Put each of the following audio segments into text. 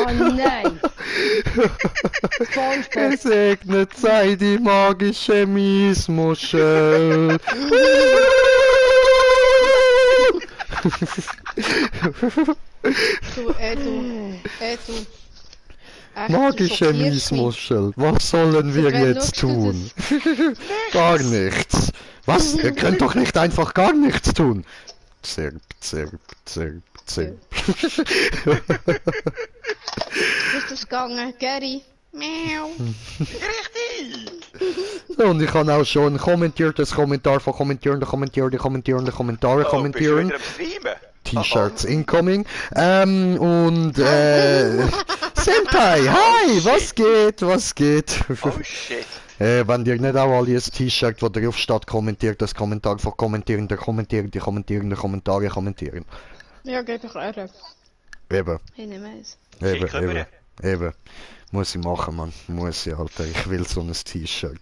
Oh nein! SpongeBob! Gesegnet sei die magische Miesmuschel. Du, du. Echt, Magische du schockierst mich. Miesmuschel, was sollen wir Wer jetzt nutzt du tun? Gar nichts. Was? Ihr könnt doch nicht einfach gar nichts tun. Zirp, zirp, zirp, zirp. Ist das gegangen, Gary? Miau. Richtig! So, und ich kann auch schon kommentiertes Kommentar von kommentierende Kommentare Oh, bist du kommentieren. wieder am Streamen? T-Shirts incoming. Senpai, hi, was geht, was geht? Oh shit. Wenn ihr nicht auch alle ein T-Shirt, wo drauf steht, kommentiert das Kommentar von kommentierende Kommentare kommentieren. Ja, gebe ich eher. Eben, Ich nehme eins. eben, Schicken wir. eben. Muss ich machen, Mann. Muss ich, Alter. Ich will so ein T-Shirt.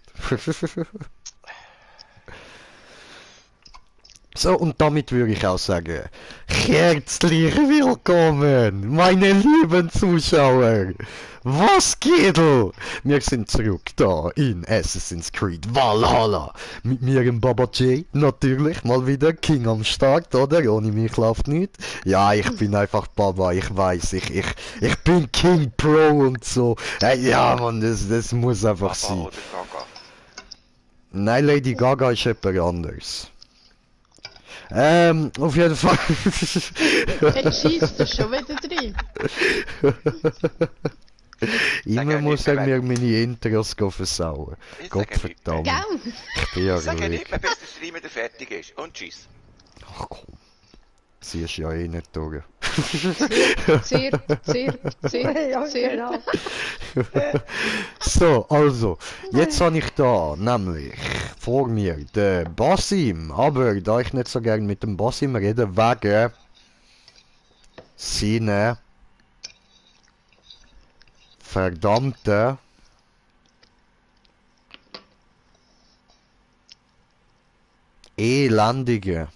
So, und damit würde ich auch sagen, herzlich willkommen, meine lieben Zuschauer. Was geht? Wir sind zurück da in Assassin's Creed Valhalla. Mit mir im Baba J, natürlich, mal wieder King am Start, oder? Ohne mich läuft nicht. Ja, ich bin einfach Baba, ich weiß, ich bin King Pro und so. Ja, Mann, das muss einfach Papa sein. oder Gaga? Nein, Lady Gaga ist jemand anders. Auf jeden Fall. Jetzt schießt er schon wieder drin. Immer muss er mir meine Intros versauen. Ich Gott sage nichts mehr. verdammt. Gell? Ich bin ja Sag ruhig. nicht mehr, bis der Stream wieder fertig ist. Und tschüss. Ach komm. Sie ist ja eh nicht durch. Sehr. So, also, jetzt habe ich da nämlich vor mir den Basim, aber da ich nicht so gern mit dem Basim rede, wegen seiner verdammten elendige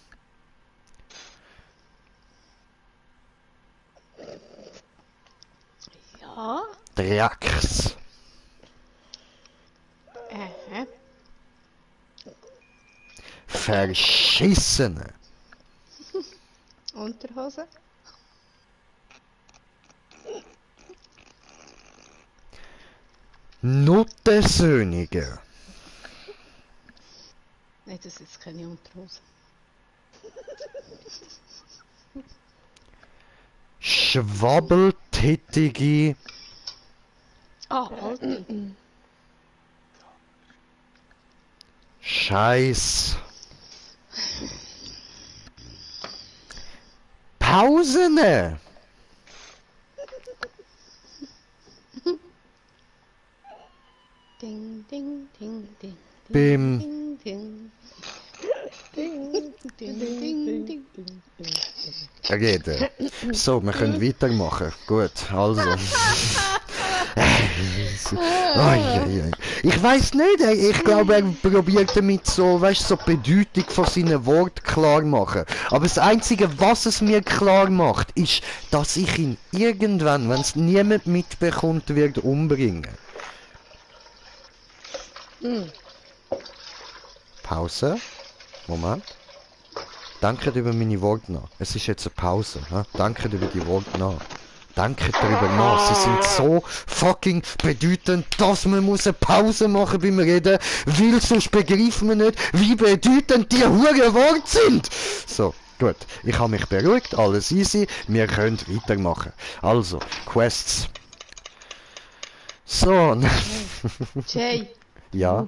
Ja. Drecks verschissene Unterhose. Nuttensöhnige Nein, das ist keine Unterhose. schwabbeltätige Ah, Alter. Scheiß Pausene Ding, ding, ding, ding. Bim. Ding, ding. Ding, ding, ding, ding. reden. So, wir können weitermachen. Gut, also. Ich weiß nicht, ich glaube, er probiert damit so, weißt so die Bedeutung von seinen Worten klar machen. Aber das Einzige, was es mir klar macht, ist, dass ich ihn irgendwann, wenn es niemand mitbekommt, wird umbringen. Pause. Moment. Denkt über meine Worte nach. Es ist jetzt eine Pause. Denkt über die Worte nach. Denkt darüber nach. Sie sind so fucking bedeutend, dass man muss eine Pause machen beim Reden, weil sonst begreifen wir nicht, wie bedeutend die hure Worte sind. So, gut. Ich habe mich beruhigt, alles easy. Wir können weitermachen. Also, Quests. So. Jay. Ja.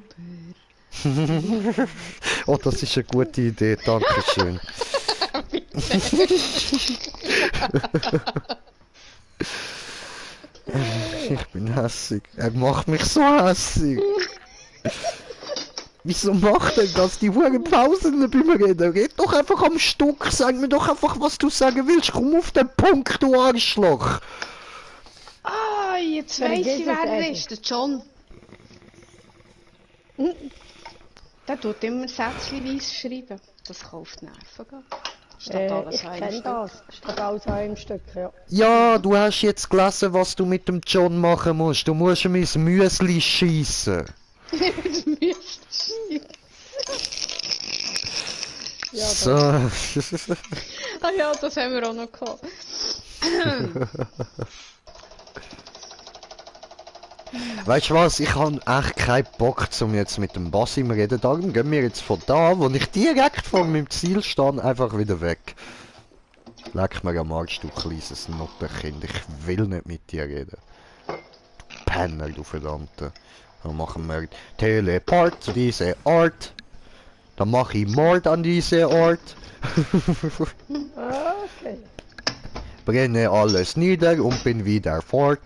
Oh, das ist eine gute Idee, dankeschön. Ich bin hässig. Er macht mich so hässig. Wieso macht er das? Die hohen Pausen beim Reden. Red doch einfach am Stück. Sag mir doch einfach, was du sagen willst. Komm auf den Punkt, du Arschloch. Ah, jetzt weiss ich, wer er ist. Der John. Der tut immer sätzchenweise schreiben. Das kauft Nerven. Statt alles Ich an einem kenne Stück. das. Statt alles an einem Stück, ja. Ja, du hast jetzt gelesen, was du mit dem John machen musst. Du musst ihm ins Müsli schiessen. Ja, So. Ah ja, das haben wir auch noch gehabt. Weißt du was, ich habe echt keinen Bock, um jetzt mit dem Basim reden. Darum gehen wir jetzt von da, wo ich direkt vor meinem Ziel stehe, einfach wieder weg. Leck mir am Arsch, du kleines Nottenkind. Ich will nicht mit dir reden. Du Penner, du Verdammte. Dann machen wir Teleport zu diesem Ort. Dann mache ich Mord an diesem Ort. Okay. Brenne alles nieder und bin wieder fort.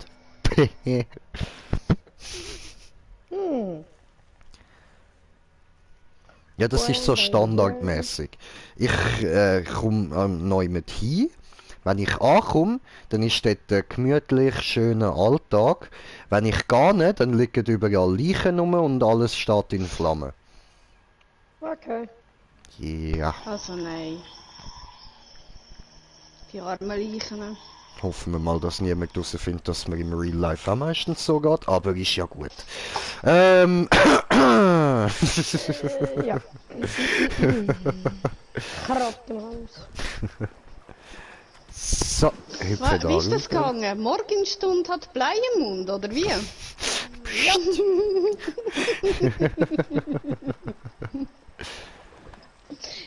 Ja, das ist so standardmäßig. Ich komme neu mit hin. Wenn ich ankomme, dann ist dort ein gemütlich schöner Alltag. Wenn ich gehe nicht, dann liegen überall Leichen rum und alles steht in Flammen. Okay. Ja, Also nein. Die armen Leichen. hoffen wir mal, dass niemand herausfindet, dass man im Real Life auch meistens so geht, aber ist ja gut. Ja. Karotte im Haus. So, hüpfe da Wie ist das rüber. gegangen? Morgenstund hat Blei im Mund, oder wie? Ja.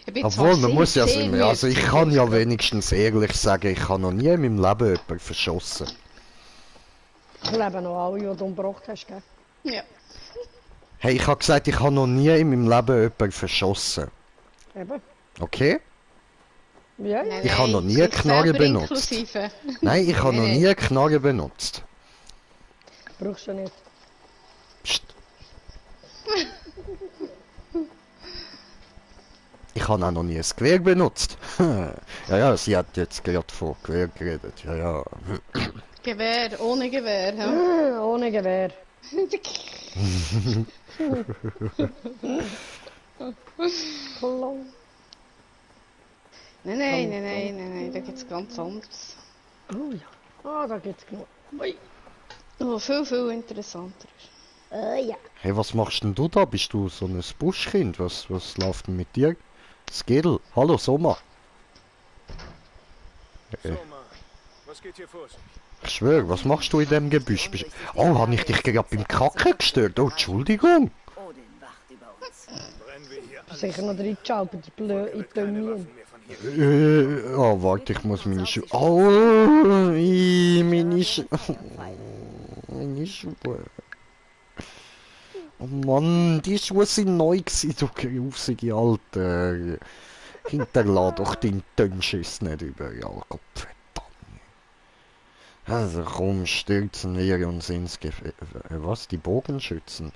Ich bin zwar Obwohl, man muss ja sehr sagen, also ich müde. kann ja wenigstens ehrlich sagen, ich habe noch nie in meinem Leben jemanden verschossen. Ich lebe noch alle, die du umgebracht hast, gell? Ja. Hey, ich habe gesagt, ich habe noch nie in meinem Leben jemanden verschossen. Eben. Okay? Ja, ja. Nein, Ich habe noch nie sich Knarre selber benutzt. inklusive. Nein, ich habe noch Nein, nie Knarre benutzt. Brauchst du nicht. Psst. Ich habe auch noch nie ein Gewehr benutzt. Ja, ja, sie hat jetzt gerade von Gewehr geredet. Ja, ja. Gewehr, ohne Gewehr. Ja. Ohne Gewehr. Klong. Nein, da gibt's ganz anderes. Oh ja. Ah, da geht's genug. Ui. Oh, viel interessanter. Ja. Hey, was machst denn du da? Bist du so ein Buschkind? Was läuft denn mit dir? Skedel, hallo Sommer. Sommer, was geht hier vor sich? Ich schwör, was machst du in dem Gebüsch? Oh, habe ich dich gerade beim Kacken gestört? Oh, Entschuldigung. Odin wacht über uns. Brennen wir hier an? Sicher noch reingeschaut, die blöd in die Keine Minen. Waffen mehr von hier. Oh, warte, ich muss meine Schuhe... Oh, meine Schuhe... Meine Schuhe... Oh Mann, die Schuhe sind neu gewesen, du grusige Alter. Hinterlass doch deinen Dünnschiss nicht überall, Gottverdammt. Also komm, stürzen wir uns ins Gefecht. Was? Die Bogenschützen?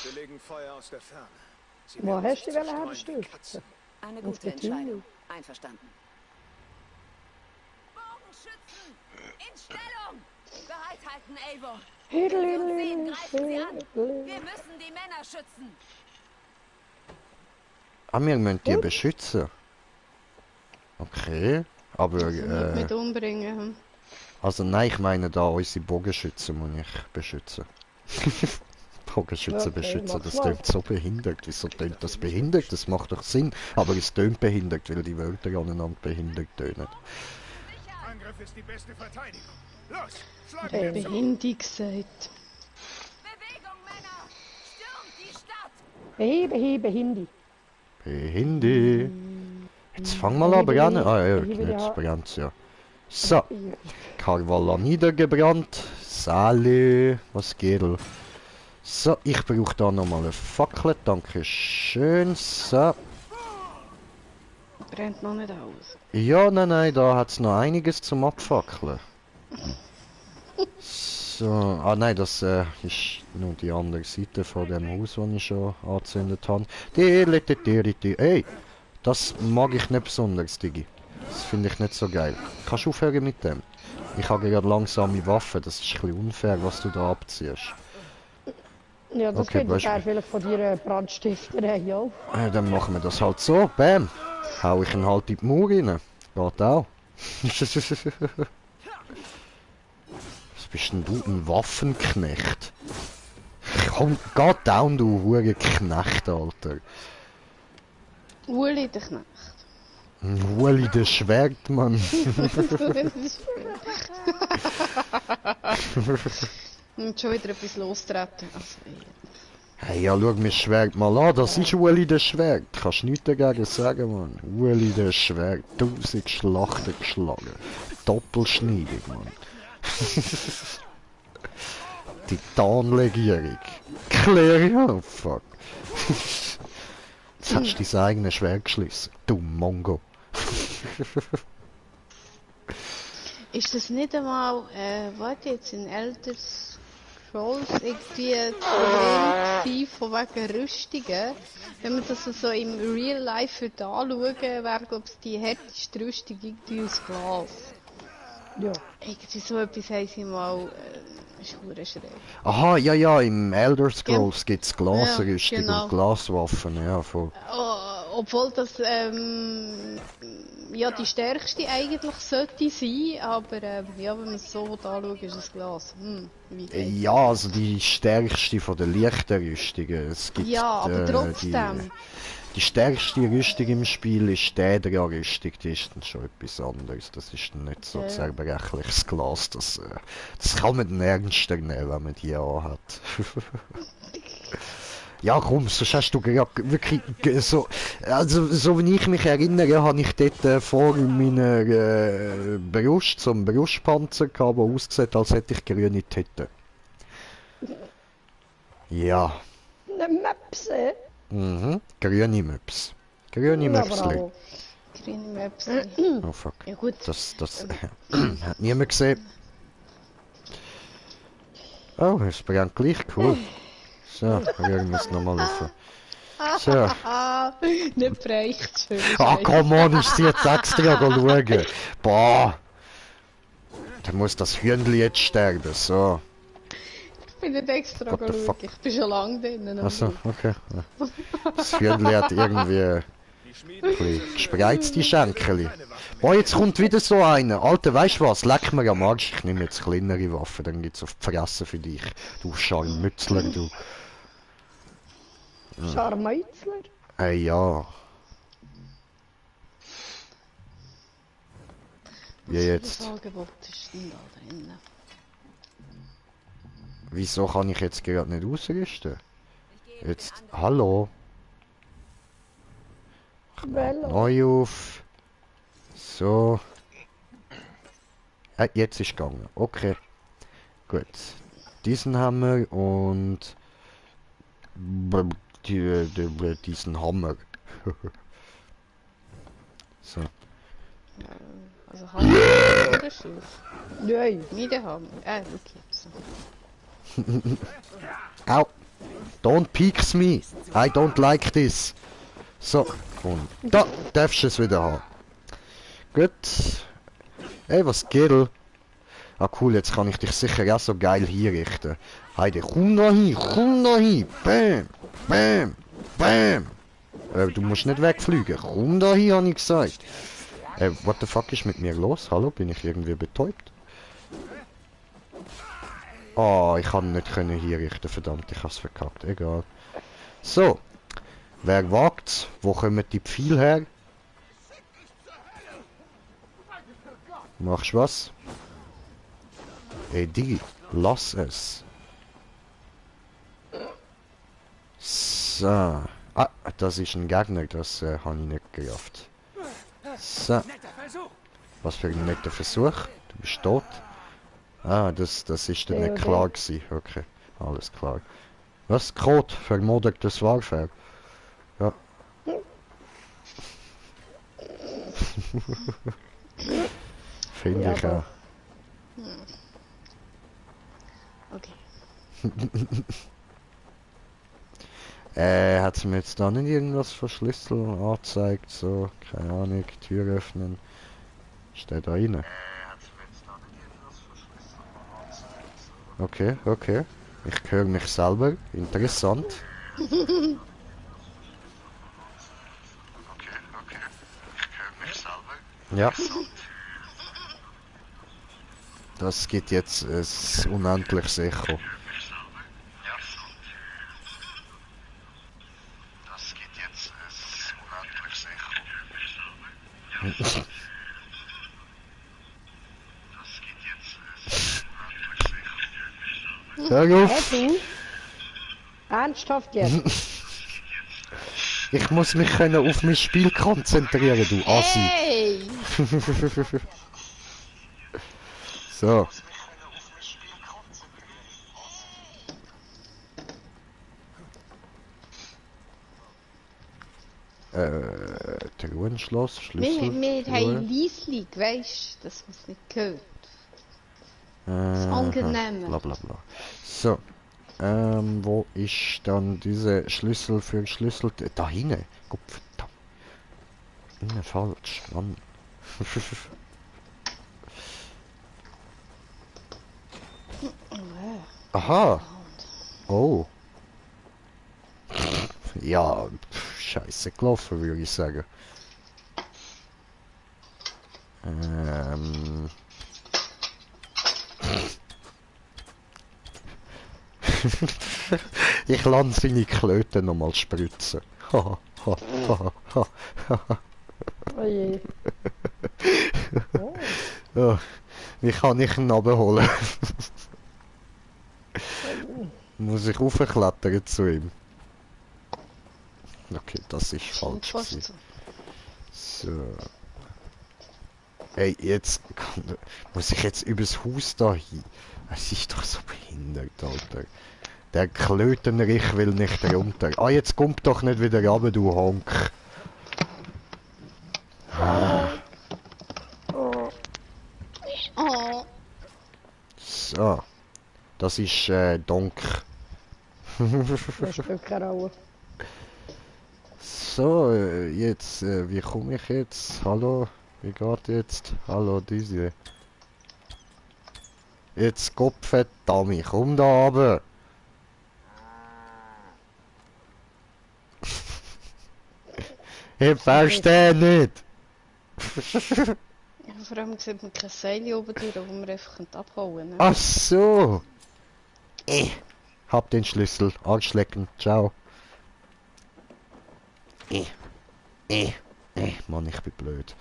Wir legen Feuer aus der Ferne. Sie Wo werden hast du sich die Welle zerstreuen wie hergestellt? Katzen. Eine Auf gute der Tür. Entscheidung. Einverstanden. Bogenschützen! In Stellung! Bereit halten, Eivor! Wenn sie uns sehen, greifen sie an! Wir müssen die Männer schützen! Ah, wir müssen die beschützen. Okay, aber Nicht mit umbringen. also nein, ich meine da unsere Bogenschützen muss ich beschützen. Bogenschützen Okay, beschützen, mach's das mal. tönt so behindert. Wieso tönt das behindert? Das macht doch Sinn. Aber es tönt behindert, weil die Wörter aneinander behindert tönen. Angriff ist die beste Verteidigung. Los, schlagen Hey. wir zu. Behindi gesagt. Bewegung, Männer! Stürmt die Stadt! Behebe, Hindi. Behindi. Jetzt fang mal an brennen. Ah ja, Behinde, jetzt ja. brennt's ja. So, Karvala niedergebrannt. Salü, was geht? So, ich brauche da nochmal eine Fackel. Danke schön. So. Brennt noch nicht aus. Ja, nein, da hat's noch einiges zum Abfackeln. So, ah nein, das ist nur die andere Seite von dem Haus, das ich schon angezündet habe. Ey, das mag ich nicht besonders, Digi. Das finde ich nicht so geil. Kannst du aufhören mit dem? Ich habe gerade langsame Waffen, das ist ein bisschen unfair, was du da abziehst. Ja, das Okay, könnte weißt du- der vielleicht von dir Brandstifterei, ja. Dann machen wir das halt so. Bam. Hau ich ihn halt in die Mauer rein. Geht auch. Was bist denn du? Ein Waffenknecht? Komm, geh down, du hure Knecht, Alter. Uli der Knecht. Uli der Schwertmann. Und schon wieder etwas lostreten. Also, Hey, ja, schau mir das Schwert mal an. Das ist Uli der Schwert. Kannst nichts dagegen sagen, Mann. Uli der Schwert. 1000 Schlachten geschlagen. Doppelschneidig, Mann. Titanlegierung. Clarion, fuck. Jetzt hast du dein eigenes Schwert geschlissen. Du Mongo. ist das nicht einmal, warte jetzt, in Elder Scrolls irgendwie ein Problem gewesen, von wegen Rüstungen? Wenn man das so im Real Life würde anschauen, wäre, glaube ich, die härteste Rüstung irgendwie aus Glas. Ja. Irgendwie so etwas haben sie mal, ist verdammt schräg. Aha, ja, ja, im Elder Scrolls gibt's Glasrüstung Ja, genau. und Glaswaffen, ja, voll. Obwohl das, ja, die stärkste eigentlich sollte sein, aber, ja, wenn man es so anschaut, ist das Glas. Wie geht's? Ja, also die stärkste von den leichten Rüstungen. Es gibt, Ja, aber trotzdem. Die stärkste Rüstung im Spiel ist die Rüstung, die ist dann schon etwas anderes. Das ist dann nicht so Ja. zerbrechliches Glas. Das kann man dann ernster nehmen, wenn man die anhat. Ja komm, sonst hast du gerade wirklich so... Also, so wie ich mich erinnere, habe ich dort vor meiner Brust so einen Brustpanzer gehabt, der ausgesehen als hätte ich grüne Titten. Ja. Eine Möpse. Mhm. Grüne Möps. Grüne Ja, Möpsli. bravo. Grüne Maps. Oh fuck. Ja gut. Das hat niemand gesehen. Oh, es brennt gleich, cool. So, rühren wir es nochmal auf. So. Nicht bereicht für mich. Ah, komm on, ich sie jetzt extra schauen. Boah. Dann muss das Hündli jetzt sterben, so. Ich bin nicht extra What the schauen. fuck? Ich bin schon lange drin. Achso, okay. Ja. Das Hündli hat irgendwie ein bisschen gespreizte Schenkel. Boah, jetzt kommt wieder so einer. Alter, weißt du was? Leck mir am Arsch. Ich nehme jetzt kleinere Waffen, dann gibt's auf die Fresse für dich. Du Scharmützler, du. Scharmützler. Hey, ja. Wie jetzt? Das Angebot ist denn da drin. Wieso kann ich jetzt gerade nicht ausrüsten? Jetzt, hallo? Velo. Neu auf. So. Jetzt ist gegangen. Okay. Gut. Diesen haben wir und diesen Hammer. So. Also Hammer oder Schiff? Nein. Meine Hammer. Okay. So. Au! Don't peeks me! I don't like this! So, und da darfst du es wieder haben. Gut. Ey, was geht? Ah cool, jetzt kann ich dich sicher auch so geil hinrichten. Heide, komm da hin, komm da hin! Bam! Bam! Bam! Du musst nicht wegfliegen. Komm da hin, habe ich gesagt. What the fuck ist mit mir los? Hallo, bin ich irgendwie betäubt? Oh, ich kann nicht können hier richten, verdammt, ich hab's verkackt, egal. So, wer wagt's? Wo kommen die Pfeile her? Machst was? Ey, Digi, lass es. So. Ah, das ist ein Gegner, das habe ich nicht gerafft. So. Was für ein netter Versuch. Du bist tot. Ah, das ist dann nicht klar gewesen. Okay, alles klar. Was? Code? Vermodertes Warfare? Ja. Finde Ja, ich auch. Okay. Hat sie mir jetzt da nicht irgendwas von Schlüssel angezeigt? So, keine Ahnung, Tür öffnen. Steht da rein. Okay, okay. Ich höre mich selber. Interessant. Ja. Das gibt jetzt ein unendliches Echo. Hör auf! Du? Ernsthaft jetzt? Ich muss mich können auf mein Spiel konzentrieren, du Assi. Hey! So. Truhenschloss, Schlüssel. Wir haben leislich, weisst du, dass man es nicht hört. Das Angenehme. Bla bla bla. So. Wo ist dann diese Schlüssel für Schlüssel? Da hinten. Gott verdammt. Innen falsch, Mann. Aha. Oh. Ja, scheiße gelaufen, würde ich sagen. Ich lasse seine Klöten nochmal spritzen. Oh je. Oh, wie kann ich ihn abholen? Muss ich raufklettern zu ihm? Okay, das ist falsch Fast gewesen. so. So. Hey, jetzt muss ich jetzt übers Haus da hin. Es ist doch so behindert, Alter. Der Klötenrich will nicht runter. Ah, jetzt kommt doch nicht wieder runter, du Honk. Oh, So. Das ist Donk. Das spielt keine Rolle. So, jetzt, wie komme ich jetzt? Hallo? Wie geht jetzt? Hallo, diese. Jetzt Gottverdammt, komm da runter. Ich verstehe nicht. ja, vor allem sieht man kein Seil oben durch, wo man einfach abhauen könnte. Ach so. Hab den Schlüssel. Arschlecken. Ciao. Mann, ich bin blöd.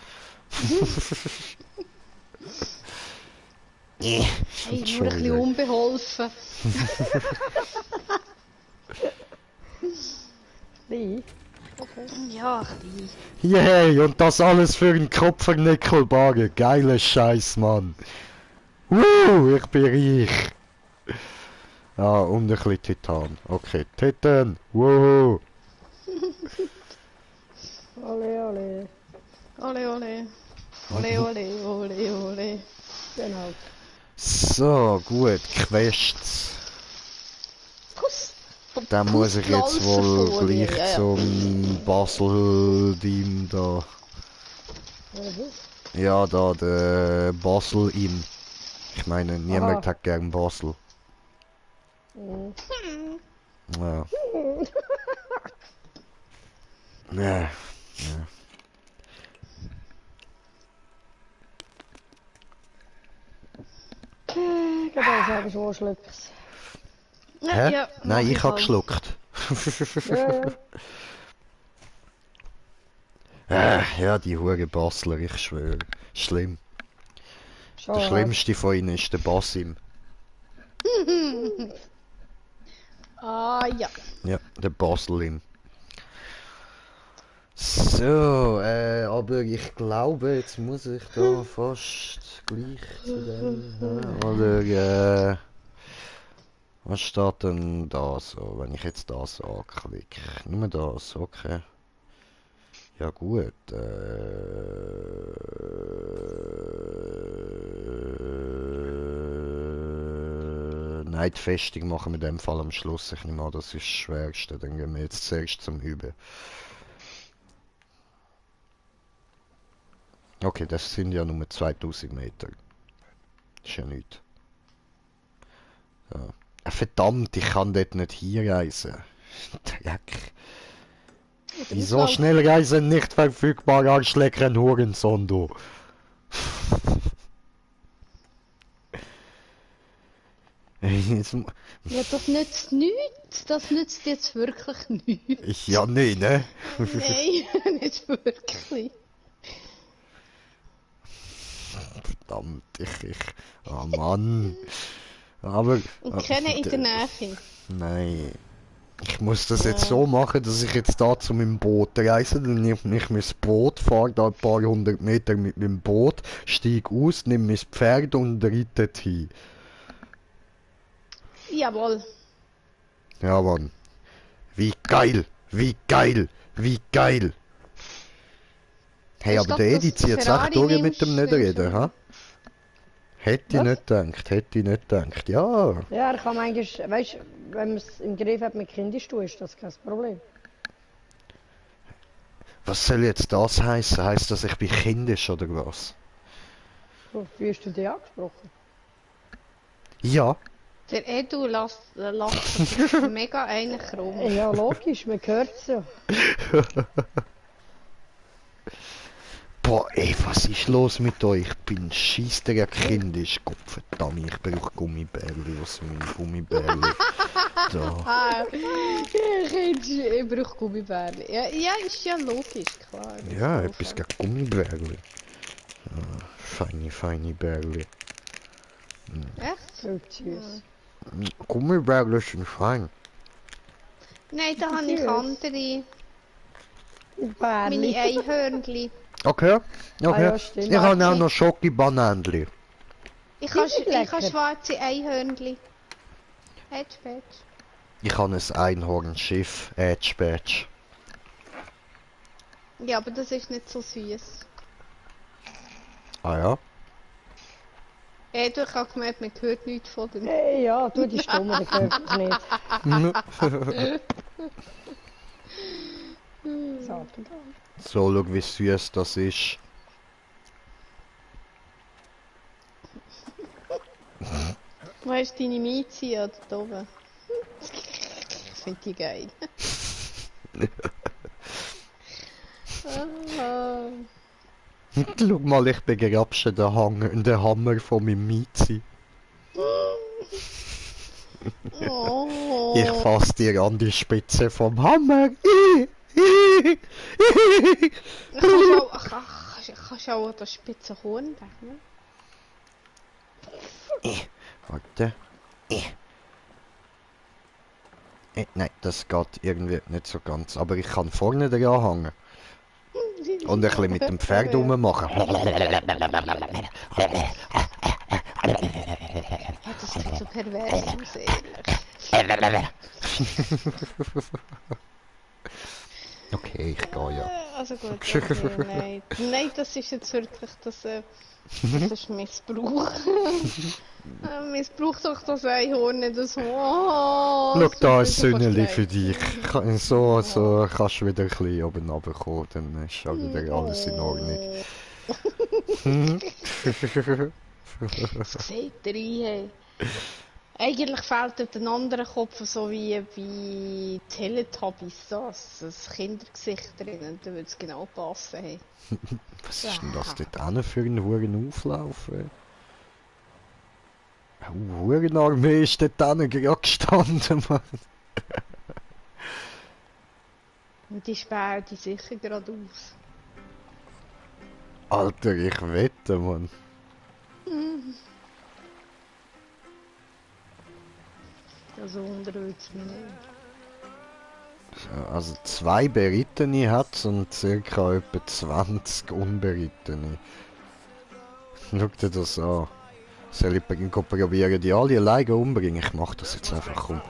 Hey, nur ein bisschen Entschuldigung. unbeholfen. Die? Ja, ein bisschen. Yay, und das alles für einen Kupfernickelbarren. Geiler Scheiß, Mann. Ich bin reich. Ja, und ein bisschen Titan. Okay, Titan. Wow. Ole, ole. Ole, ole. Ole, ole, ole, ole. Genau. So, gut, Quests. Kuss. Dann muss ich jetzt wohl gleich ja, ja. zum Basel-Team da. Ja, da, der Basel-Im. Ich meine, niemand hat gern Basel. Ja. Ja. Ich kann auch sagen, so schlucks. Hä? Ja, Nein, mach ich hab auch. geschluckt. Ja, Ja, die hure Basler, ich schwöre. Schlimm. schon. Der schlimmste von ihnen ist der Basim. Ah, ja. Ja, der Baselim. So, aber ich glaube, jetzt muss ich da fast gleich zu dem. Oder, was steht denn da so, wenn ich jetzt das anklicke? Nur das, okay. Ja gut, Neidfestung machen wir in dem Fall am Schluss. Ich nehme an, das ist das Schwerste. Dann gehen wir jetzt zuerst zum Üben. Okay, das sind ja nur 2000 Meter. Ist ja nichts. So. Verdammt, ich kann dort nicht hinreisen. Dreck. Oder Wieso das Schnellreisen nicht verfügbar, Arschlecker, ein Hurensohn, du? Jetzt mu- Ja, das nützt nichts. Das nützt jetzt wirklich nichts. Ja, nee, ne? Nein, nicht wirklich. Verdammt, oh Mann. Aber... Und keine in der Nähe. Nein. Ich muss das jetzt so machen, dass ich jetzt da zu meinem Boot reise, dann nehme ich mein Boot, fahre da ein paar hundert Meter mit meinem Boot, steige aus, nehme mein Pferd und reite hin. Jawohl. Ja, Mann. Wie geil! Wie geil! Wie geil! Hey, Ich aber glaub, der dass Edi zieht jetzt Ferrari echt durch mit nimmst, dem Niederreden, ha? Hätte ich Was? nicht gedacht, hätte ich nicht gedacht. Ja, Ja, er kann manchmal, weißt du, wenn man es im Griff hat mit Kinderstuhl, ist das kein Problem. was soll jetzt das heißen? Heißt das, ich bin kindisch oder was? So, wie hast du dich angesprochen? Ja. Der Edu lässt sich mega eigentlich rum. Ja, logisch, man hört es ja. Boah, ey, was ist los mit euch? Ich bin scheissdreck kindisch. Gott verdammt, ich brauche Gummibärli aus meinem Gummibärli. So. Ah, ich brauche Gummibärli. Ja, ist ja logisch, klar. Ja, etwas gegen Gummibärli. Ja, feine Bärli. Echt? So süß. Gummibärli sind fein. Nein, da habe ich Süß. andere. Bärli. Meine Einhörnchen. Okay, okay. ja, stimmt. Ich habe auch Warte. noch Schoki-Bananenli. Ich Die habe sind lecker. schwarze Einhörnchen. Hättest du? Ich habe ein Einhornschiff, Edge-Badge. Ja, aber das ist nicht so süß. Ah ja? Edu, ich habe gemerkt, man hört nichts von dem. Hey, ja, tu die Stimme, der hört es nicht. Sag das. So, schau wie süß das ist. Wo hast du deine Miezi oder da oben? Ich finde die geil. Ah. Schau mal, ich begrapsche den Hammer von meinem Miezi. Oh. Ich fass dir an die Spitze vom Hammer. Kannst du auch an der Spitze Horn ne? Warte. Nein, das geht irgendwie nicht so ganz. Aber ich kann vorne dran hängen. Und ein bisschen mit dem Pferd rummachen. Ja, das sieht so pervers aus, ehrlich. Okay, ich gehe ja. Also gut, okay, nein. Nein, das ist jetzt wirklich, das ist Missbrauch. Missbrauch doch das Einhorn nicht so. Oh, Schau, da ist super, Sünneli super für dich. So kannst du wieder ein bisschen oben runterkommen, dann ist schon wieder alles in Ordnung. Seht ihr rein. Eigentlich fehlt dort ein anderer Kopf, so wie bei Teletubbies, das Kindergesicht drin, da würde es genau passen. Hey. Was ist denn das dort hinten für einen Huren Auflauf? Eine Hurenarmee ist dort hinten gerade gestanden, Mann. Und die spähen die sicher geradeaus. Alter, ich wette, Mann. Also unterwegs mich nicht. Also 2 Berittene hat und circa etwa 20 Unberittene. Schau dir das an. Soll ich probieren, die alle alleine umbringen? Ich mach das jetzt einfach, komm.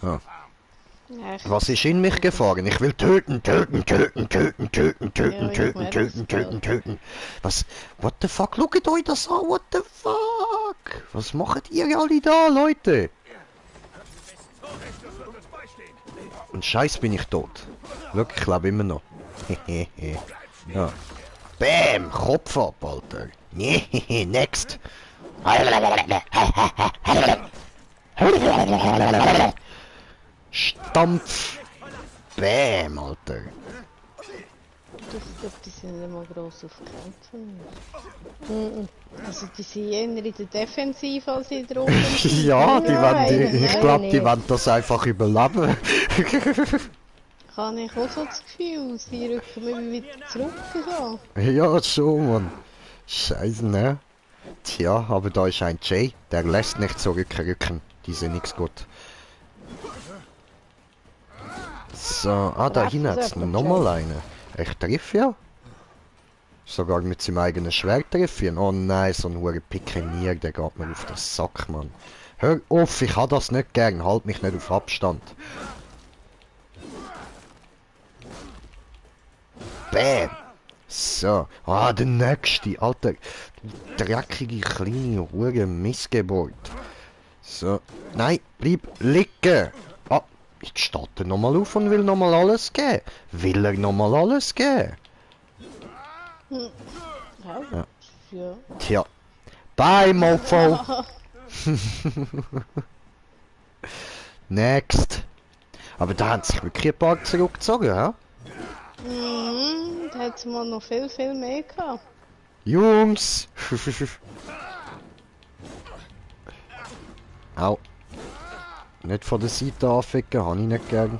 Ja. Ja, Was ist in mich gefahren? Ich will töten. Was? What the fuck? Schaut euch das an, what the fuck? Was macht ihr alle da, Leute? Und Scheiß bin ich tot. Schau, ich lebe immer noch. Ja. Bam! Kopf ab, Alter. Next. Stampf! Bäm, Alter! Ich glaube, die sind nicht mal gross auf Kämpfen. Also die sind eher in der Defensive als in der Offensive. Ja, ich glaube, die nicht. wollen das einfach überleben. Habe ich auch so das Gefühl, sie rücken immer wieder zurück. So. Ja, schon, Mann. Scheiße, ne? Tja, aber da ist ein Jay, der lässt nicht zurückrücken. Die sind nichts gut. So, da hinten hat's nochmal einen. Ich treffe ja. Sogar mit seinem eigenen Schwert treffen. Oh nein, so ein hoher Pikenier, der geht mir auf den Sack, Mann. Hör auf, ich habe das nicht gern, halt mich nicht auf Abstand. Bäm! So, der nächste, Alter, du dreckige kleine Hure Missgeburt. So, nein, bleib liegen! Ich starte nochmal auf und will nochmal alles geben. Will er nochmal alles geben? Ja. Tja. Bye, Mofo! Next! Aber da haben sich wirklich ein paar zurückgezogen, hä? Da hat es mal noch viel mehr gehabt. Jungs! Au. Nicht von der Seite anficken, habe ich nicht gern.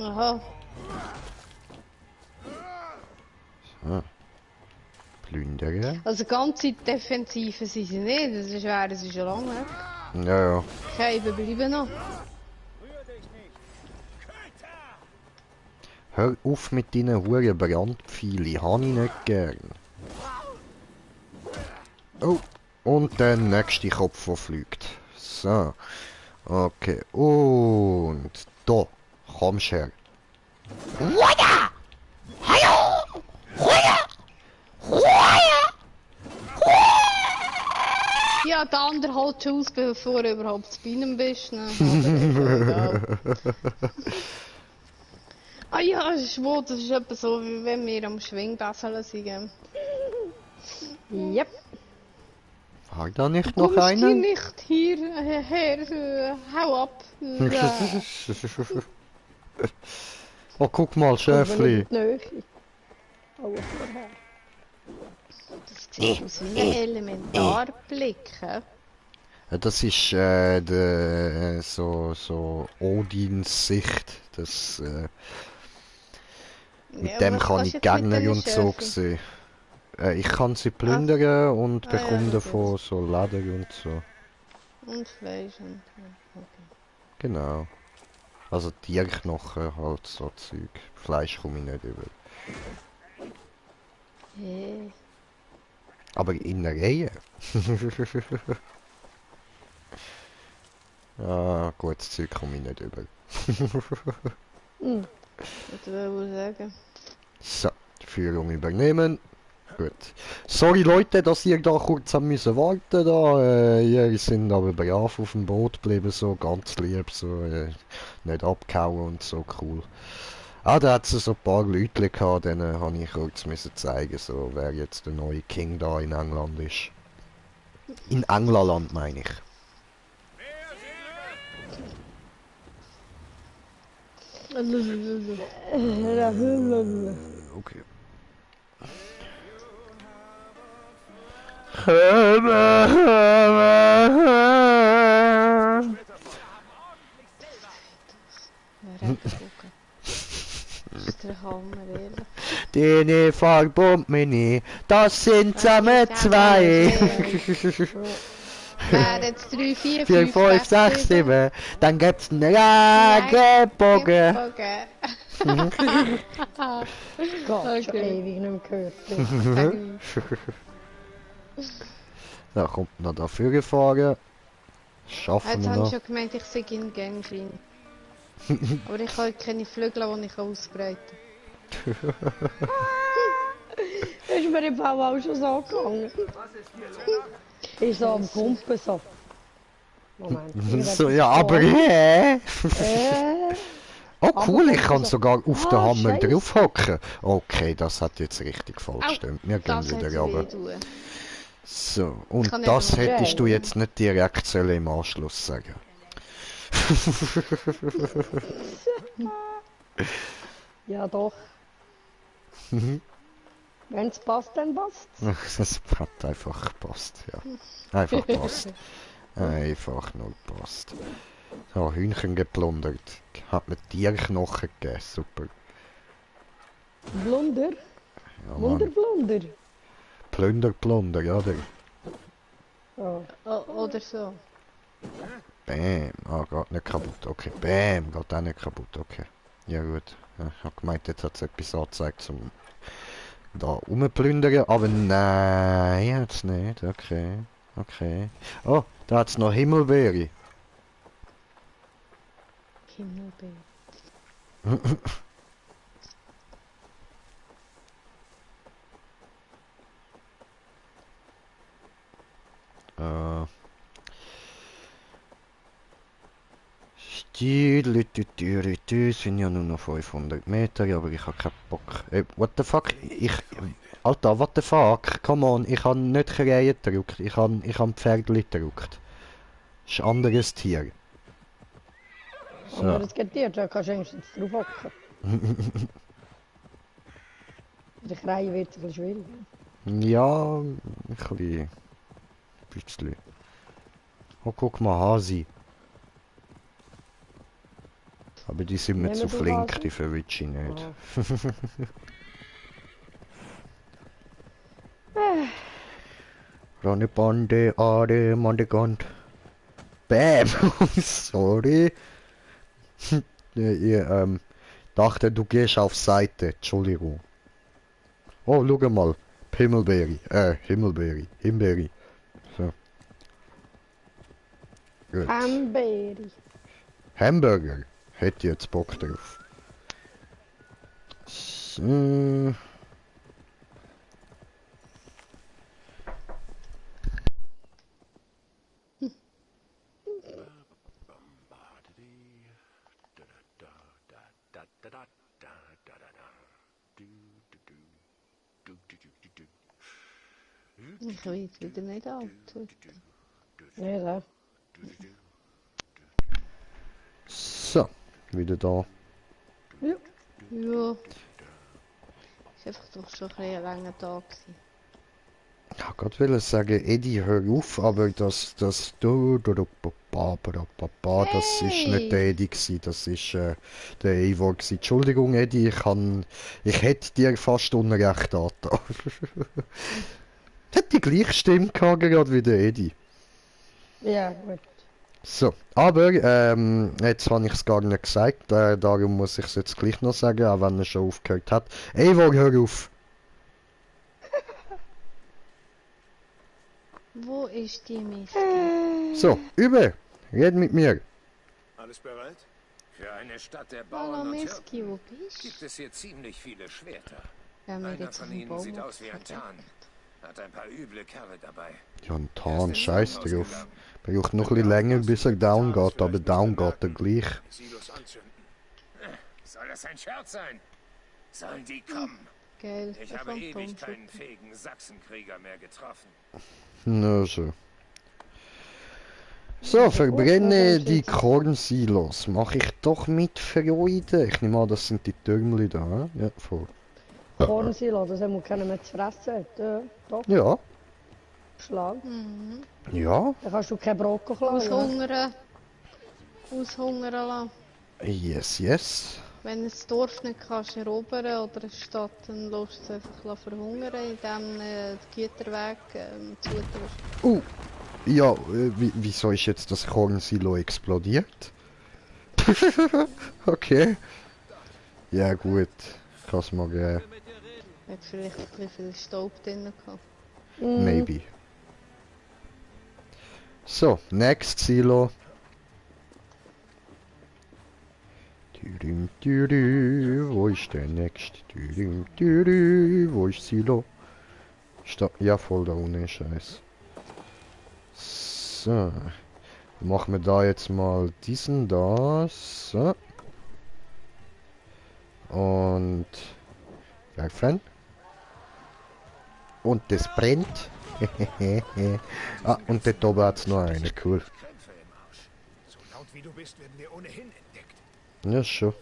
Aha. So. Plündern. Also ganz in die Defensive sind sie nicht, das wären sie schon lange weg. Ja, ja. Okay, wir bleiben noch. Hör auf mit deinen huren Brandpfeilen, habe ich nicht gern. Oh, und der nächste Kopf, der fliegt. So. Okay, und da, kommst her. Huja! Hallo! Huja! Huja! Ja, der andere holt schon aus, bevor du überhaupt bei ihm bist. Ne? Aber ah ja, ich schwör, das ist etwa so, wie wenn wir am Schwingbesseln sind. Yep. War da nicht noch Kommst du einen? nicht hierher, hau ab. Ja. Oh, guck mal, Schäfli. Nähe. Oh, vorher. Das sieht aus wie ein Elementarblick. Hä? Ja, das ist so Odins Sicht. Das, mit Ja, dem was kann kannst ich du jetzt mit Gegner den und so Schäfchen? sehen. Ich kann sie plündern und Ah, ja, bekomme das davon so Leder und so. Und Fleisch und... Okay. Genau. Also Tierknochen, halt so Zeug. Fleisch komme ich nicht über. Hey. Aber in der Reihe. Ja, gutes Zeug komme ich nicht über. Was will ich sagen? So, Führung übernehmen. Gut. Sorry Leute, dass ihr da kurz haben müssen warten da. Ihr sind aber brav auf dem Boot geblieben, so ganz lieb, so nicht abgehauen und so cool. Da hat es so ein paar Leute gehabt, denen habe ich kurz müssen zeigen, so wer jetzt der neue King da in England ist. In England meine ich. Okay. Das ist der Hammer, ehrlich. Deine Farbe Mini, das sind zusammen zwei. Wären jetzt 3, 4, 4, 5, 6, 7, dann gibt's einen Regenbogen. Gott, schon ewig nicht mehr gehört. Da kommt noch dafür gefahren. Schaffen Jetzt wir habe ich noch. schon gemeint, ich sei in Gangschein. Aber ich habe keine Flügel, die ich ausbreiten kann. Ist mir im Fall auch schon so gegangen. Ist so am Pumpen so. Moment. So, ja, aber Oh cool, ich kann sogar auf den Hammer Scheisse. drauf hocken. Okay, das hat jetzt richtig voll Au, gestimmt. Wir gehen Das hat wieder sie runter. wehtun. So, und Kann ich das aber hättest du okay. jetzt nicht direkt sollen im Anschluss sagen. Ja, doch. Wenn's passt, dann passt's. Das hat einfach gepasst, ja. Einfach passt. Einfach nur passt. So, Hühnchen geplundert. Hat mir Tierknochen gegeben, super. Blunder. Ja, Mann. Wunderblunder. Plunder, ja, der. Ja. Oder so. Bäm. Ah, geht nicht kaputt, okay. Bäm, geht auch nicht kaputt, okay. Ja gut. Ich hab gemeint, jetzt hat es etwas angezeigt zum da rumplündern, aber nein, jetzt nicht, okay. Okay. Oh, da hat's noch Himmelbeere. Himmelbild. Es sind ja nur noch 500 Meter, ja, aber ich habe keinen Bock. What the fuck? Alter, what the fuck? Come on, ich habe nicht Krähen gedrückt, ich habe Pferdli gedrückt. Das ist ein anderes Tier. Oder So. es geht dir, da kannst du wenigstens drauf hocken. Der Kreien wird ein bisschen schwierig. Ja, ein bisschen. Oh, guck mal, Hasi. Aber die sind mir Nehmen zu du flink, Hasi? die verwitsche ich nicht. Ronne Ade, Mondegond. Bam! Sorry. Ich dachte, du gehst auf Seite. Entschuldigung. Oh, schau mal. Himmelbeere. Himbeere. So. Gut. Hamberi. Hamburger. Hätte ich jetzt Bock drauf. So. Ich weiß wieder nicht alt. Nee, da. So. Wieder da. Ja. Ja. Ist einfach doch schon ein bisschen ein langer Tag gewesen. Ich wollte sagen, Eddie, hör auf, aber das ist nicht der Eddie gewesen, das ist der Eivor gewesen. Entschuldigung, Eddie, ich hätte dir fast Unrecht angetan. Hat die gleiche Stimme gehabt, gerade wie der Eddie. Ja, gut. So, aber jetzt habe ich es gar nicht gesagt, darum muss ich es jetzt gleich noch sagen, auch wenn er schon aufgehört hat. Eivor, hör auf! Wo ist die Mist? So, red mit mir. Alles bereit? Für eine Stadt der Hallo Bauern und Miski, wo Hirten bist gibt du? es hier ziemlich viele Schwerter. Wir haben Einer jetzt von einen ihnen Baum sieht aus wie ein verdeckt. Tarn. Hat ein paar üble Kerle dabei. Ja, ein Er Tarn, ist ins scheiß Krankenhaus drauf. gegangen. Braucht noch ein bisschen länger, bis er down geht, aber down geht er gleich. Silos anzünden. Soll das ein Scherz sein? Sollen die kommen? Geil, Ich der habe ewig Phantomschuppen. keinen fähigen Sachsenkrieger mehr getroffen. Na so. So, verbrenne die Kornsilos. Mache ich doch mit Freude. Ich nehme an, das sind die Türmli da. Hä? Ja, voll. Kornsilo, das haben wir keinen mehr zu fressen. Ja, doch, Ja, Schlag. ja. Dann kannst du kein Brot klauen. Aushungern lassen. Yes. Wenn du das Dorf nicht kannst erobern oder eine Stadt, dann lässt du es einfach verhungern, indem der Güterweg zutrittst. Ja, wieso ist jetzt das Kornsilo explodiert? Okay. Ja gut, kann's mal geben. Hat vielleicht ein bisschen viel Staub drin gehabt. Maybe. So, next Silo. Wo ist der next? Wo ist Silo? Ja, voll da unten, scheiß. So. Machen wir da jetzt mal diesen da. So. Und werfen. Und das brennt. Ah, und dort oben hat's noch einen, cool. Krämpfe im Arsch. So laut wie du bist, werden wir ohnehin entdeckt. Ja, schon.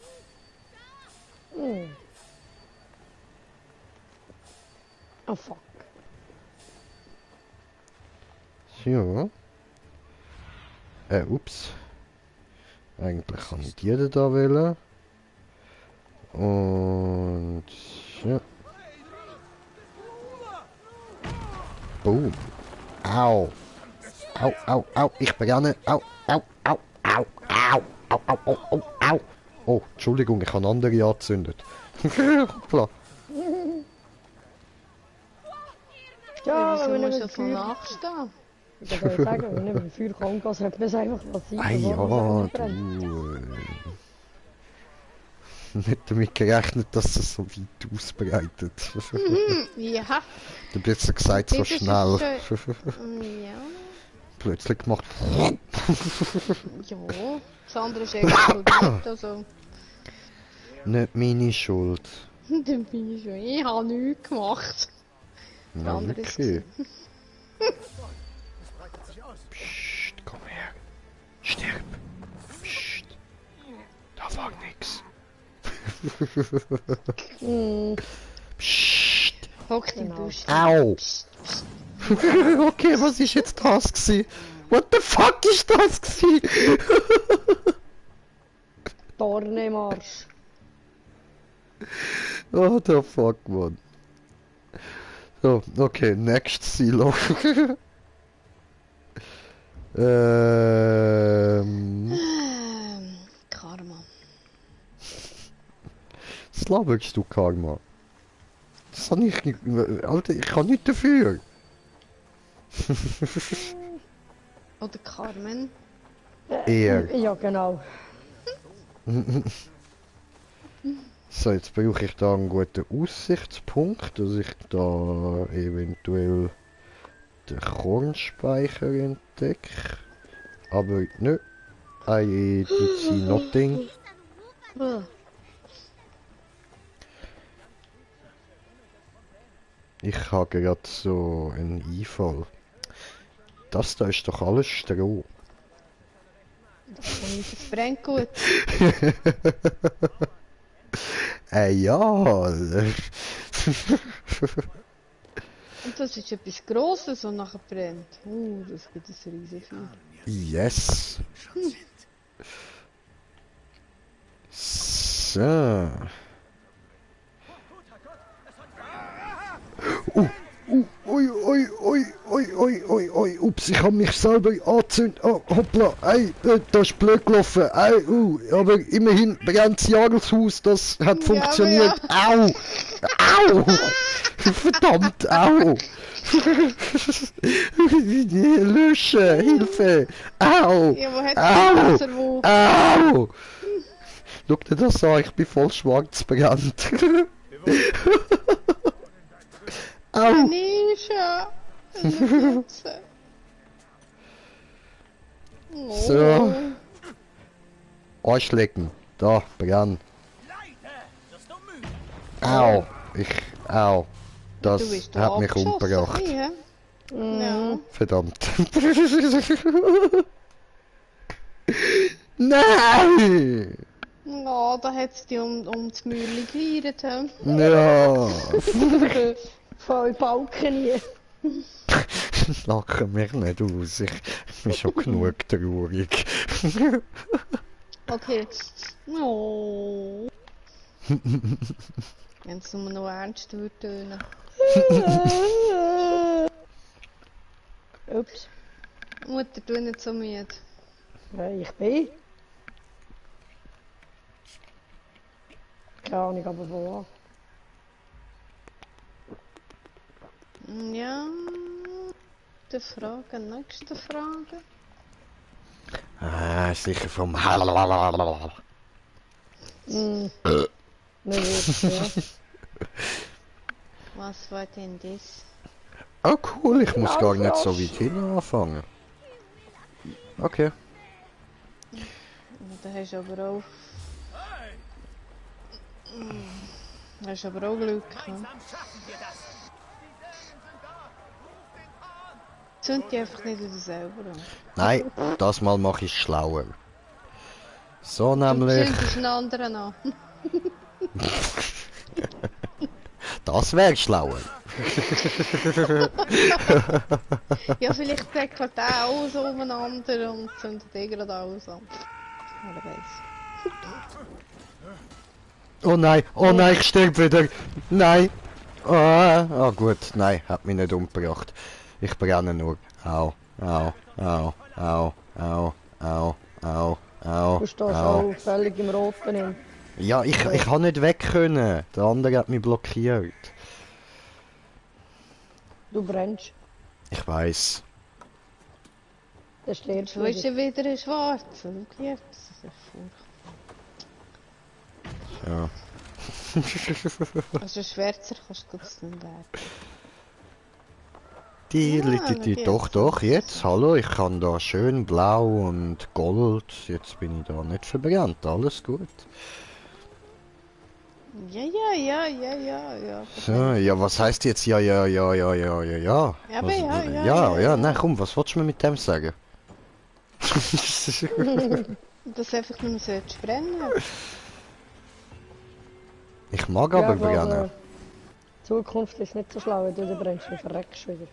Oh fuck. Ja. Ups. Eigentlich kann ich die da wählen. Und... ja. Boom. Au. Au, au, au. Ich brenne. Au, au, au, au, au, au, au, au, au, au. Oh, Entschuldigung, ich habe andere angezündet. Hoppla. Ja, Wieso wenn man musst nicht du mit davon Feuer... nachstehen? Ich würde sagen, wenn man nicht mit Feuer kommt, dann sollte man es einfach lassen. Ah bevor man ja, es anbrennt. du... Nicht damit gerechnet, dass es so weit ausbreitet. Ja, Du hast jetzt gesagt, so Das ist schnell. ja. Plötzlich gemacht. Ja, das andere ist eigentlich nicht, also... Nicht meine Schuld. Dann bin ich schon. Ich habe nichts gemacht. Das Na, andere ist wirklich. Es breitet sich aus. Psst, komm her. Stirb. Psst. Da war nix. Psst. Hock im Busch. Au. Okay, was ist jetzt das gsi? What the fuck ist das gsi? Dorn im Arsch. Oh, the fuck, man. So, okay, next Silo. Karma. Was laberst du, Karma? Das hab ich... Alter, ich kann nicht dafür. Oder Carmen. Er. Ja, genau. So, jetzt brauche ich da einen guten Aussichtspunkt, dass ich da eventuell den Kornspeicher entdecke. Aber nö. I did see nothing. Ich habe gerade so einen Einfall. Das da ist doch alles Stroh. Das brennt gut. Ja. Und das ist etwas Grosses, das nachher brennt. Das gibt ein riesen Feuer. Yes. So. Ui, ui, ui, ui, ui, ui, ui, ups, ich hab mich selber angezündet. Oh, hoppla, ey, das ist blöd gelaufen. Ey, aber immerhin brennt das Jagelshaus, das hat funktioniert. Au! Au! Verdammt, au! Löschen, Hilfe! Au! Ja, wo hat Au! das Wasser wo? Au! Schau dir das an, ich bin voll schwarz brennt. Au! Anisha! So. Arschlecken. Da, brenn. Au. Au. Das Du bist hat mich abgeschossen, umgebracht. hä? Ja. Verdammt. Nein! Ja, da hat es dich um das Mühle geirrt, hä? Ja. Voll Balken hier. Lachen mich nicht aus. Ich bin schon genug traurig. Okay. Oh. Wenn es nur noch ernst wird tönen. Ups. Mutter, tu nicht so müde. Ich bin. Keine Ahnung, aber wo. Ja. Die Frage, nächste Frage. Ah, sicher vom Nicht wirklich, ja. Was war denn das? Oh cool, ich muss gar nicht so weit hin anfangen. Okay. Da hast du aber auch... Da hast du aber auch Glück, ne? zünd die einfach nicht wieder selber an. Nein, das Mal mache ich schlauer. So Du nämlich. zündest einen anderen an. Das wäre schlauer. Ja, vielleicht deckelt der alles umeinander und zündet den gerade alles an. Wer weiß. Oh nein, ich sterbe wieder. Nein. Ah, gut, nein, hat mich nicht umgebracht. Ich brenne nur. Au, au, au, au, au, au, au, au. Du stehst au. auch völlig im Roten in. Ja, ich kann nicht weg können. Der andere hat mich blockiert. Du brennst. Ich weiß. Der stirbst Du bist wieder. ja wieder ein Schwarzer. Schau jetzt. Das ist furchtbar. Ja. Also schwärzer kannst du das nicht werden. Doch, jetzt, hallo, ich kann da schön blau und gold. Jetzt bin ich da nicht verbrannt, alles gut. Ja. So, ja, was heißt jetzt ja. Ja, aber Was, ja. nein, komm, was wolltest du mir mit dem sagen? Das einfach nur solltest brennen. Ich mag aber brennen. Zukunft ist nicht so schlau, wenn du brennst, dann verreckst du wieder.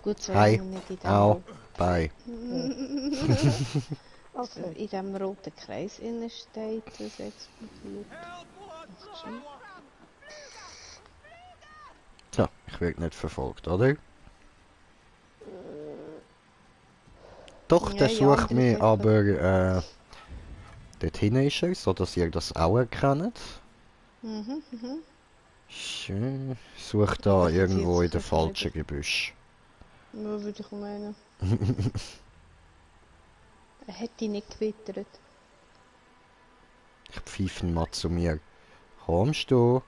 Gut, so Hi, lange nicht in dem, au, bye. also in dem roten Kreis innen steht, das explodiert. So, ich werde nicht verfolgt, oder? Doch, Ja, der die sucht andere mich, Seite. aber dorthin ist er, so dass ihr das auch erkennt. Schön. Such da Das ist irgendwo jetzt in der verkleidet. falschen Gebüsch. Ja, würde ich meinen. Er hätte nicht gewittert. Ich pfeife ihn mal zu mir. Kommst du?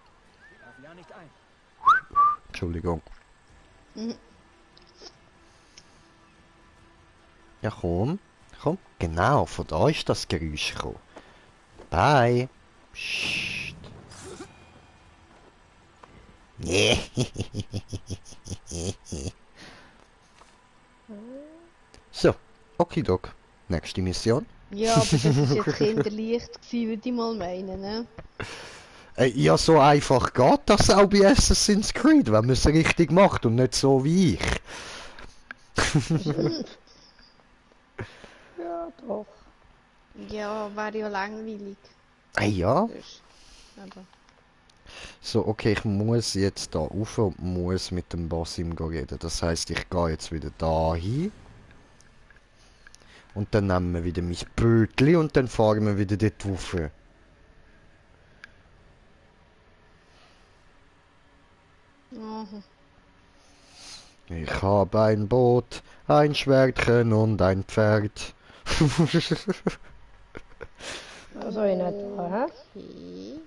Entschuldigung. Mhm. Ja, komm. Komm. Genau, von da ist das Geräusch gekommen. Bye. Psst. Nee. So, okidok. Nächste Mission. Ja, aber das war jetzt kinderleicht, würde ich mal meinen, ne? Ja, so einfach geht das auch bei Assassin's Creed, wenn man es richtig macht und nicht so wie ich. Ja, doch. Ja, wäre ja langweilig. Ja. Das- Aber So, okay, ich muss jetzt da rauf und muss mit dem Boss ihm reden. Das heisst, ich gehe jetzt wieder da hin. Und dann nehmen wir wieder mein Bötli und dann fahren wir wieder dort rauf. aha. Ich habe ein Boot, ein Schwertchen und ein Pferd. Also in etwa, hä? Okay.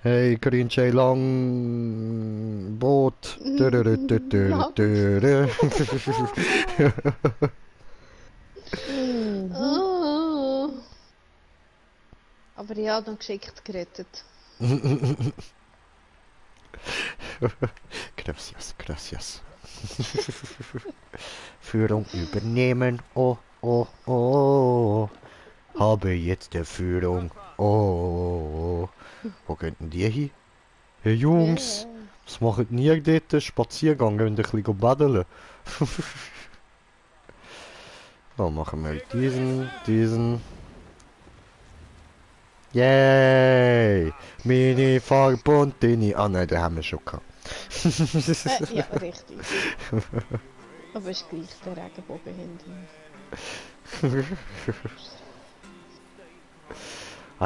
Hey, Green Jay Long Boot. Oh. Aber ja, dann geschickt gerettet. Gracias, gracias. Führung übernehmen. Oh, oh, oh. Habe jetzt der Führung. Oh. Wo könnten die hin? Hey Jungs, was macht ihr dort? Spaziergang und ein bisschen baden. So, machen wir diesen. Yay! Meine Farbbundini. Ah nein, den haben wir schon gehabt. Ja, richtig. Aber es ist gleich der Regenbogen hinten.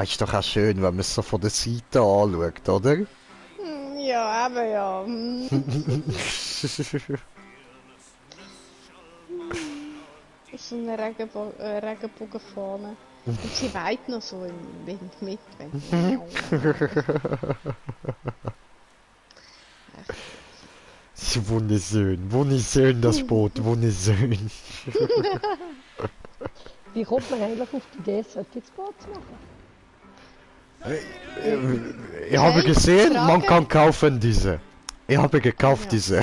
Ist doch auch schön, wenn man es so von der Seite anschaut, oder? Ja, aber ja. So eine Regenbogenfahne. Und sie weht noch so im Wind mit. Wunderschön das Boot, wunderschön. Wie kommt man eigentlich auf die Idee, solche Boot zu machen? Ich habe gesehen, man Frage. kann kaufen diese. Ich habe gekauft, diese.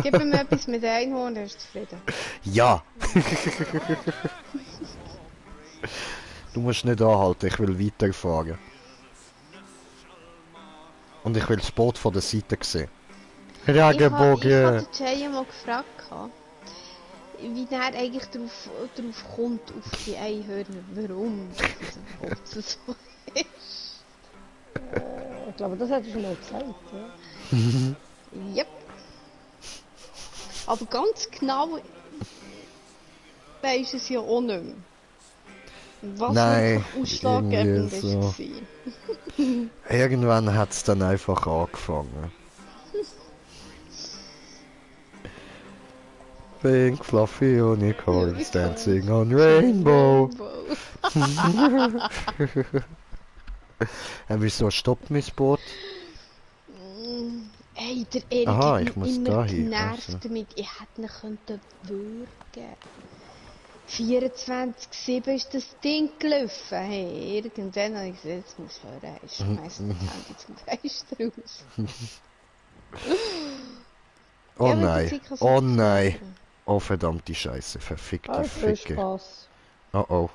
Gib mir etwas mit Einhorn, dann ist zufrieden. Ja. Du musst nicht anhalten, ich will weiterfahren. Und ich will das Boot von der Seite sehen. Ich habe Regenbogen. den Jay mal gefragt, wie er eigentlich drauf kommt, auf die Einhörner. Warum das überhaupt so ist. Ich glaube, das hättest du schon mal gesagt, ja. Yep. Aber ganz genau weisst es ja auch nicht mehr. Was Nein, wirklich ausschlaggebend irgendwie so. war. Irgendwann hat es dann einfach angefangen. Pink Fluffy Unicorns dancing on Rainbow. Wieso stoppt mein Boot? Ey, der Erik Aha, hat ich mich muss immer dahin, genervt also. damit. Ich hätte ihn würgen. 24/7 ist das Ding gelaufen. Hey, irgendwann habe ich gesagt, jetzt muss ich hören. Ich schmeiße das Handy zum Fenster raus. Oh Ja, mit der nein, Zeit kannst du oh das nein. hören. Oh verdammte Scheiße, verfickte Ah, viel Ficke. Spaß. Oh oh.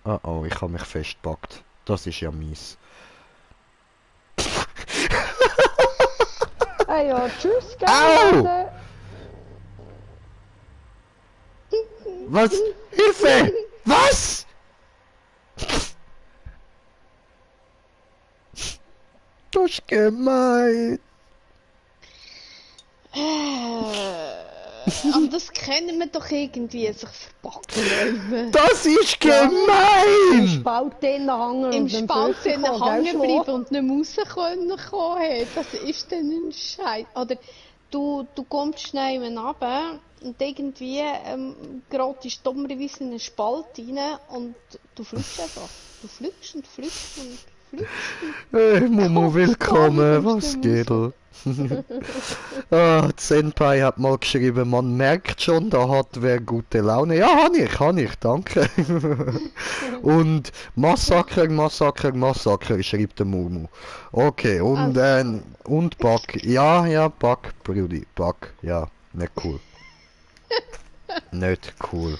Oh oh, ich habe mich festgepackt. Das ist ja mies. Ah ja, tschüss, Au! gerne. Was? Hilfe! Was? Das ist gemein. Aber das kennen wir doch irgendwie, sich verpacken. Das ist Im gemein! Spalt drinnen hängen Im und dem Spalt Füßchen drinnen kommen, hängen gell, bleiben Schwan? und nicht rauskommen. Hey, das ist dann ein Scheiß. Oder du kommst schnell runter und irgendwie gerätst du dummerweise in einen Spalt rein und du fliegst einfach. Du fliegst und fliegst und fliegst. Hey, Momo, Kommst willkommen. du Was nicht geht? raus? Ah, die Senpai hat mal geschrieben, man merkt schon, da hat wer gute Laune. Ja, kann ich, danke. Und Massaker, schreibt der Mumu. Okay, und und Back. Ja, Back, Brudi, Back. Ja, nicht cool. Nicht cool.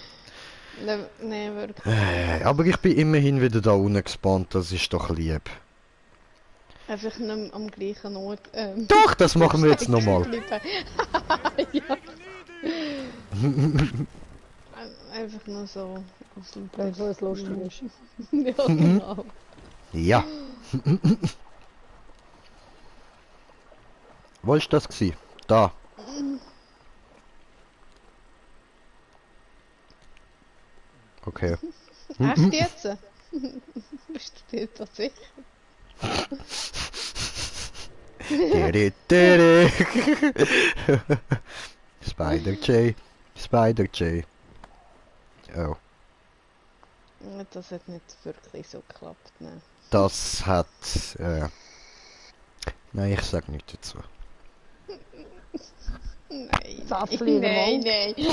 Nein, wirklich. Aber ich bin immerhin wieder da unten gespannt, das ist doch lieb. Einfach nicht mehr am gleichen Ort. Doch, das machen wir jetzt nochmal. Ja. Einfach nur so aus dem Wenn so es lustig ist. Ja, genau. Ja. Wo ist das gsi? Da. Okay. Echt jetzt? Bist du dir da sicher? Dere. Spider J. Oh, Das hat nicht wirklich so geklappt, ne? das hat. Nein, ich sag nichts dazu. Nein, Zapfli in nein, den nein.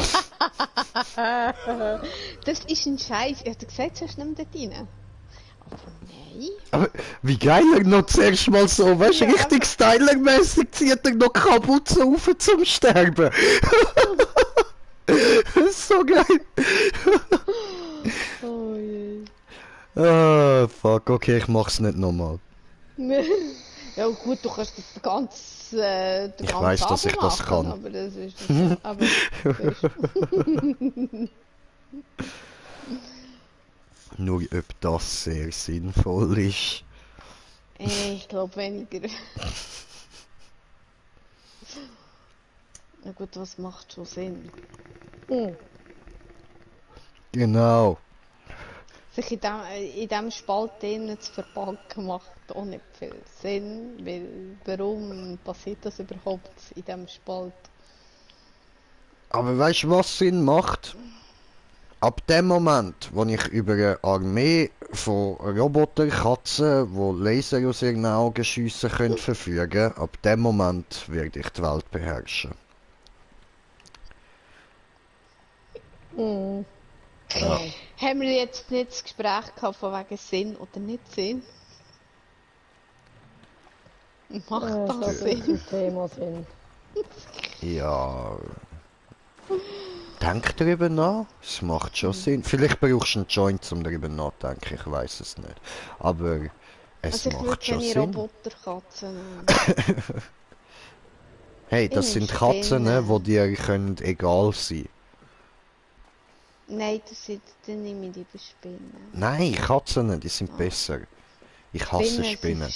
Das ist ein Scheiß. Ich hab dir gesagt, du sollst nicht mehr dort rein. Aber nein. Aber wie geil er noch zuerst mal so, weißt du, Ja, richtig stylermäßig zieht er noch Kapuze auf zum Sterben. Das ist so geil. Oh je. Ah, fuck, okay, ich mach's nicht nochmal. Ja gut, du kannst das den Ich ganzen weiss, dass ich Abend das machen, kann. Aber das ist das, aber Nur ob das sehr sinnvoll ist. ich glaube weniger. Na gut, was macht schon Sinn? Genau. Sich in dem Spalt drinnen zu verpacken macht auch nicht viel Sinn, weil warum passiert das überhaupt in dem Spalt? Aber weißt du, was Sinn macht? Ab dem Moment, wo ich über eine Armee von Roboterkatzen, die Laser aus ihren Augen schiessen können, verfügen, ab dem Moment werde ich die Welt beherrschen. Ja. Haben wir jetzt nicht das Gespräch gehabt von wegen Sinn oder nicht Sinn? Macht das Das Sinn? ist Thema Sinn. Ja. Denk darüber nach. Es macht schon Sinn. Vielleicht brauchst du einen Joint, um darüber nachzudenken. Ich weiß es nicht. Aber es Also ich macht würde schon keine Sinn. Roboterkatzen nehmen. Hey, das Ich sind nehme Katzen, Spinnen. die dir können egal sein. Nein, dann nehme ich lieber Spinnen. Nein, Katzen, die sind besser. Ich hasse Spinnen.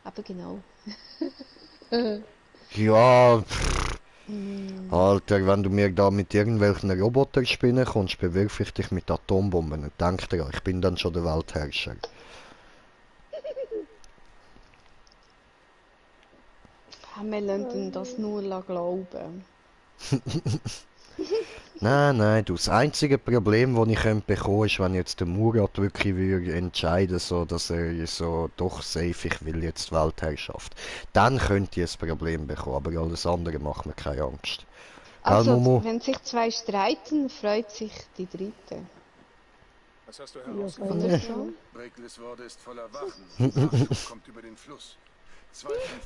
Aber genau. Ja, Alter, wenn du mir da mit irgendwelchen Roboterspinnen kommst, bewirf ich dich mit Atombomben. Und denk dir, ich bin dann schon der Weltherrscher. Wir lassen das nur glauben. Nein, du, das einzige Problem, das ich bekommen könnte, ist, wenn jetzt der Murat wirklich würde entscheiden, so, dass er so, doch safe, ich will jetzt Weltherrschaft. Dann könnte ich ein Problem bekommen, aber alles andere macht mir keine Angst. Also, Momo? wenn sich zwei streiten, freut sich die dritte. Was hast du Ja, herausgefunden? Oder so? Breckles Worde ist voller Wachen. Nachschub kommt über den Fluss.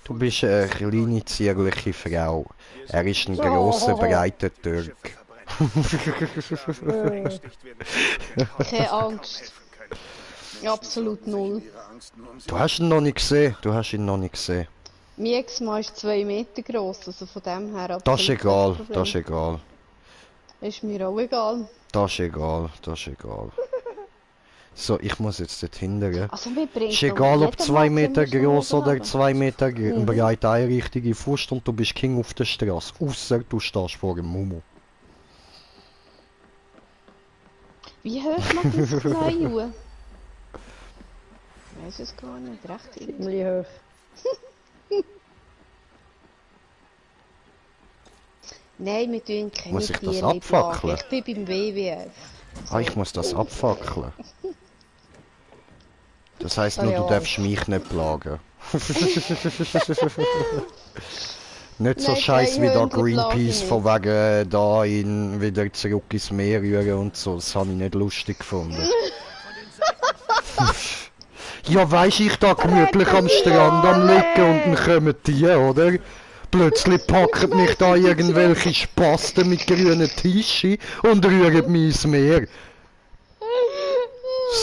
Du bist eine kleine, zierliche Frau. Er ist ein grosser, breiter Türk. Keine Angst. Absolut null. Du hast ihn noch nicht gesehen. Du hast ihn noch nicht gesehen. Mein Ex-Mann ist 2 Meter gross, also von dem her absolut Das ist egal. kein Problem. Das ist egal. Ist mir auch egal. Das ist egal. Das ist egal. So, ich muss jetzt dort hinten. Also mir bringt Ist doch egal, ob jeder 2 Mal Meter ziemlich groß schnell oder runter. 2 Meter breit, eine richtige Fuß und du bist King auf der Straße. Ausser du stehst vor dem Mumu. Wie hoch macht das kleine Uhr? Ich weiß es gar nicht, recht viel. Ziemlich hoch. Nein, wir tun keine Muss ich das Tiere abfackeln? plagen. Ich bin beim WWF. Ah, ich muss das abfackeln. Das heisst Ah, nur, ja. du darfst mich nicht plagen. Nicht so Nein, scheiß wie da Hunde plage Greenpeace ich von wegen da in wieder zurück ins Meer rühren und so. Das habe ich nicht lustig gefunden. Ja, weisst ich da gemütlich am Strand am Liegen und dann kommen die, oder? Plötzlich packen mich da irgendwelche Spasten mit grünen Tischen und rühren mich ins Meer.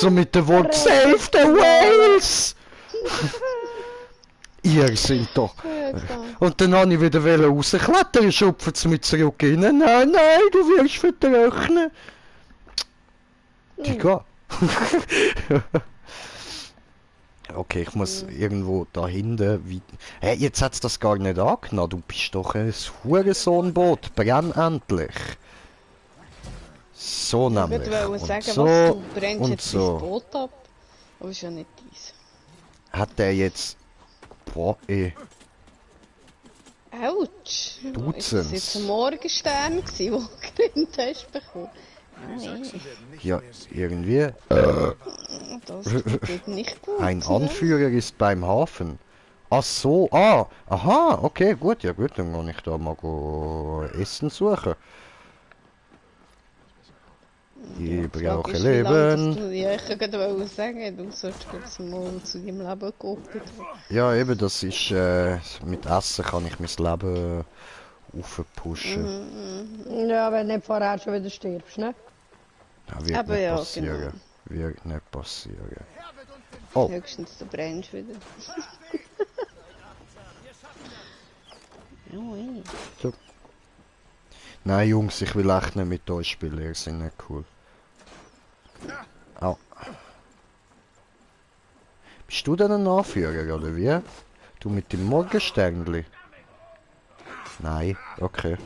So mit dem Wort Save the Whales! Ihr sind doch... Und dann habe ich wieder rausklettern, schupfen sie mit zurück rein. Nein, du wirst vertrocknen. Digga. Okay, ich muss irgendwo da hinten... Hey, jetzt hat's das gar nicht angenommen. Du bist doch ein Hurensohnboot. Brenn endlich. So Ich nämlich. wollte Und sagen, so was du brennst und jetzt so. dein Boot ab. Aber ist ja nicht dies. Hat der jetzt... Boah, ey. Autsch! Tut's Ist das uns? jetzt ein Morgenstern gewesen, den du gegrinnt hast bekommen? Nein, Ja, irgendwie. das tut nicht gut. Ein ne? Anführer ist beim Hafen. Ach so, aha, okay, gut, ja gut, dann kann ich da mal Essen suchen. Ich brauche Frage ist, wie lange Leben. das ja, ich kann gerade sagen, du sollst kurz mal zu deinem Leben gucken. Ja, eben, das ist, mit Essen kann ich mein Leben aufpushen. Ja, wenn du nicht vorher schon wieder stirbst, ne? Das wird Aber nicht ja, passieren. Wird nicht passieren. Oh. Höchstens der brennst wieder. Ja, ey. So. Nein, Jungs, ich will echt nicht mit euch spielen, ihr seid nicht cool. Au. Bist du denn ein Anführer, oder wie? Du mit dem Morgensternli? Nein, okay.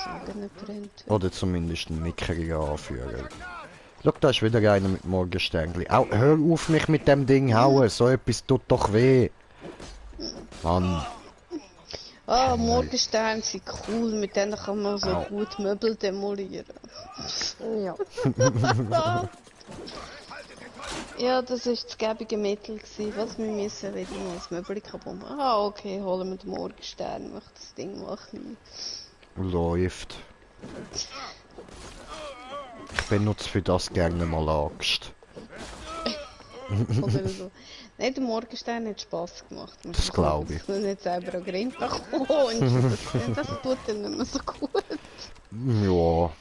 Sagen nicht brennt. Oder zumindest ein mickriger Anführer. Schau, da ist wieder einer mit Morgensternli. Au, hör auf mich mit dem Ding hauen, so etwas tut doch weh. Mann. Ah, Morgensterne sind cool, mit denen kann man so gut Möbel demolieren. Ja. Ja, das war das gäbige Mittel gewesen. Was wir müssen wieder mal das Möbel kaputt machen. Ah, okay, holen wir den Morgenstern, mach das Ding machen. Läuft. Ich benutze für das gerne mal Axt. Oder so. Nein, der Morgenstern hat Spass gemacht. Das glaube ich. Ich will nicht selber an Grinta kommen. Das tut dann nicht mehr so gut. Ja.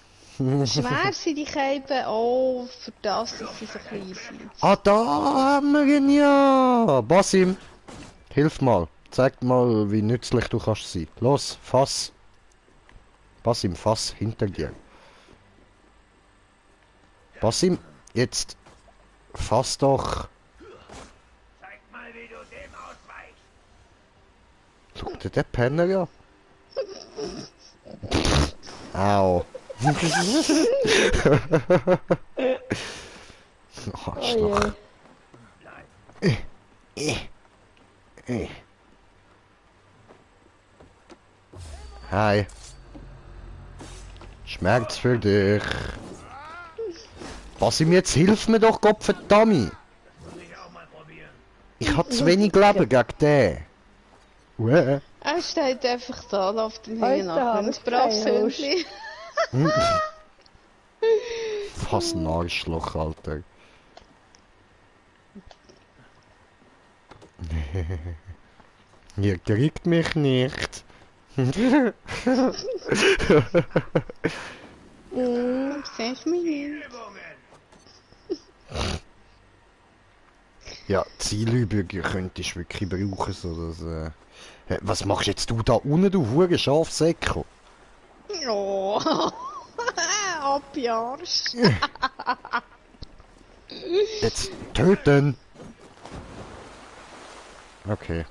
Schwer sind die Käben auch für das, dass sie so klein sind. Ah, da haben wir ihn ja. Basim, hilf mal. Zeig mal, wie nützlich du kannst sein. Los, fass. Basim, fass hinter dir. Basim, jetzt fass doch. Zeig mal, wie du dem ausweichst. Schau dir den Penner ja. Au. Arschloch. Hi. Schmerz für dich. Basim, jetzt hilf mir doch, Gottverdammt. Ich hab zu wenig Leben gegen den. Uäh. Er steht einfach da, läuft dem Heute Hängen nach. habe Ein ich braves keine Hündchen. Was ein Arschloch, Alter. Ihr kriegt mich nicht. Siehst du mich nicht? Ja, Zielübungen könntest du wirklich brauchen, so dass, was machst jetzt du da unten, du hure Schafsäckel? Oh, abjarsch. Jetzt töten! Okay.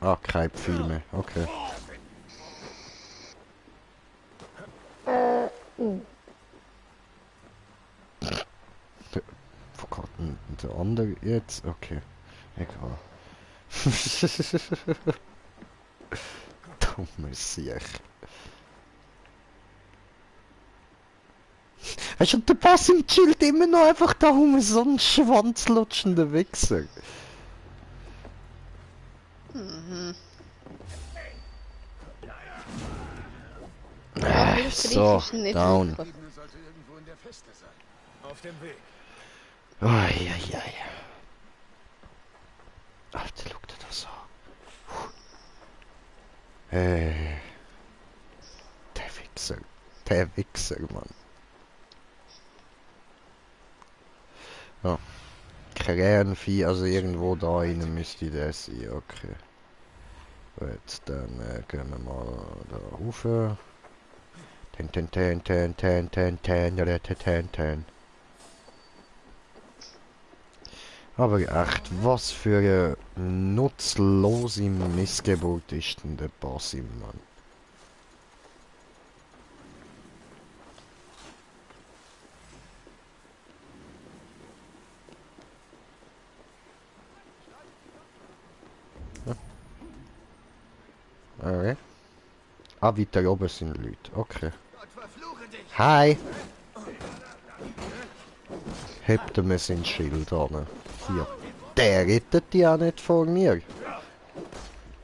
Ah, kein Pfeil mehr, okay. Wo kommt denn der andere jetzt? Okay. Egal. Dummer Sieg. Weißt du, der Basim chillt immer noch einfach da rum, so ein schwanzlutschender Wichser. So, down. Ebene sollte irgendwo in der Feste sein. Auf dem Weg. Eieiei. Alter, schau dir das an. Der Wichser. Der Wichser, Mann. Ja. Krähenvieh, also irgendwo da rein müsste der sein, okay. Gut, dann gehen wir mal da rauf. Ten. Aber echt, was für eine nutzlose Missgeburt ist denn der Basim, Mann? Okay. Ah, weiter oben sind Leute. Okay. Hi! Hebt mir sein Schild an. Hier. Der rettet die auch nicht vor mir.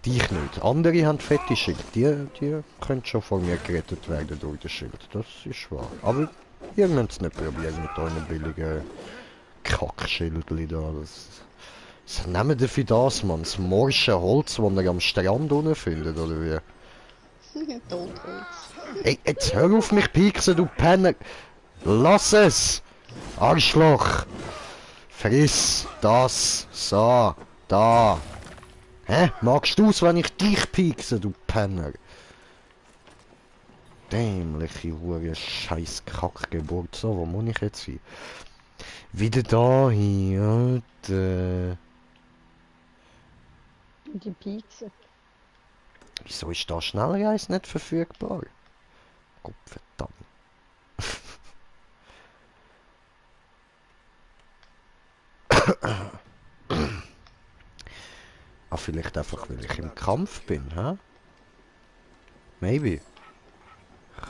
Dich nicht. Andere haben fette Schild. Die können schon vor mir gerettet werden durch das Schild. Das ist wahr. Aber ihr müsst es nicht probieren mit euren billigen Kackschildli da. Was nehmen ihr für das, Mann? Das morsche Holz, das ihr am Strand unten findet, oder wie? Totholz. Ey, jetzt hör auf mich pieksen, du Penner! Lass es! Arschloch! Friss das! So! Da! Hä? Magst du's, wenn ich dich piekse, du Penner? Dämliche Hure, scheiß Kackgeburt. So, wo muss ich jetzt hin? Wieder da hin, Alter. Die Pizza. Wieso ist da Schnellreis nicht verfügbar? Gott verdammt. Ah, vielleicht einfach, weil ich im Kampf bin, hä? Maybe.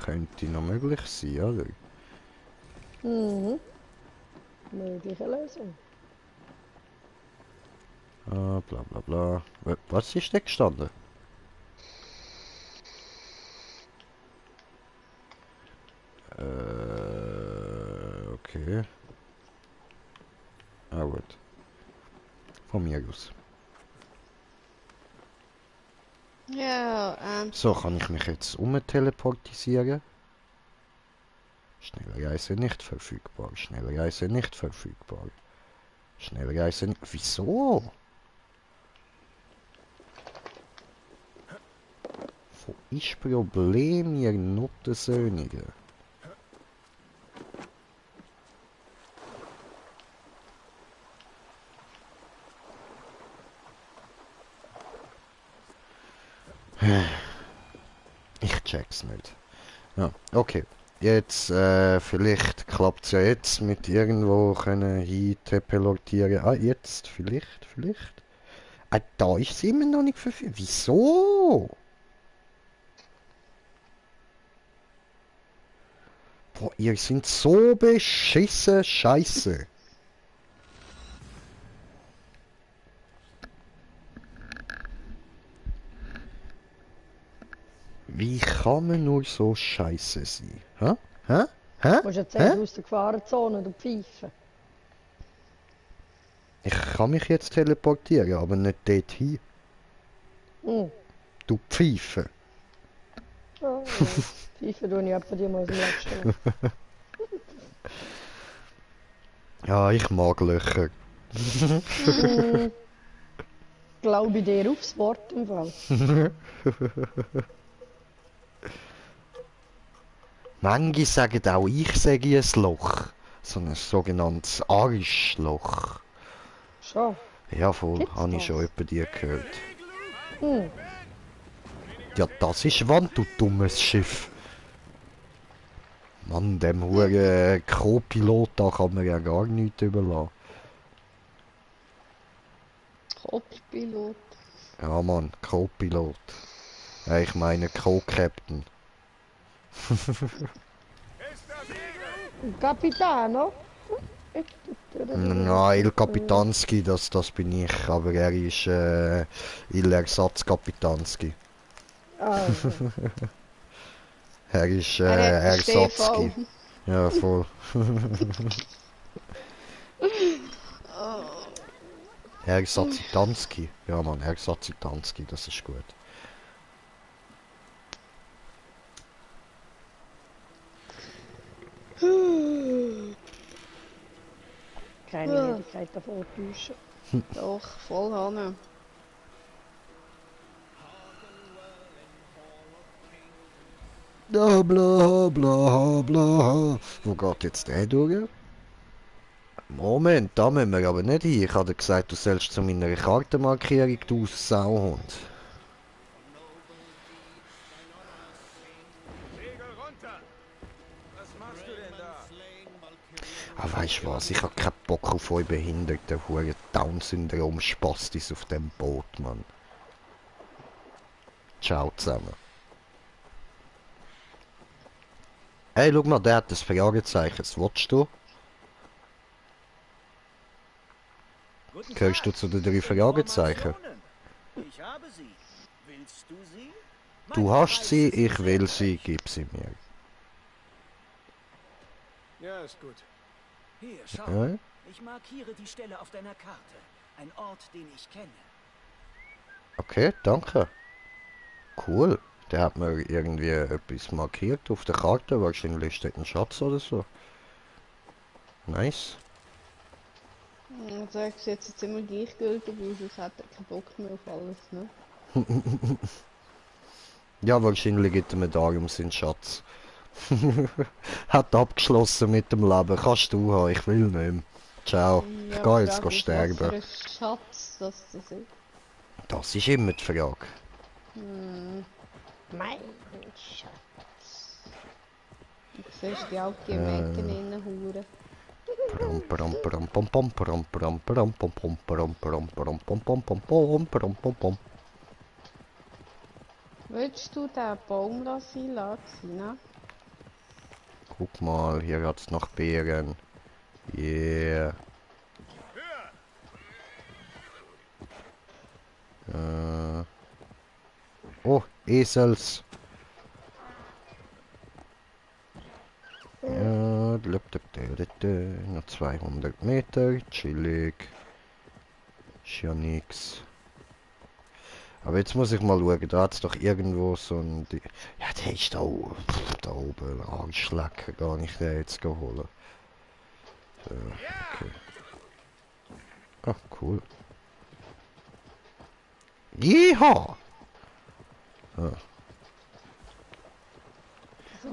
Könnte noch möglich sein, oder? Mhm. Mögliche Lösung. Ah, bla bla bla. Was ist da gestanden? Okay. Von mir aus. Ja, So, kann ich mich jetzt umteleportisieren? Schnellreise nicht verfügbar. Schnellreise nicht verfügbar. Schnellreise nicht... Wieso? Wo ist Problem, ihr Nuttensöhnige? Ich check's nicht. Ja, okay. Jetzt, vielleicht klappt's ja jetzt mit irgendwo können hin teleportieren. Ah, jetzt, vielleicht. Ah, da ist sie immer noch nicht verfügbar. Wieso? Boah, ihr seid so beschissen scheiße. Wie kann man nur so scheiße sein? Hä? Hä? Hä? Du musst jetzt Hä? aus der Gefahrenzone, du Pfeife. Ich kann mich jetzt teleportieren, aber nicht dorthin. Hm. Du Pfeife. Ja, Pfeife tue ich etwa die mal aus dem letzten Mal. Ja, ich mag Löcher. Glaube ich dir aufs Wort im Fall. Manche sagen auch, ich sage ein Loch. So ein sogenanntes Arschloch. Schon. Ja, voll, Gibt's habe ich das? schon etwa dir gehört. Hm. Ja, das ist Wand, du dummes Schiff. Mann, dem huren Co-Pilot da kann man ja gar nichts überlassen. Kopfpilot. Ja, Mann, Co-Pilot. Ja, ich meine Co-Captain. Capitano? Na, Il Kapitanski, das bin ich, aber er ist Il Ersatz Kapitanski. Ah, Er ist Er hat den Ersatzki. Ja, voll. Ersatzitanski. Ja, Mann, Ersatzitanski, das ist gut. keine Möglichkeit davon täuschen. Doch, voll Hanne. Bla bla bla bla. Wo geht jetzt der durch? Moment, da müssen wir aber nicht hin. Ich habe dir gesagt, du sollst zu meiner Kartenmarkierung, du Sauhund. Segel runter! Was machst du denn da? Ah, weißt du was? Ich habe keinen Bock auf euch behinderten Huren Down-Syndrom-Spastis auf dem Boot, Mann. Ciao zusammen. Hey, schau mal, der hat das Fragezeichen. Was willst du? Gehörst du zu den 3 Fragezeichen? Ich habe sie. Willst du sie? Du hast sie, ich will sie, gib sie mir. Ja, ist gut. Hier, schau. Ja? Ich markiere die Stelle auf deiner Karte. Ein Ort, den ich kenne. Okay, danke. Cool. Der hat mir irgendwie etwas markiert auf der Karte. Wahrscheinlich steht ein Schatz oder so. Nice. Also ich sehe jetzt immer gleichgültig aus, als hätte er keinen Bock mehr auf alles, ne? Ja, wahrscheinlich gibt er mir darum seinen Schatz. Hat abgeschlossen mit dem Leben. Kannst du haben, ich will nicht mehr. Ciao. Ich Ja, gehe jetzt Frage ist, was für sterben. ein Schatz das ist. Das ist immer die Frage. Mein Schatz. Du siehst die Algemecken innen Hure. Willst du den Baum lassen, ne? Guck mal, hier hat's noch Beeren. Yeah. Oh, Esels. Ja, noch 200 Meter, chillig. Ist ja nix. Aber jetzt muss ich mal schauen, da hat's doch irgendwo so ein... Ja, der ist da, da oben, Arschlecker, gar nicht den jetzt holen. So, okay. Ah, cool. Jeha! Ah. Das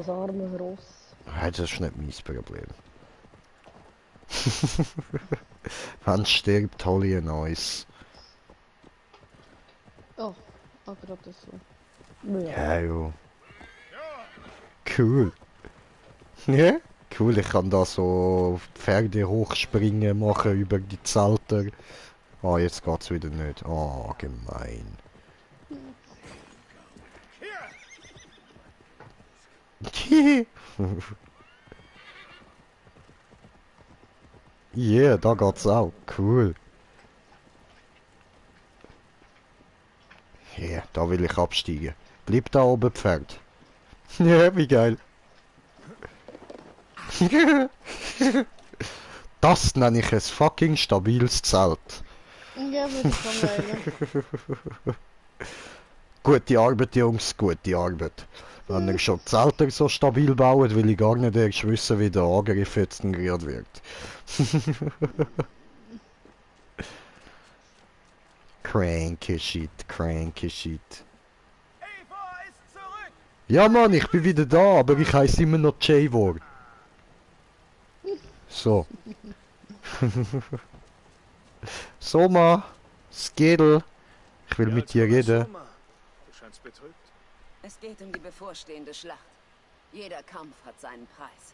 arme Ross. Ja, das ist nicht mein Problem. Wenn es stirbt, hol ich ein neues. Oh, gerade so. Ja, jo. Cool. Ja? Cool, ich kann da so Pferde hochspringen machen über die Zelter. Ah, jetzt geht's wieder nicht. Ah, gemein. Yeah, da geht's auch. Cool. Yeah, da will ich absteigen. Bleib da oben, Pferd. Ja, wie geil. Das nenne ich ein fucking stabiles Zelt. Ja, würde ich meinen. Gute Arbeit, Jungs, gute Arbeit. Wenn ihr schon Zelte so stabil baut, will ich gar nicht erst wissen, wie der Angriff jetzt gerade wird. Cranky Shit, cranky Shit. Eivor ist zurück! Ja Mann, ich bin wieder da, aber ich heiße immer noch Javor. So. Soma, Skedel, ich will mit dir reden. Du scheinst betrübt. Es geht um die bevorstehende Schlacht. Jeder Kampf hat seinen Preis.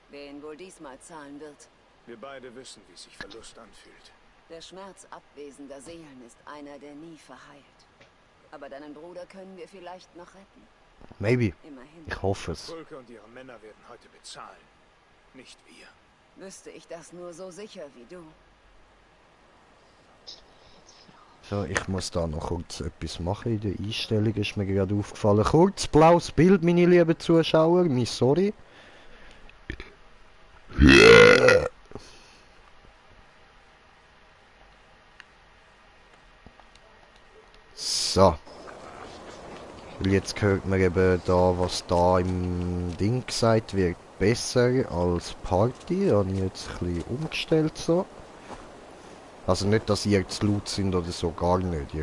Wer ihn wohl diesmal zahlen wird? Wir beide wissen, wie sich Verlust anfühlt. Der Schmerz abwesender Seelen ist einer, der nie verheilt. Aber deinen Bruder können wir vielleicht noch retten. Maybe. Immerhin. Ich hoffe es. Fulke und ihre Männer werden heute bezahlen. Nicht wir. Wüsste ich das nur so sicher wie du. So, ich muss da noch kurz etwas machen in der Einstellung, ist mir gerade aufgefallen. Kurz blaues Bild, meine lieben Zuschauer, mein Sorry. So. Weil jetzt hört man eben da, was da im Ding gesagt wird, besser als Party. Habe ich jetzt ein bisschen umgestellt so. Also nicht, dass ihr zu laut sind oder so, gar nicht.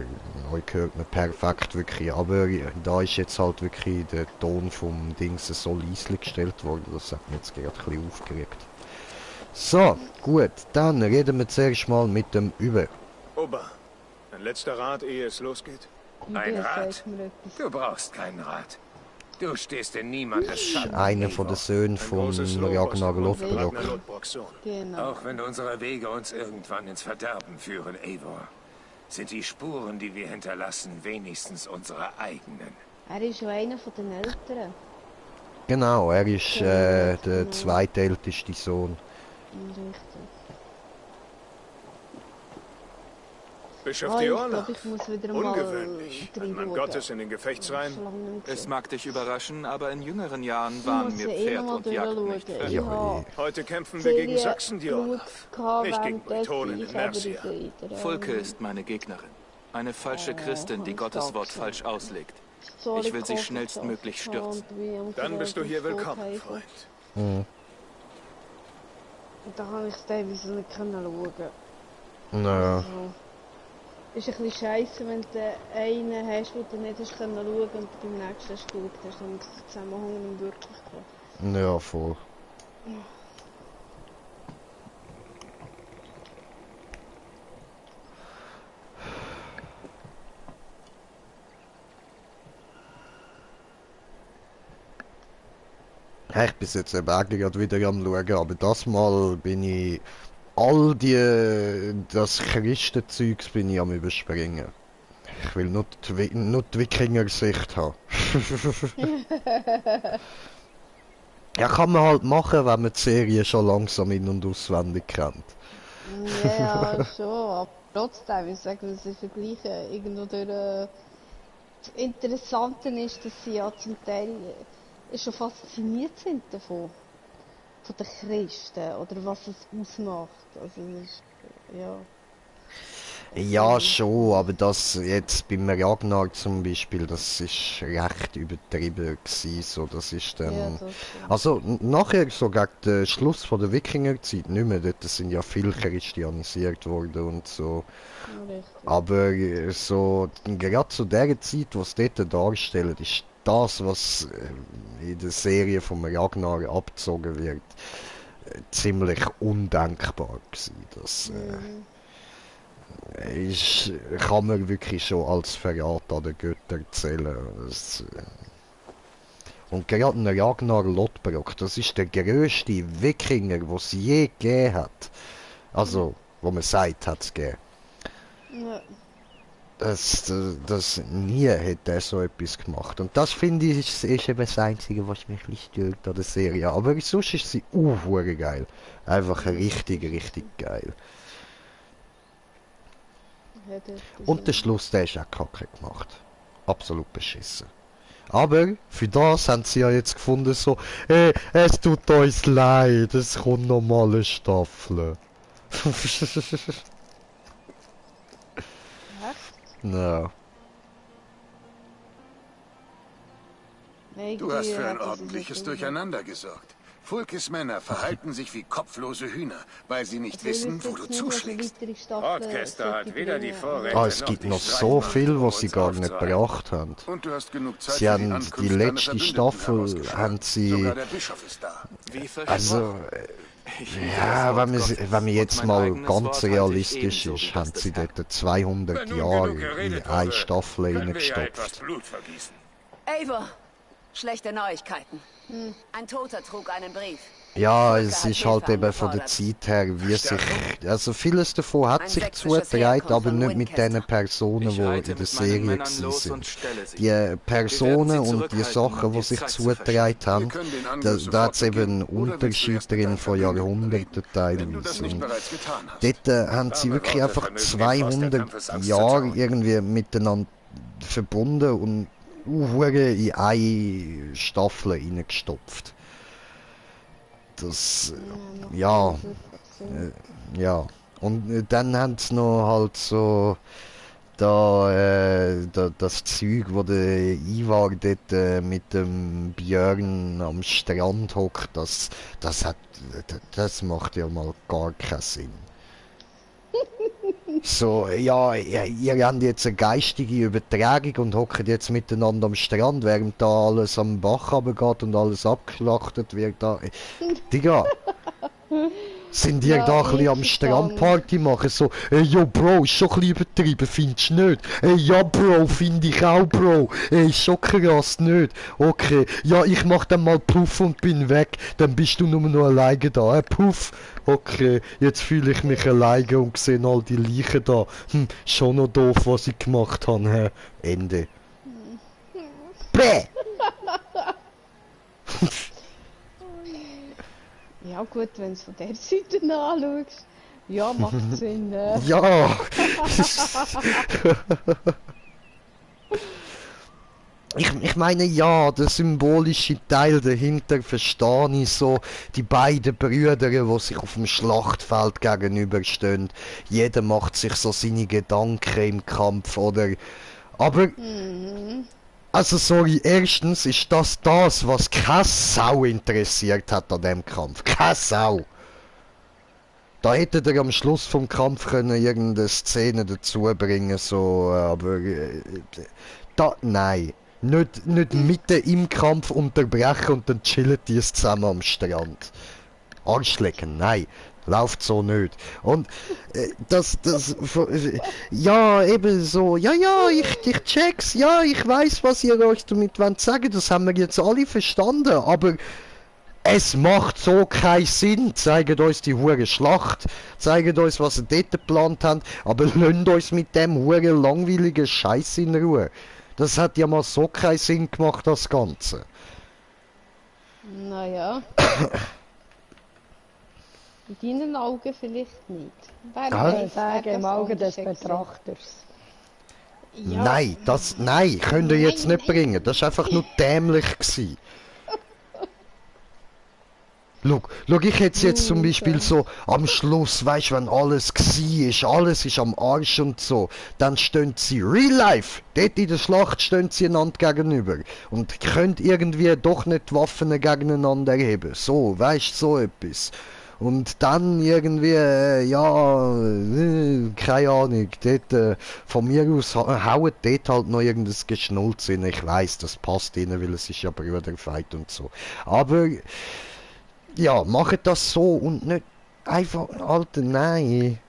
Euch hört man perfekt wirklich. Aber da ist jetzt halt wirklich der Ton vom Dings so leise gestellt worden. Das hat mich jetzt gerade ein bisschen aufgeregt. So, gut. Dann reden wir zuerst mal mit dem Über. Ober, ein letzter Rat, ehe es losgeht. Ein Rat? Du brauchst keinen Rat. Du stehst in niemandes Schatten. Einer von den Söhnen von Ragnar Lothbrok. Genau. Auch wenn unsere Wege uns irgendwann ins Verderben führen, Eivor, sind die Spuren, die wir hinterlassen, wenigstens unsere eigenen. Er ist ja einer von den Älteren. Genau, er ist der zweitälteste Sohn. Richtig. Bischof Ich Diorla. glaube, ich muss wieder mal Ungewöhnlich. Ein Mann Gottes in den Gefechtsreihen. Es mag dich überraschen, aber in jüngeren Jahren waren mir Pferd und Jagd nicht fremd. Ja, Heute kämpfen wir gegen Sachsen, Diorla. Nicht gegen Bretonen in Mercia. Fulke ist meine Gegnerin. Eine falsche Christin, die Gottes Wort falsch auslegt. Ich will sie schnellstmöglich stürzen. Dann bist du hier willkommen, Freund. Mhm. Da habe ich teilweise nicht schauen. Naja. Also, ist ein bisschen scheiße, wenn du einen hast, den du nicht hast schauen und beim nächsten hast geschaut hast, dann ist der Zusammenhang nicht wirklich klar. Ja, voll. Ja, ich bin jetzt eben eigentlich gerade wieder am Schauen, aber das Mal bin ich das Christenzeugs bin ich am Überspringen. Ich will nur die Wikinger-Sicht haben. Ja, kann man halt machen, wenn man die Serie schon langsam in- und auswendig kennt. Ja, schon, aber trotzdem, ich sage, dass sie vergleichen irgendwo durch... Das Interessante ist, dass sie ja zum Teil schon fasziniert sind davon. Von den Christen, oder was es ausmacht. Also, das ist, ja... Ja, schon, aber das jetzt beim Ragnar zum Beispiel, das ist recht übertrieben gewesen, so, das ist dann... Ja, das stimmt. Also, nachher, so gegen den Schluss von der Wikingerzeit nicht mehr, dort sind ja viel christianisiert worden und so. Richtig. Aber so, gerade zu der Zeit, was sie dort darstellen, ist das, was in der Serie vom Ragnar abgezogen wird, ziemlich undenkbar gewesen. Das kann man wirklich schon als Verrat an den Göttern zählen. Und gerade ein Ragnar Lodbrok, das ist der grösste Wikinger, den es je gegeben hat. Also, wo man sagt, hat es gegeben. Ja. Das nie hätte er so etwas gemacht. Und das finde ich ist eben das Einzige, was mich ein bisschen stört an der Serie. Aber sonst ist sie geil. Einfach richtig, richtig geil. Ja, Und der Schluss, der ist auch kacke gemacht. Absolut beschissen. Aber für das haben sie ja jetzt gefunden, so, es tut uns leid, es kommt noch mal eine Staffel. No. Du hast für ein ordentliches Durcheinander gesorgt. Fulkes Männer verhalten sich wie kopflose Hühner, weil sie nicht wissen, wo du zuschlägst. Orchester hat weder die Vorräte Es gibt noch so viel, was sie gar nicht gebracht haben. Und du hast genug Zeit Sie haben die letzte Staffel, haben sie... Sogar der Bischof ist da. Also... Ja, wenn man jetzt mal ganz realistisch ist, haben sie dort 200 Jahre in eine Staffel reingestopft. Eivor, schlechte Neuigkeiten. Ein Toter trug einen Brief. Ja, es ist halt eben von der Zeit her, wie sich... Also vieles davon hat sich zugetragen, aber nicht mit den Personen, die in der Serie waren. Die Personen und die Sachen, die sich zugetragen haben, da hat es eben einen Unterschied drin von Jahrhunderten teilweise. Und dort haben sie wirklich einfach 200 Jahre irgendwie miteinander verbunden und in eine Staffel reingestopft. Das, ja, ja. Und dann haben sie noch halt so das Zeug, wo der Ivar dort mit dem Björn am Strand hockt, das macht ja mal gar keinen Sinn. So, ja, ihr habt jetzt eine geistige Übertragung und hockt jetzt miteinander am Strand, während da alles am Bach runtergeht und alles abgeschlachtet wird. Da, Digga, sind ihr da ein bisschen am Strandparty machen? So, ey, yo, Bro, ist schon ein bisschen übertrieben, findest du nicht? Ey, ja, Bro, find ich auch, Bro. Ey, ist schon krass, nicht? Okay, ja, ich mach dann mal Puff und bin weg, dann bist du nur noch alleine da, Puff. Okay, jetzt fühle ich mich alleine und sehe all die Leichen da. Schon noch doof, was ich gemacht habe, hä? Ende. Bäh! Ja gut, wenn du es von der Seite anschaust. Ja, macht Sinn. Ja! Ich meine, ja, der symbolische Teil dahinter verstehe ich so, die beiden Brüder, die sich auf dem Schlachtfeld gegenüberstehen. Jeder macht sich so seine Gedanken im Kampf, oder? Aber, also sorry, erstens ist das, was keine Sau interessiert hat an dem Kampf. Keine Sau! Da hätte er am Schluss vom Kampf können irgendeine Szene dazu bringen, so, aber, nein. Nicht mitten im Kampf unterbrechen und dann chillen die zusammen am Strand. Arschlecken, nein, läuft so nicht. Und ja, eben so, ja, ich check's, ja, ich weiß, was ihr euch damit wollt sagen, das haben wir jetzt alle verstanden, aber es macht so keinen Sinn. Zeigt uns die hure Schlacht, zeigt uns, was ihr dort geplant habt, aber lasst uns mit dem hure langweiligen Scheiß in Ruhe. Das hat ja mal so keinen Sinn gemacht, das Ganze. Naja. In deinen Augen vielleicht nicht. Ich sage im Auge des Betrachters. Ja. Nein, könnt ihr jetzt nicht bringen. Das war einfach nur dämlich gewesen. Schau, ich hätte jetzt zum Beispiel so am Schluss, weißt du, wenn alles war, alles ist am Arsch und so, dann stehen sie real life, dort in der Schlacht stehen sie einander gegenüber und können irgendwie doch nicht die Waffen gegeneinander heben. So, weißt du, so etwas. Und dann irgendwie, keine Ahnung, dort, von mir aus hauen dort halt noch irgendein Geschnulz rein. Ich weiss, das passt ihnen, weil es ist ja Brüderfight und so. Aber, ja, macht das so und nicht einfach, Alter, nein.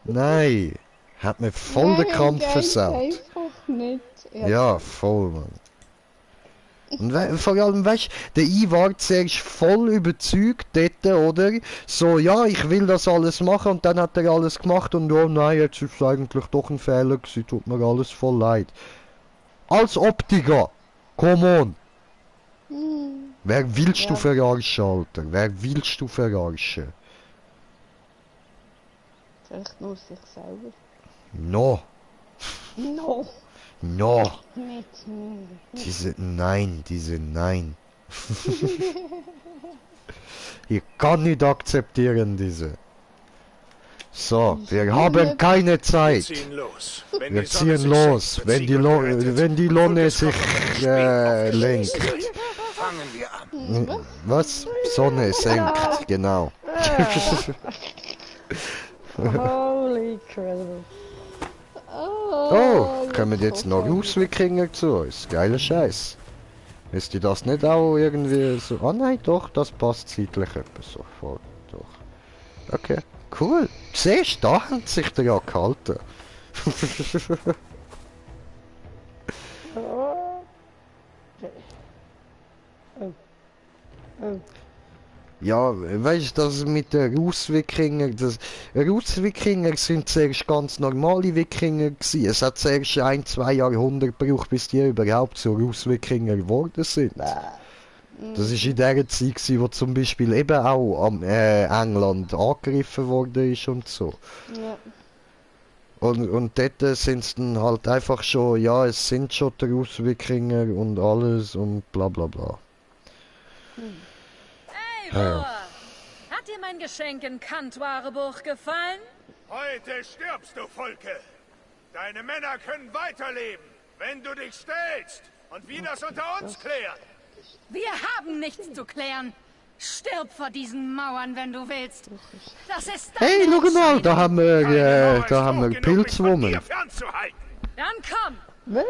Nein. Hat mir voll den Kampf versaut. Einfach nicht. Ja, voll, Mann. Und vor allem, weißt du, der I war zuerst voll überzeugt dort, oder? So, ja, ich will das alles machen und dann hat er alles gemacht und oh nein, jetzt ist es eigentlich doch ein Fehler gewesen, tut mir alles voll leid. Als Optiker, come on! Wer willst du verarschen, Alter? Wer willst du verarschen? Vielleicht nur sich selber. No. No. No. Nicht mehr. Diese Nein. Ich kann nicht akzeptieren, diese. So, wir haben keine Zeit. Wir ziehen los, wenn die Lonne sich lenkt. Fangen wir an. Was? Sonne senkt, genau. Holy crap. Oh, kommen jetzt noch Auswikinger zu uns. Geiler Scheiß. Ist dir das nicht auch irgendwie so... Ah nein, doch, das passt zeitlich etwa so voll. Doch. Okay, cool. Siehst du, da haben sich der ja gehalten. Ja, weißt du, das mit den Russ-Wikinger, Russ-Wikinger sind zuerst ganz normale Wikinger gewesen. Es hat zuerst 1-2 Jahrhunderte gebraucht, bis die überhaupt so Russ-Wikinger geworden sind. Das ist in der Zeit gewesen, wo zum Beispiel eben auch am England angegriffen worden ist und so. Ja. Und dort sind es dann halt einfach schon, ja, es sind schon die Russ-Wikinger und alles und bla bla bla. Eivor, hat dir mein Geschenk in Kantwarebuch gefallen? Heute stirbst du, Volke. Deine Männer können weiterleben, wenn du dich stellst und wir das unter uns klären. Wir haben nichts zu klären. Stirb vor diesen Mauern, wenn du willst. Das ist Hey, schau mal, da haben wir Pilzwoman. Dann komm, hol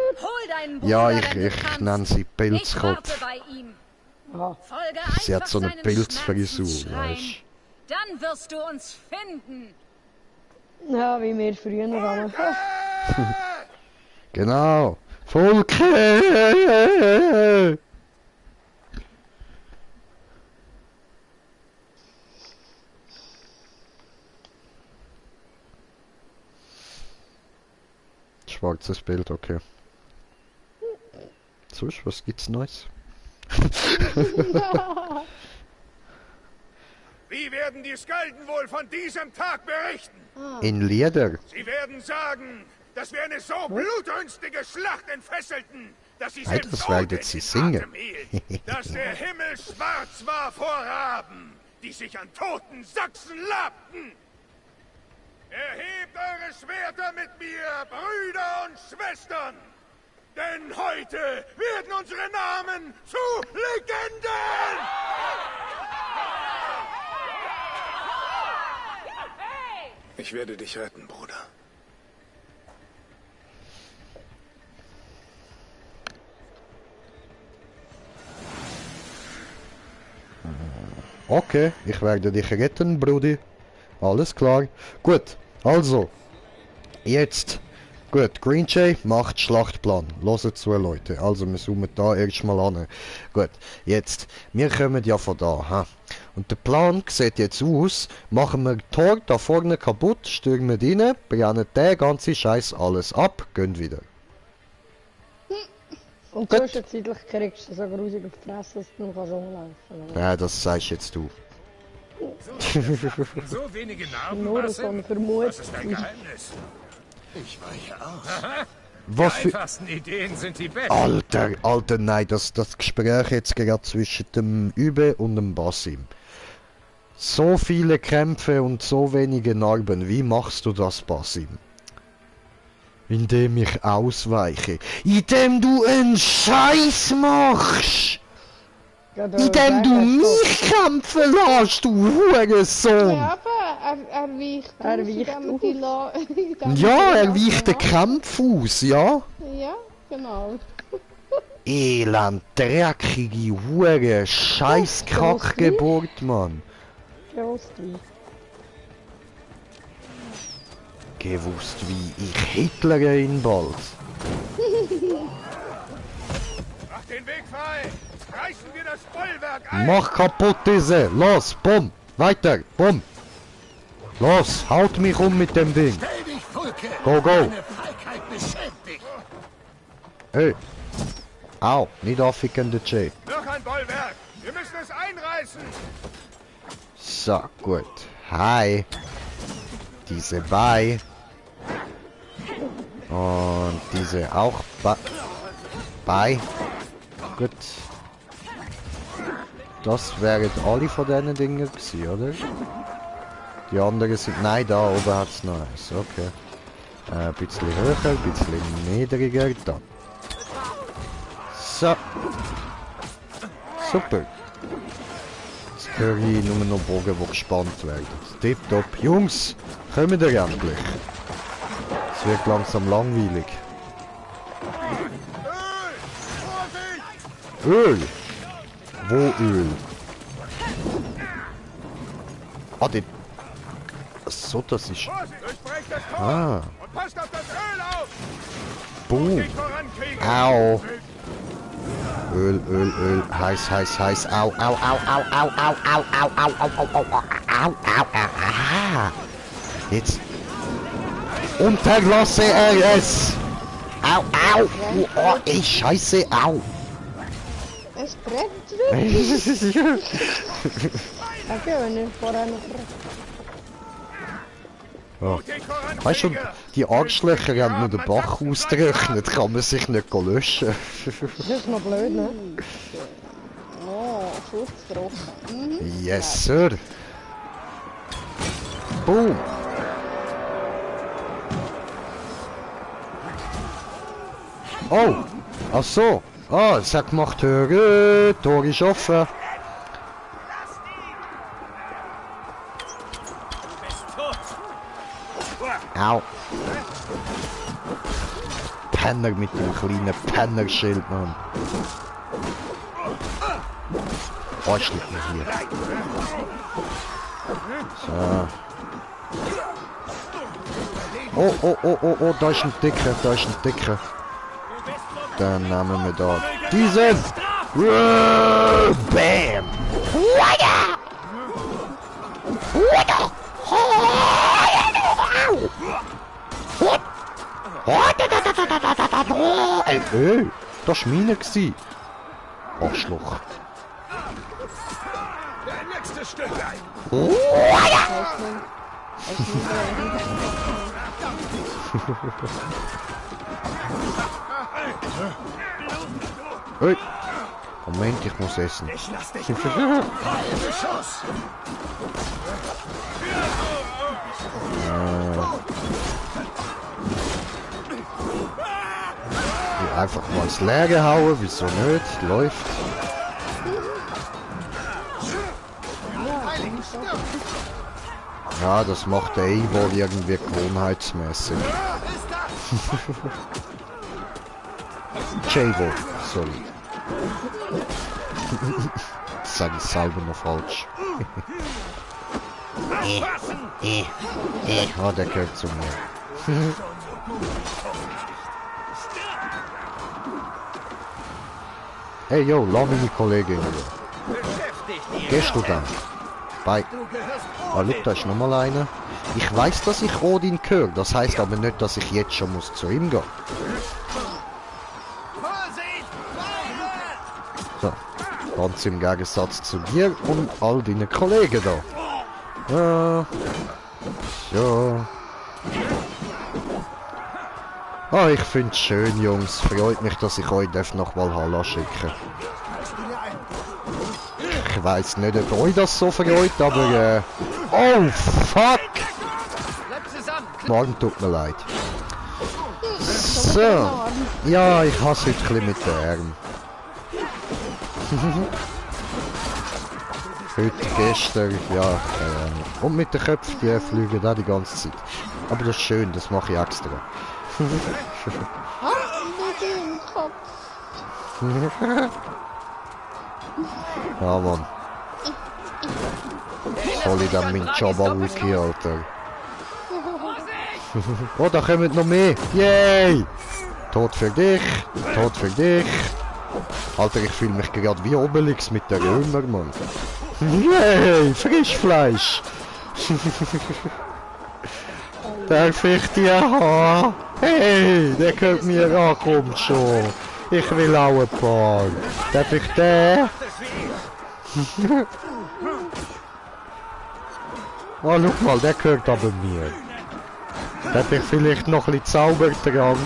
deinen Bruder, Ja, wenn du ich kannst. nenne sie Ich Pilzkopf. warte bei ihm. Folge Sie hat einfach so eine seinen Pilzfrisur, Schmerzensschreien. weißt. Dann wirst du uns finden. Ja, wie wir früher waren. Genau. Volke! Schwarzes Bild, okay. Sonst, was gibt's Neues? Wie werden die Skalden wohl von diesem Tag berichten? In Lieder. Sie werden sagen, dass wir eine so blutrünstige Schlacht entfesselten, dass sie Hey, selbst das werdet Odin sie in singen. Atem hielt, dass der Himmel schwarz war vor Raben, die sich an toten Sachsen labten. Erhebt eure Schwerter mit mir, Brüder und Schwestern! Denn heute werden unsere Namen zu Legenden! Ich werde dich retten, Bruder. Okay, ich werde dich retten, Brudi. Alles klar. Gut, also. Jetzt. Gut, Green Jay macht Schlachtplan. Hört zu, Leute. Also, wir zoomen da erstmal an. Gut, jetzt. Wir kommen ja von da. Ha? Und der Plan sieht jetzt aus. Machen wir Tor da vorne kaputt, stürmen rein, brennen den ganzen Scheiß alles ab, gehen wieder. Und zwischenzeitlich kriegst du so grusig auf die Fresse, dass du noch rumlaufen kannst. Ja, das sagst jetzt du. So wenige Narben, Nur so eine Vermutung. Was ist dein Geheimnis? Ich weiche aus. Was Die für... einfachsten Ideen sind die besten. Alter, nein, das Gespräch jetzt gerade zwischen dem Übe und dem Basim. So viele Kämpfe und so wenige Narben, wie machst du das, Basim? Indem ich ausweiche. Indem du einen Scheiß machst! Indem du mich kämpfen lässt, du Hurensohn! Ja, aber er weicht Ja, er weicht den Kampf aus, ja? Ja, genau. Elend, dreckige Hure, scheiß Kackgeburt, Mann. Gewusst wie ich Hitler ihn bald. Mach den Weg frei! Reißen wir das Bollwerk ein! Mach kaputt diese! Los, bumm! Weiter, bumm! Los, haut mich um mit dem Ding! Stell dich, Fulke! Go, go! Deine Feigheit beschämt dich! Hey! Au, nicht aufficken, der Jay. Noch ein Bollwerk! Wir müssen es einreißen! So, gut. Hi! Diese bei. Und diese auch bei. Gut. Das wären alle von diesen Dingen gewesen, oder? Die anderen sind... Nein, da oben hat es noch eins. Okay. Ein bisschen höher, ein bisschen niedriger. Da. So. Super. Jetzt höre ich nur noch Bogen, die gespannt werden. Tipptopp. Jungs, kommen ihr endlich? Es wird langsam langweilig. Öl! Wo Öl? Ah, die... So, das ist... Durchbrecht das Tor! Ah. Und passt auf das Öl auf! Boom! Nicht vorankriegen! Au! Öl, heiß, au, au, au, au, au, au, au, au, au, au, au, au, au, au, jetzt unterlasse er es! Au, au, oh, ey, scheiße, au! Es brennt wirklich. Okay, wenn ich vorher noch Ja. Weißt du, die Arschlöcher haben nur den Bach ausgerechnet, kann man sich nicht löschen. Das ist noch blöd, ne? Oh, furztrocken. Yes, sir. Boom. Oh, ach so. Ah, es hat gemacht, Tor ist offen. Au. Penner mit dem kleinen Pennerschild, Mann. Arschlich mir hier. So. Oh, da ist ein Dicker, Dann nehmen wir da diesen. Bam! Ey, das war meine gsi. Arschloch. Der nächste Stück ein! Hey. Moment, ich muss essen. Ich lass dich Schuss! Einfach mal ins Leere hauen, wieso nicht? Läuft. Ja, das macht der Eivor irgendwie gewohnheitsmäßig. J-Wo, sorry. Das sage ich selber noch falsch. Oh, der gehört zu mir. Hey, yo, lass meine Kollegin. Gehst du dann? Bye. Ah, look, da ist nochmal einer. Ich weiß, dass ich Odin gehöre. Das heißt aber nicht, dass ich jetzt schon muss zu ihm gehen. So, ganz im Gegensatz zu dir und all deinen Kollegen da. Ja. So. Ah, ich find's schön, Jungs. Freut mich, dass ich euch noch Valhalla schicken. Ich weiss nicht, ob euch das so freut, aber oh, fuck! Morgen tut mir leid. So. Ja, ich hasse heute ein bisschen mit den Armen. Heute, gestern, ja, keine Ahnung. Und mit den Köpfen, die fliegen da die ganze Zeit. Aber das ist schön, das mache ich extra. Ja, Mann. Soll ich dann meinen Job anrücken, Alter? Oh, da kommen noch mehr. Yay! Tod für dich. Tod für dich. Alter, ich fühle mich gerade wie Obelix mit der Römer, Mann. Yay! Frischfleisch! Darf ich die haben? Hey, der gehört mir an, komm schon. Ich will auch ein paar. Darf ich den? Oh, schau mal, der gehört aber mir. Darf ich vielleicht noch ein bisschen Zaubertrank?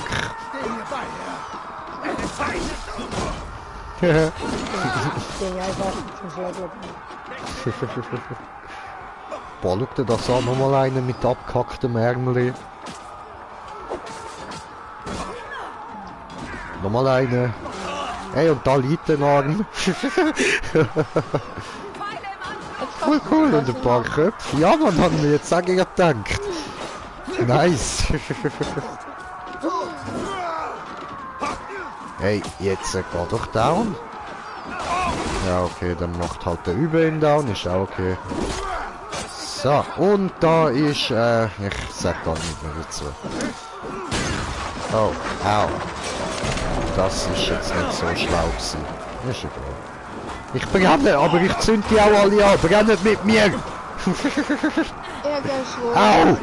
Boah, schau dir das an, nochmal einen mit abgehacktem Ärmel. Nochmal einen. Hey, und da liegt ein Arm. Voll cool, und ein paar Köpfe. Ja, man hat mir jetzt auch gedacht. Nice. Hey, jetzt geh doch down. Ja, okay, dann macht halt der über ihn down, ist auch okay. So, und da ist, ich sag gar nicht mehr dazu. Oh, au. Das ist jetzt nicht so schlau gewesen. Ist egal. Ich brenne, aber ich zünd die auch alle an. Brennt mit mir! Au!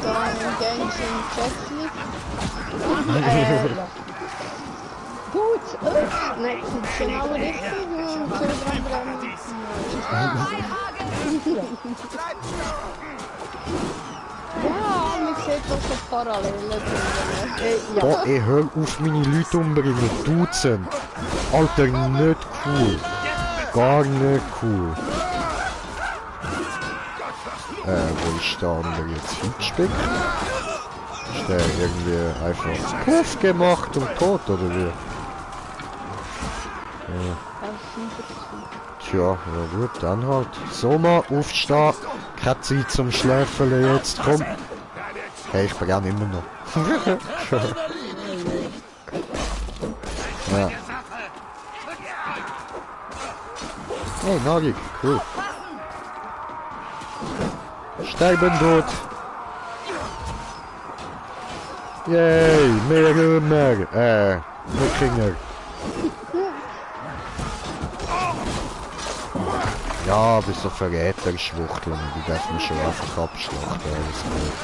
Gut, nein, genau richtig. Ja, man sieht doch so Parallelen drin. Ja. Oh, ich hör auf meine Leute umbringen, Dutzend. Alter, nicht cool. Gar nicht cool. Wo ist der andere jetzt hingespickt? Ist der irgendwie einfach Puff gemacht und tot, oder wie? Tja, ja gut, dann halt. So mal, aufstehen. Keine Zeit zum Schläfeln jetzt, komm. Hey, ich brenne immer noch. Ja. Hey, Nagik, cool. Sterben tot. Yay, mehr Römer. Wikinger. Ja, bis so Verräter-Schwuchteln, die dürfen wir schon einfach abschlachten, alles gut.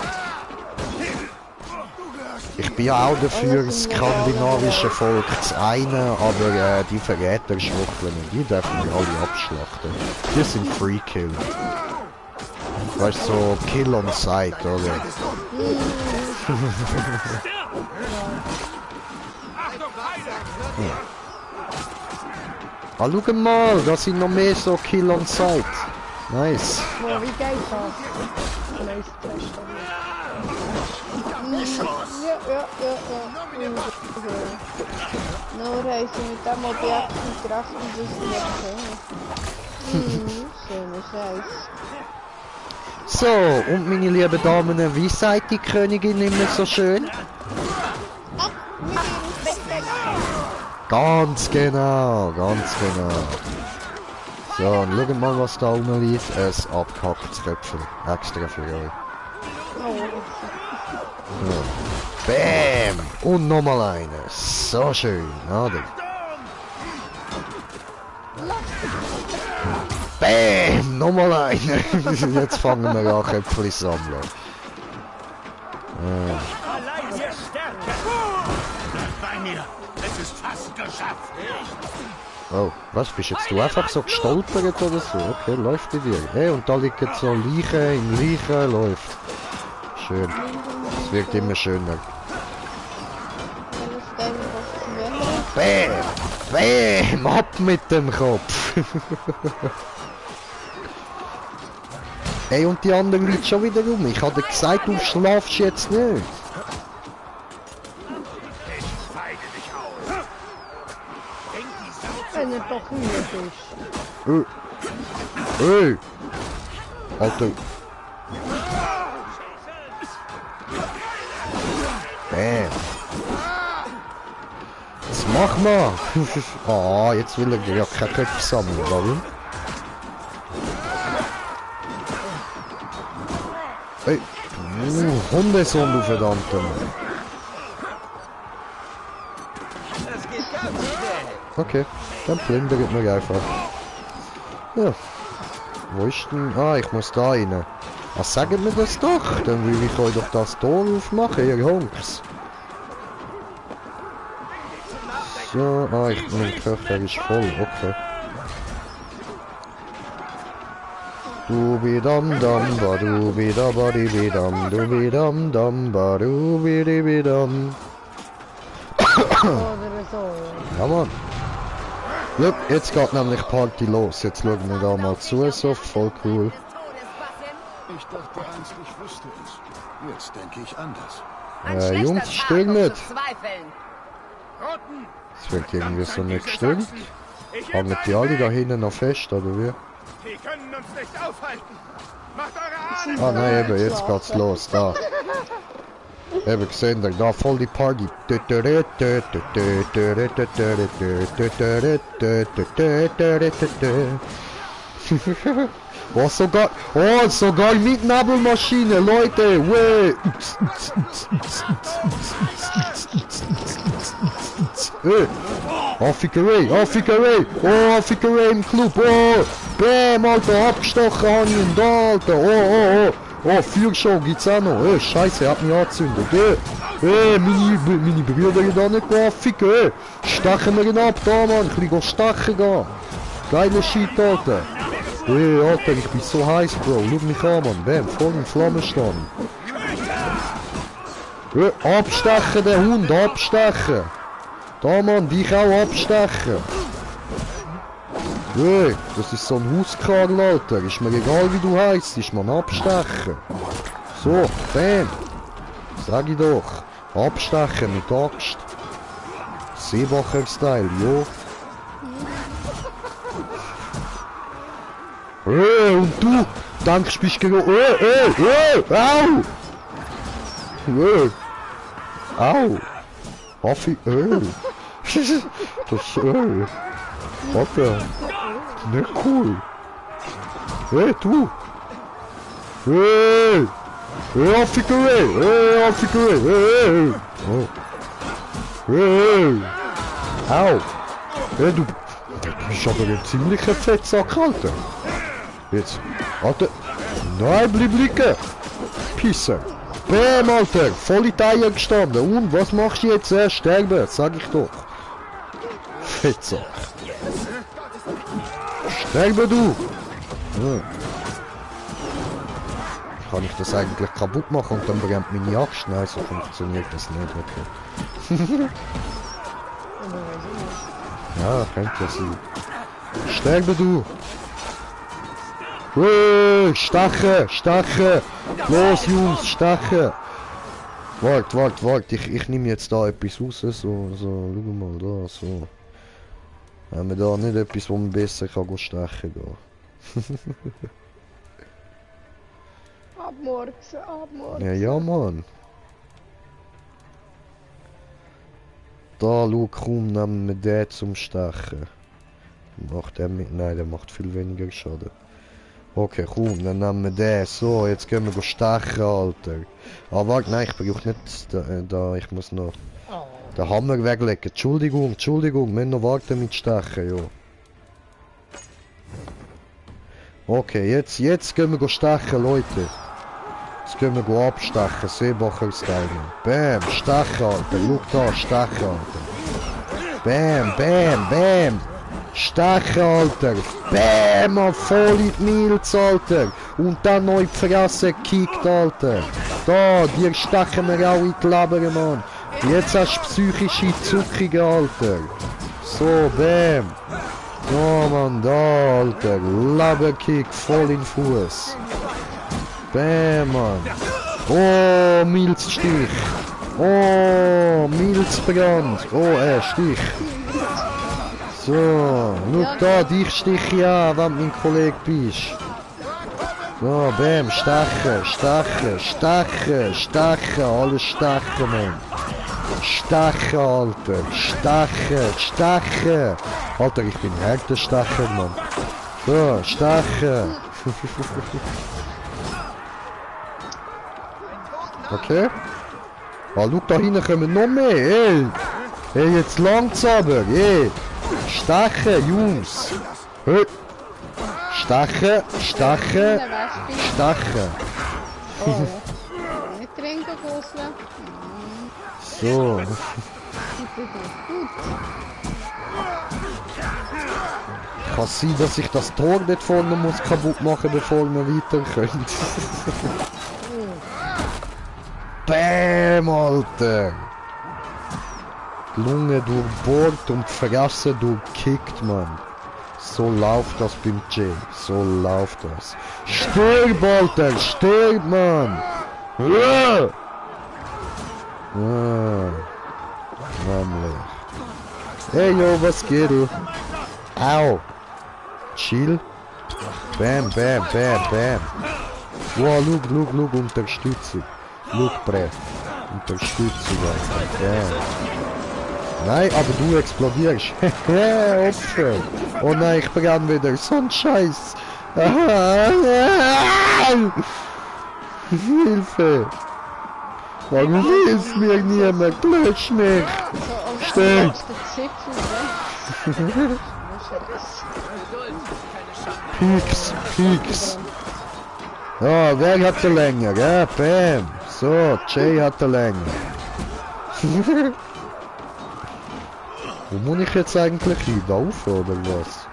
Ich bin ja auch dafür, das skandinavische Volk zu einen, aber die Verräter-Schwuchteln, die dürfen wir alle abschlachten. Die sind Free-Kill. Weißt du, so Kill on Sight, oder? Ja. Ah, schau mal, da sind noch mehr so Kill on Sight. Nice. Boah, wie geil das. Nice Ja. Nur haben sie mit dem Objekt gerechnet, das sie nicht können. Schöner Scheiß. So, und meine lieben Damen, wie sagt die Königin immer so schön? Ganz genau, ganz genau. So, und schauen mal, was da rumliegt. Ein abgehacktes Köpfchen. Extra für euch. So. Bam! Und nochmal eine. So schön, oder? Bam! Nochmal eine. Jetzt fangen wir an, Köpfchen sammeln. Oh, was, bist jetzt du einfach so gestolpert oder so? Okay, läuft bei dir. Hey, und da liegt jetzt so Leiche im Leiche, läuft. Schön. Es wird immer schöner. Bäm! Bäm! Ab mit dem Kopf! Ey, und die anderen Leute schon wieder rum. Ich hatte gesagt, du schlafst jetzt nicht. Wenn er doch müde ist. Ey! Alter! Bäm! Was mach mal! Ah, jetzt will er ja keine Köpfe sammeln, warum? Hey! Hundesohn, du verdammter Mann! Okay, dann plündert mir einfach. Ja. Wo ist denn? Ah, ich muss da rein. Ah, sagt mir das doch, dann will ich euch doch das Tor aufmachen, ihr Hunks. So, ah, mein Köcher ist voll, okay. Du bidam dam ba du bidam ba di bidam du bidam dam ba du bidi bidam. Ja, Mann. Look, jetzt geht nämlich Party los. Jetzt schauen wir da mal zu, so voll cool. Ich dachte einst, ich wüsste es. Jetzt denke ich anders. Jungs, still nicht. Es wird irgendwie so nicht gestimmt. Haben die alle da hinten noch fest, oder wie? Die können uns nicht aufhalten. Macht eure Ahnen. Ah nein, eben, jetzt geht's los, da. Eben gesehen, da voll die Party. Oh, sogar mit Nabelmaschine, Leute! Affikerei! Oh, Affikerei im Club! Oh! Bäm, Alter, abgestochen habe ich ihn da, Alter! Oh, Führshow gibt's auch noch! Scheiße, hat mich angezündet! Meine Brüder gehen da nicht affiken! Stechen wir ihn ab, da, Mann! Ich will stechen gehen! Geiler Shit, Alter! Alter, ich bin so heiß, Bro. Schau mich an, Mann. Bam, voll in Flammen stehen. Abstechen, der Hund, abstechen. Da, Mann, dich auch abstechen. Das ist so ein Hauskarl, Alter. Ist mir egal, wie du heißt, ist man abstechen. So, bam. Sag ich doch. Abstechen mit Axt. Seebacher-Style, jo. Und du denkst, bist genau. Au! Au! Hoffi, das, Alter, nicht cool. Du! Affikerei! Au! Du bist aber ein ziemlicher Fettsack, Alter. Jetzt. Alter. Nein, bleib liegen. Pisser. Bäm, Alter. Voll in die Eier gestanden. Und was machst du jetzt? Sterben, sag ich doch. Fettsack. Sterbe du. Ja. Kann ich das eigentlich kaputt machen und dann brennt meine Axt? Nein, so funktioniert das nicht. Okay. Ja, könnte ja sein. Sterbe du. Stechen! Los, Jungs, stechen! Wart, ich nehme jetzt da etwas raus, so, schau mal, da, so. Haben wir da nicht etwas, wo man besser kann stechen gehen? Abmurksen. Ja, Mann. Da, schau, komm, nehmen wir den zum Stechen. Macht der mit? Nein, der macht viel weniger Schaden. Okay, komm, dann nehmen wir den. So, jetzt gehen wir stechen, Alter. Ah, warte, nein, ich brauche nicht da, ich muss noch den Hammer weglegen. Entschuldigung, wir müssen noch warten mit Stechen, ja. Okay, jetzt gehen wir stechen, Leute. Jetzt gehen wir abstechen, Seebacher-Style. Bam, stechen, Alter. Schau da, stechen, Alter. Bam. Stechen, Alter. Bäm, voll in die Milz, Alter. Und dann noch in die Fresse gekickt, Alter. Da, dir stechen wir auch in die Leber, Mann. Jetzt hast du psychische Zuckungen, Alter. So, bam. Ja, Mann, da, Alter. Laberkick, voll in den Fuß. Bam, Mann. Oh, Milzstich. Oh, Milzbrand. Oh, Stich. So, schau da, dich stich ich an, wenn du mein Kollege bist. So, bam, stechen, stechen, stechen, stechen, alles stechen, Mann. Stechen, Alter, stechen, stechen. Alter, ich bin härter Stecher, Mann. So, stechen. Okay. Ah, schau, da hinten kommen noch mehr, ey. Hey, jetzt langsamer, ey. Stechen, Jungs. Hey. Stechen, stechen, stechen. Oh. Nicht trinken, Gosle. So. Kann sein, dass ich das Tor dort vorne muss kaputt machen, bevor wir weiter können. Bäm, Alter! Die Lunge durchbohrt und die Fresse durchkickt, Mann. So läuft das beim Jay. So läuft das. Stirb, Alter! Stirb, Mann! Ah, nämlich. Hey, yo, was geht, du? Au! Chill. Bam, bam, bam, bam. Wow, look, Unterstützung. Look, Brett. Unterstützung, Alter. Bam. Nein, aber du explodierst. Opfer. Oh nein, ich brenne wieder. So ein Scheiß. Hilfe. Warum hilft mir niemand? Lösch mich. Stirb. Pieks. Ja, wer hat der länger? Ja, bam. So, Jay hat der länger. Wo muss ich jetzt eigentlich hin? Da auf oder was?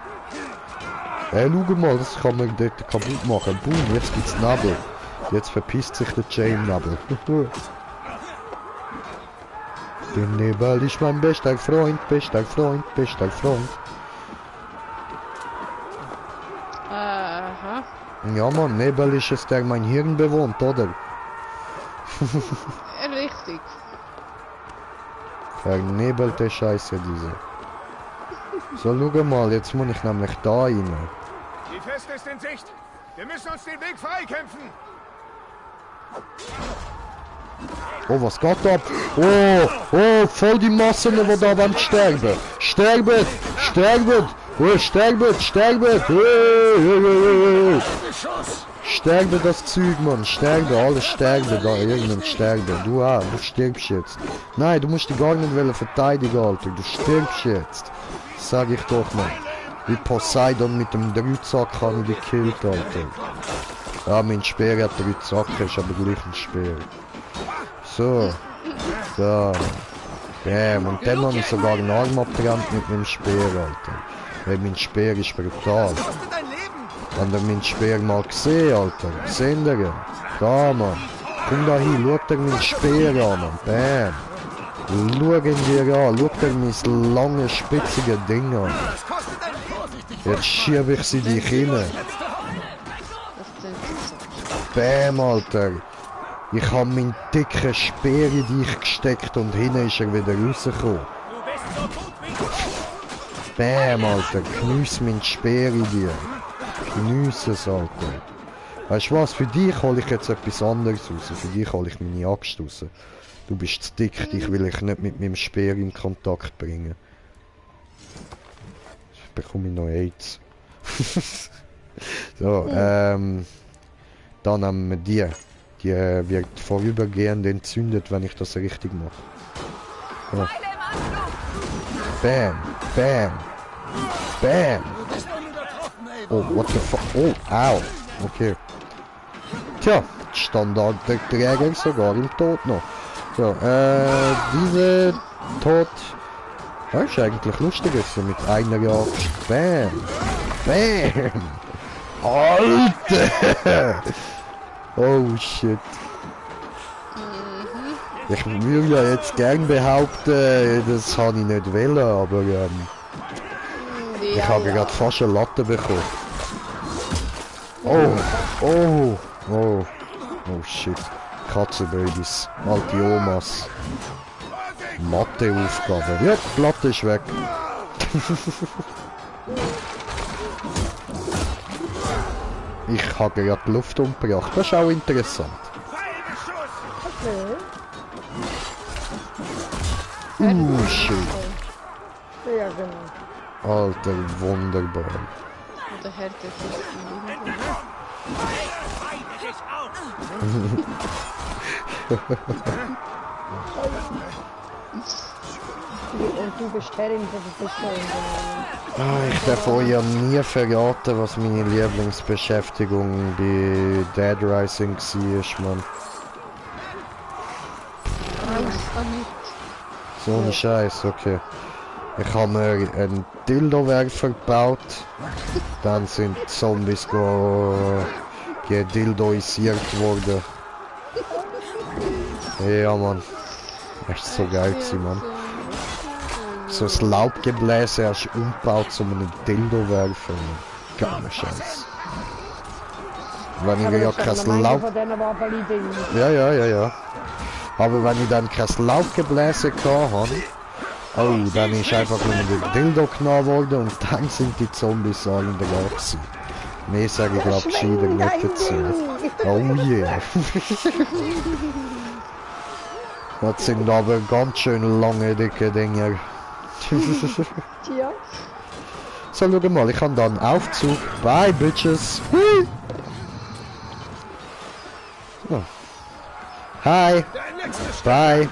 Schau mal, das kann man dort kaputt machen. Boom, jetzt gibt's Nebel. Jetzt verpisst sich der Jay im Nebel. Der Nebel ist mein bester Freund, bester Freund, bester Freund. Aha. Ja Mann, Nebel ist es, der mein Hirn bewohnt, oder? Richtig. Vernebelte Scheiße, diese. So, schau mal, jetzt muss ich nämlich da rein. Die Feste ist in Sicht. Wir müssen uns den Weg freikämpfen. Oh, was geht ab? Oh, voll die Massen, die da wollen sterben. Sterben, sterben, oh, sterben, sterben. Sterbe das Zeug, Mann. Sterbe, alles sterben, da irgendein sterben. Du stirbst jetzt. Nein, du musst dich gar nicht verteidigen, Alter. Du stirbst jetzt. Sag ich doch, Mann. Wie Poseidon mit dem Dreizack habe ich gekillt, Alter. Ja, mein Speer hat 3 Zacken, ist aber gleich ein Speer. So. So. Bam. Und dann habe ich sogar einen Arm abgetrennt mit meinem Speer, Alter. Weil mein Speer ist brutal. Habt ihr meinen Speer mal gesehen, Alter? Seht ihr? Da, Mann. Komm da hin, schaut dir meinen Speer an, Mann. Bam. Schau ihn dir an, schaut dir mein langes, spitziges Ding an. Jetzt schiebe ich sie dich hin. Bam, Alter. Ich habe meinen dicken Speer in dich gesteckt und hinten ist er wieder rausgekommen. Bam, Alter. Geniess meinen Speer in dir. Geniess es, Alter. Weißt du was? Für dich hole ich jetzt etwas anderes raus. Für dich hole ich meine Axt raus. Du bist zu dick, dich will ich nicht mit meinem Speer in Kontakt bringen. Jetzt bekomme ich noch AIDS. So, dann nehmen wir die. Die wird vorübergehend entzündet, wenn ich das richtig mache. Ja. Bam, bam, bam. Oh, what the fuck? Oh, au. Okay. Tja, Standardträger sogar im Tod noch. So, diese Tod... Das ist eigentlich lustig, so mit einer Jagd. Bam! Bam! Alter! Oh shit. Ich würde ja jetzt gern behaupten, das habe ich nicht wollen, aber ich habe gerade fast eine Latte bekommen. Oh shit. Katzenbabys, alte Omas. Matheaufgabe. Ja, die Platte ist weg. Ich habe gerade die Luft umgebracht. Das ist auch interessant. Schön. Ja, genau. Alter, wunderbar. Der Härte Und du bist Herrin von der Person. Ich darf euch ja nie verraten, was meine Lieblingsbeschäftigung bei Dead Rising war, Mann. So ein Scheiß, okay. Ich habe mir einen Dildo-Werfer gebaut. Dann sind Zombies gedildoisiert worden. Ja, Mann. Echt so geil gewesen, Mann. So das Laubgebläse hast du umgebaut zu einem Dildo-Werfer. Geiler Scheiß. Wenn ich ja kein Laub... Ja. Aber wenn ich dann kein Laubgebläse hatte, oh, dann ist einfach nur der Dildo genommen worden und dann sind die Zombies alle in der Galaxie. Mehr sage ich glaube gescheiter nicht dazu. Oh yeah. Das sind aber ganz schön lange, dicke Dinger. So, schau mal, ich habe da einen Aufzug. Bye, Bitches. Hui. So. Hi. Bye.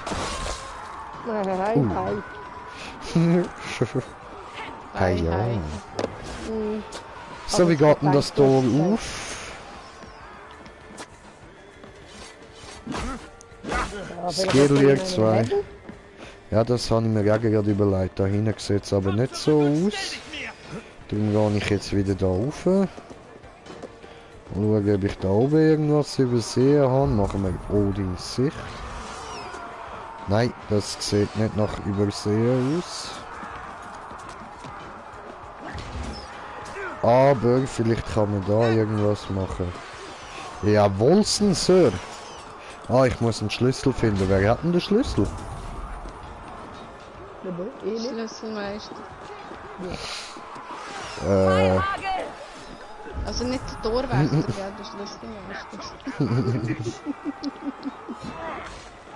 Hi, ja. So, wie geht denn das Tor auf? Skidlier 2. Ja, das habe ich mir gerade überlegt. Da hinten sieht es aber nicht so aus. Darum gehe ich jetzt wieder da rauf. Schauen, ob ich da oben irgendwas übersehen habe. Machen wir Odins Sicht. Nein, das sieht nicht nach Übersehen aus. Aber vielleicht kann man da irgendwas machen. Jawohl, Sir. Ah, ich muss einen Schlüssel finden. Wer hat denn den Schlüssel? Schlüsselmeister. Also nicht der Torwächter, ja, der Schlüsselmeister.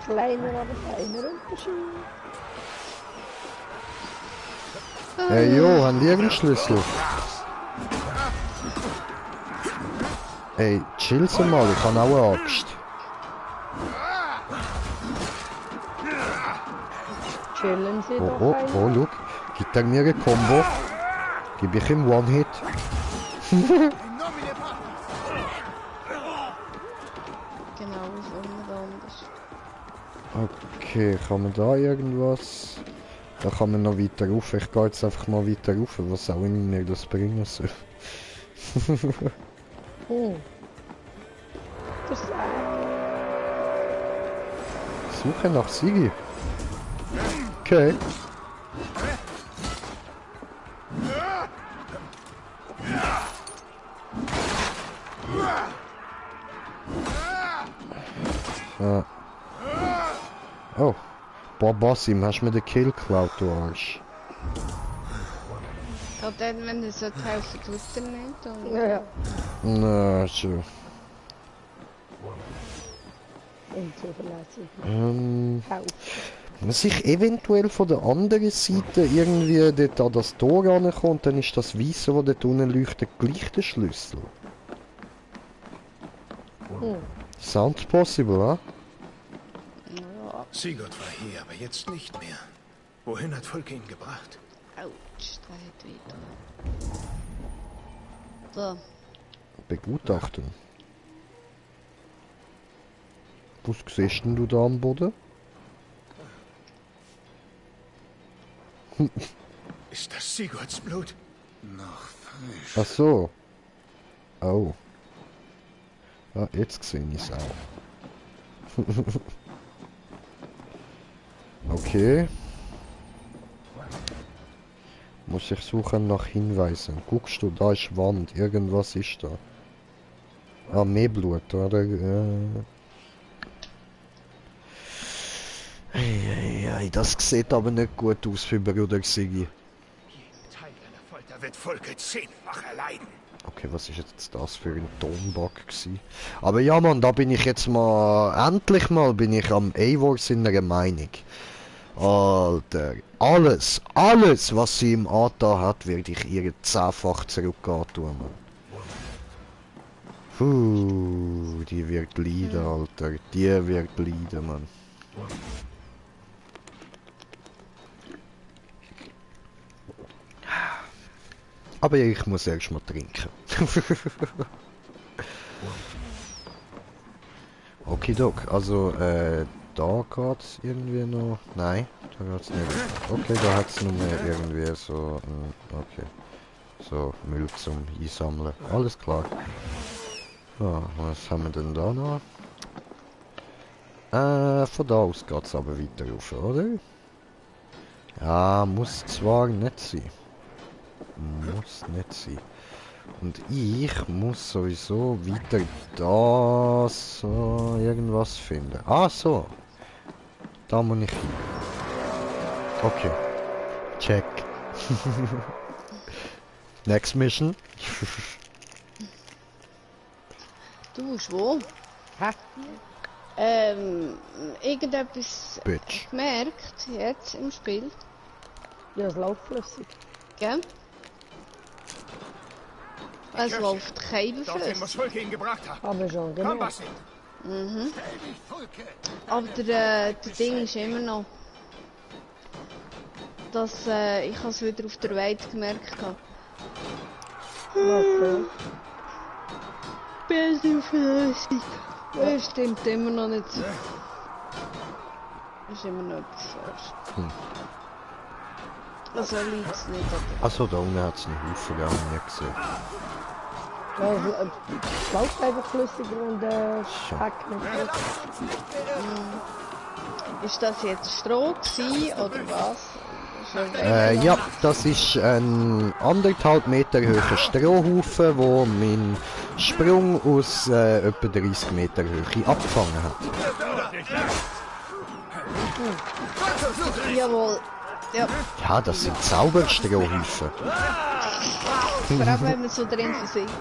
Kleiner, aber feiner Unterschied. Hey, jo, haben die einen Schlüssel? Hey, chill's mal, ich habe auch eine Axt. Chillen Sie doch Oh, look. Gibt er mir eine Combo? Gib ich ihm One-Hit. Genau, so anders. Okay, kann man da irgendwas? Da kann man noch weiter rauf. Ich gehe jetzt einfach mal weiter rauf, was auch immer mir das bringen soll. Suche nach Sigi. Okay. Ah. Oh. Boah, Bossim, hast du mir den Kill geklaut, du Arsch. Ja, dann, wenn er so die Hälfte Twitter nimmt, dann... Ja. Na, schon. Wenn sich eventuell von der anderen Seite irgendwie dort an das Tor rankommt, dann ist das Weiße, das dort unten leuchtet, gleich der Schlüssel. Sounds possible, ah? Ja. Sigurd war hier, aber jetzt nicht mehr. Wohin hat Volk ihn gebracht? Autsch, da hat wieder. So. Begutachten. Was siehst denn du da am Boden? Ist das Sigurds Blut? Noch frisch. Ach so. Oh. Ja, jetzt sehe ich es auch. Okay. Muss ich suchen nach Hinweisen. Guckst du, da ist Wand. Irgendwas ist da. Ah, mehr Blut, oder? Ei, das sieht aber nicht gut aus für Bruder Sigi. Jeden Teil deiner Folter wird Volke 10-fach erleiden. Okay, was ist jetzt das für ein Tonbug gewesen? Aber ja, Mann, da bin ich jetzt mal... Endlich mal bin ich am Eivor seiner Meinung. Alter, alles, was sie im Ata hat, werde ich ihr 10-fach zurückgehen tun, Mann. Die wird leiden, Alter. Die wird leiden, Mann. Aber ich muss erst mal trinken. Okidok, also da geht's irgendwie noch. Nein, da geht's nicht. Okay, da hat's nur mehr irgendwie so. Okay. So Müll zum Einsammeln. Alles klar. Ja, was haben wir denn da noch? Von da aus geht's aber weiter rauf, oder? Ja, muss zwar nicht sein. Muss nicht sein. Und ich muss sowieso wieder da so irgendwas finden. Ah, so. Da muss ich hin. Okay. Check. Next mission. Du bist wo? Hä? Irgendetwas Bitch. gemerkt jetzt im Spiel. Ja, es läuft flüssig. Gell? Es Kirche. läuft kein Dorthin muss Fluss. Volke ihn gebracht haben. Aber schon, Komm, genau. Basti. Mhm. Stell dich, Volke! Aber der Ding ist immer noch, dass ich es wieder auf der Weide gemerkt habe. Okay. Bisschen flüssig. Das stimmt immer noch nicht. Ist immer noch etwas falsch. Also liegt es nicht an Achso, da unten hat es einen Haufen, gar nicht gesehen. Ja, es läuft einfach flüssiger, wenn der Hack nicht wird. Ist das jetzt Stroh gewesen, oder was? Ja, das ist ein 1,5 Meter hoher Strohhaufen, wo mein Sprung aus etwa 30 Meter Höhe abgefangen hat. Jawohl. Ja, Ja, das sind Zauberstrohhaufen. vor allem wenn man so drin versinkt.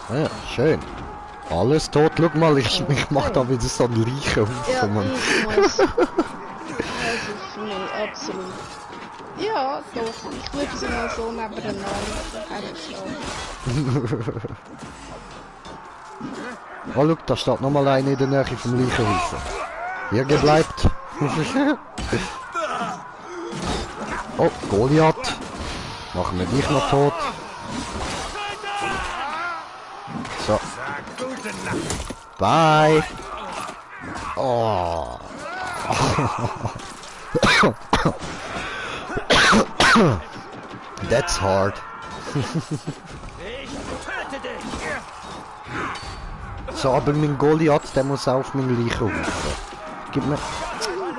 Ja, schön. Alles tot, schau mal, ich mach da wieder so einen Leichenhaufen, Ja, Mann. ich muss. Das ist für mich absolut. Ja, doch. Ich würde sie mal so nebeneinander herschlagen. Oh, schau, da steht nochmal einer in der Nähe vom Leichenhaufen. Hier bleibt. Oh, Goliath. Machen wir dich noch tot. So. Bye. Oh. That's hard. So, aber mein Goliath, der muss auf meinen Leichenhaufen. Gib mir...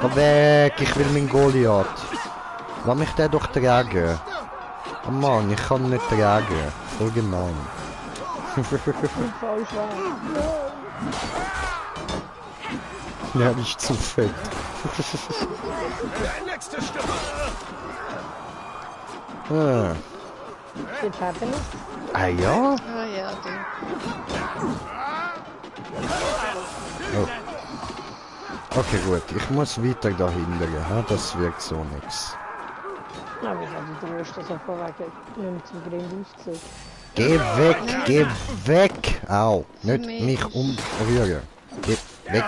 Geh weg, ich will meinen Goliath. Lass mich den doch tragen. Oh Mann, ich kann nicht tragen. Voll gemein. Voll schwer. Ja, das ist zu fett. Nächste Stimme. Ah. Jetzt happening. Ah ja? Ah ja, du. Oh. Okay, gut. Ich muss weiter dahinter gehen. Das wirkt so nix. Na, wir haben die Röster so vorweg. Nimm zum Grind auszug. Geh weg, geh weg! Au, nicht mich umrühren. Geh weg.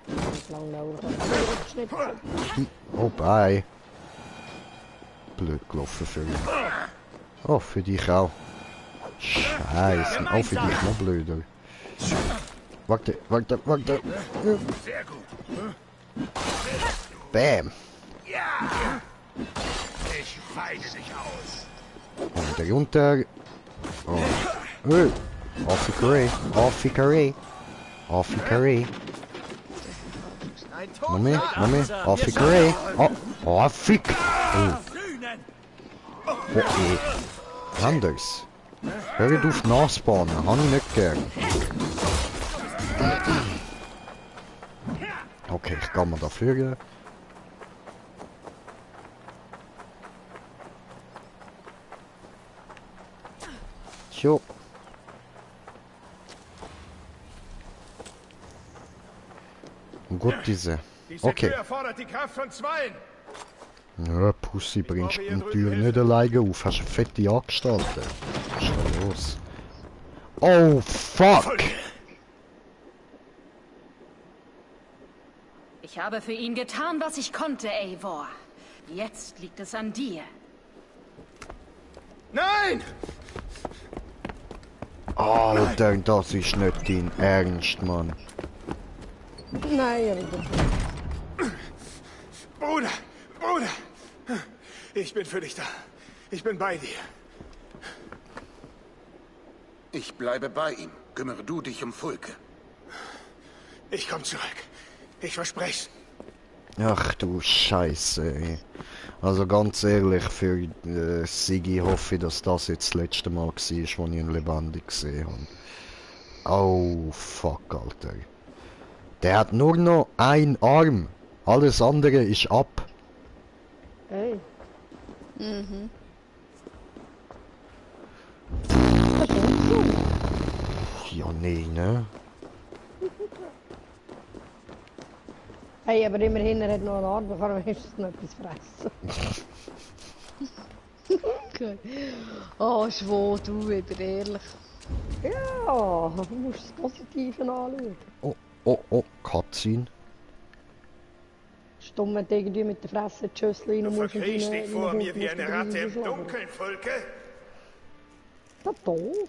Ganz lang dauern. Aber jetzt nicht. Oh, bye. Blöd gelaufen für mich. Oh, für dich auch. Scheiße, auch für dich noch blöder. Warte. Sehr gut. Bam. Ich Ich weide dich aus. Und runter. Oh. Hey. Affikeré. Affikeré. Affikeré. Moment, Moment. Affikeré. Oh, Affik. Oh. Okay. Anders. Hör auf Nachspannen. Habe ich nicht gern. Okay, ich kann mal da führen. So. Gut, diese. Okay. Erfordert die Kraft von zweien. Ja, Pussy, bringst die Tür nicht alleine auf. Hast eine fette Angestellte. Was ist da los? Oh, fuck! Ich habe für ihn getan, was ich konnte, Eivor. Jetzt liegt es an dir. Nein! Alter, das ist nicht dein Ernst, Mann. Nein, Bruder! Bruder! Ich bin für dich da. Ich bin bei dir. Ich bleibe bei ihm. Kümmere du dich um Fulke. Ich komm zurück. Ich verspreche. Ach du Scheiße, ey. Also ganz ehrlich, für Sigi hoffe ich, dass das jetzt das letzte Mal war, als ich ihn lebendig gesehen habe. Oh, fuck, Alter. Der hat nur noch einen Arm. Alles andere ist ab. Hey. Mhm. Ja, nee, ne? Hey, aber immerhin, er hat noch einen Arm, kann er wenigstens noch etwas fressen. Okay. Oh, schwor, du wieder, ehrlich. Ja, du musst das Positive anschauen. Oh, oh, oh, Cutscene. Stumm, wenn du irgendwie mit der Fresse die Schüssel rein Du musst. verkriechst dich vor mir wie eine Ratte im Dunkeln, Fulke. Ist das doof?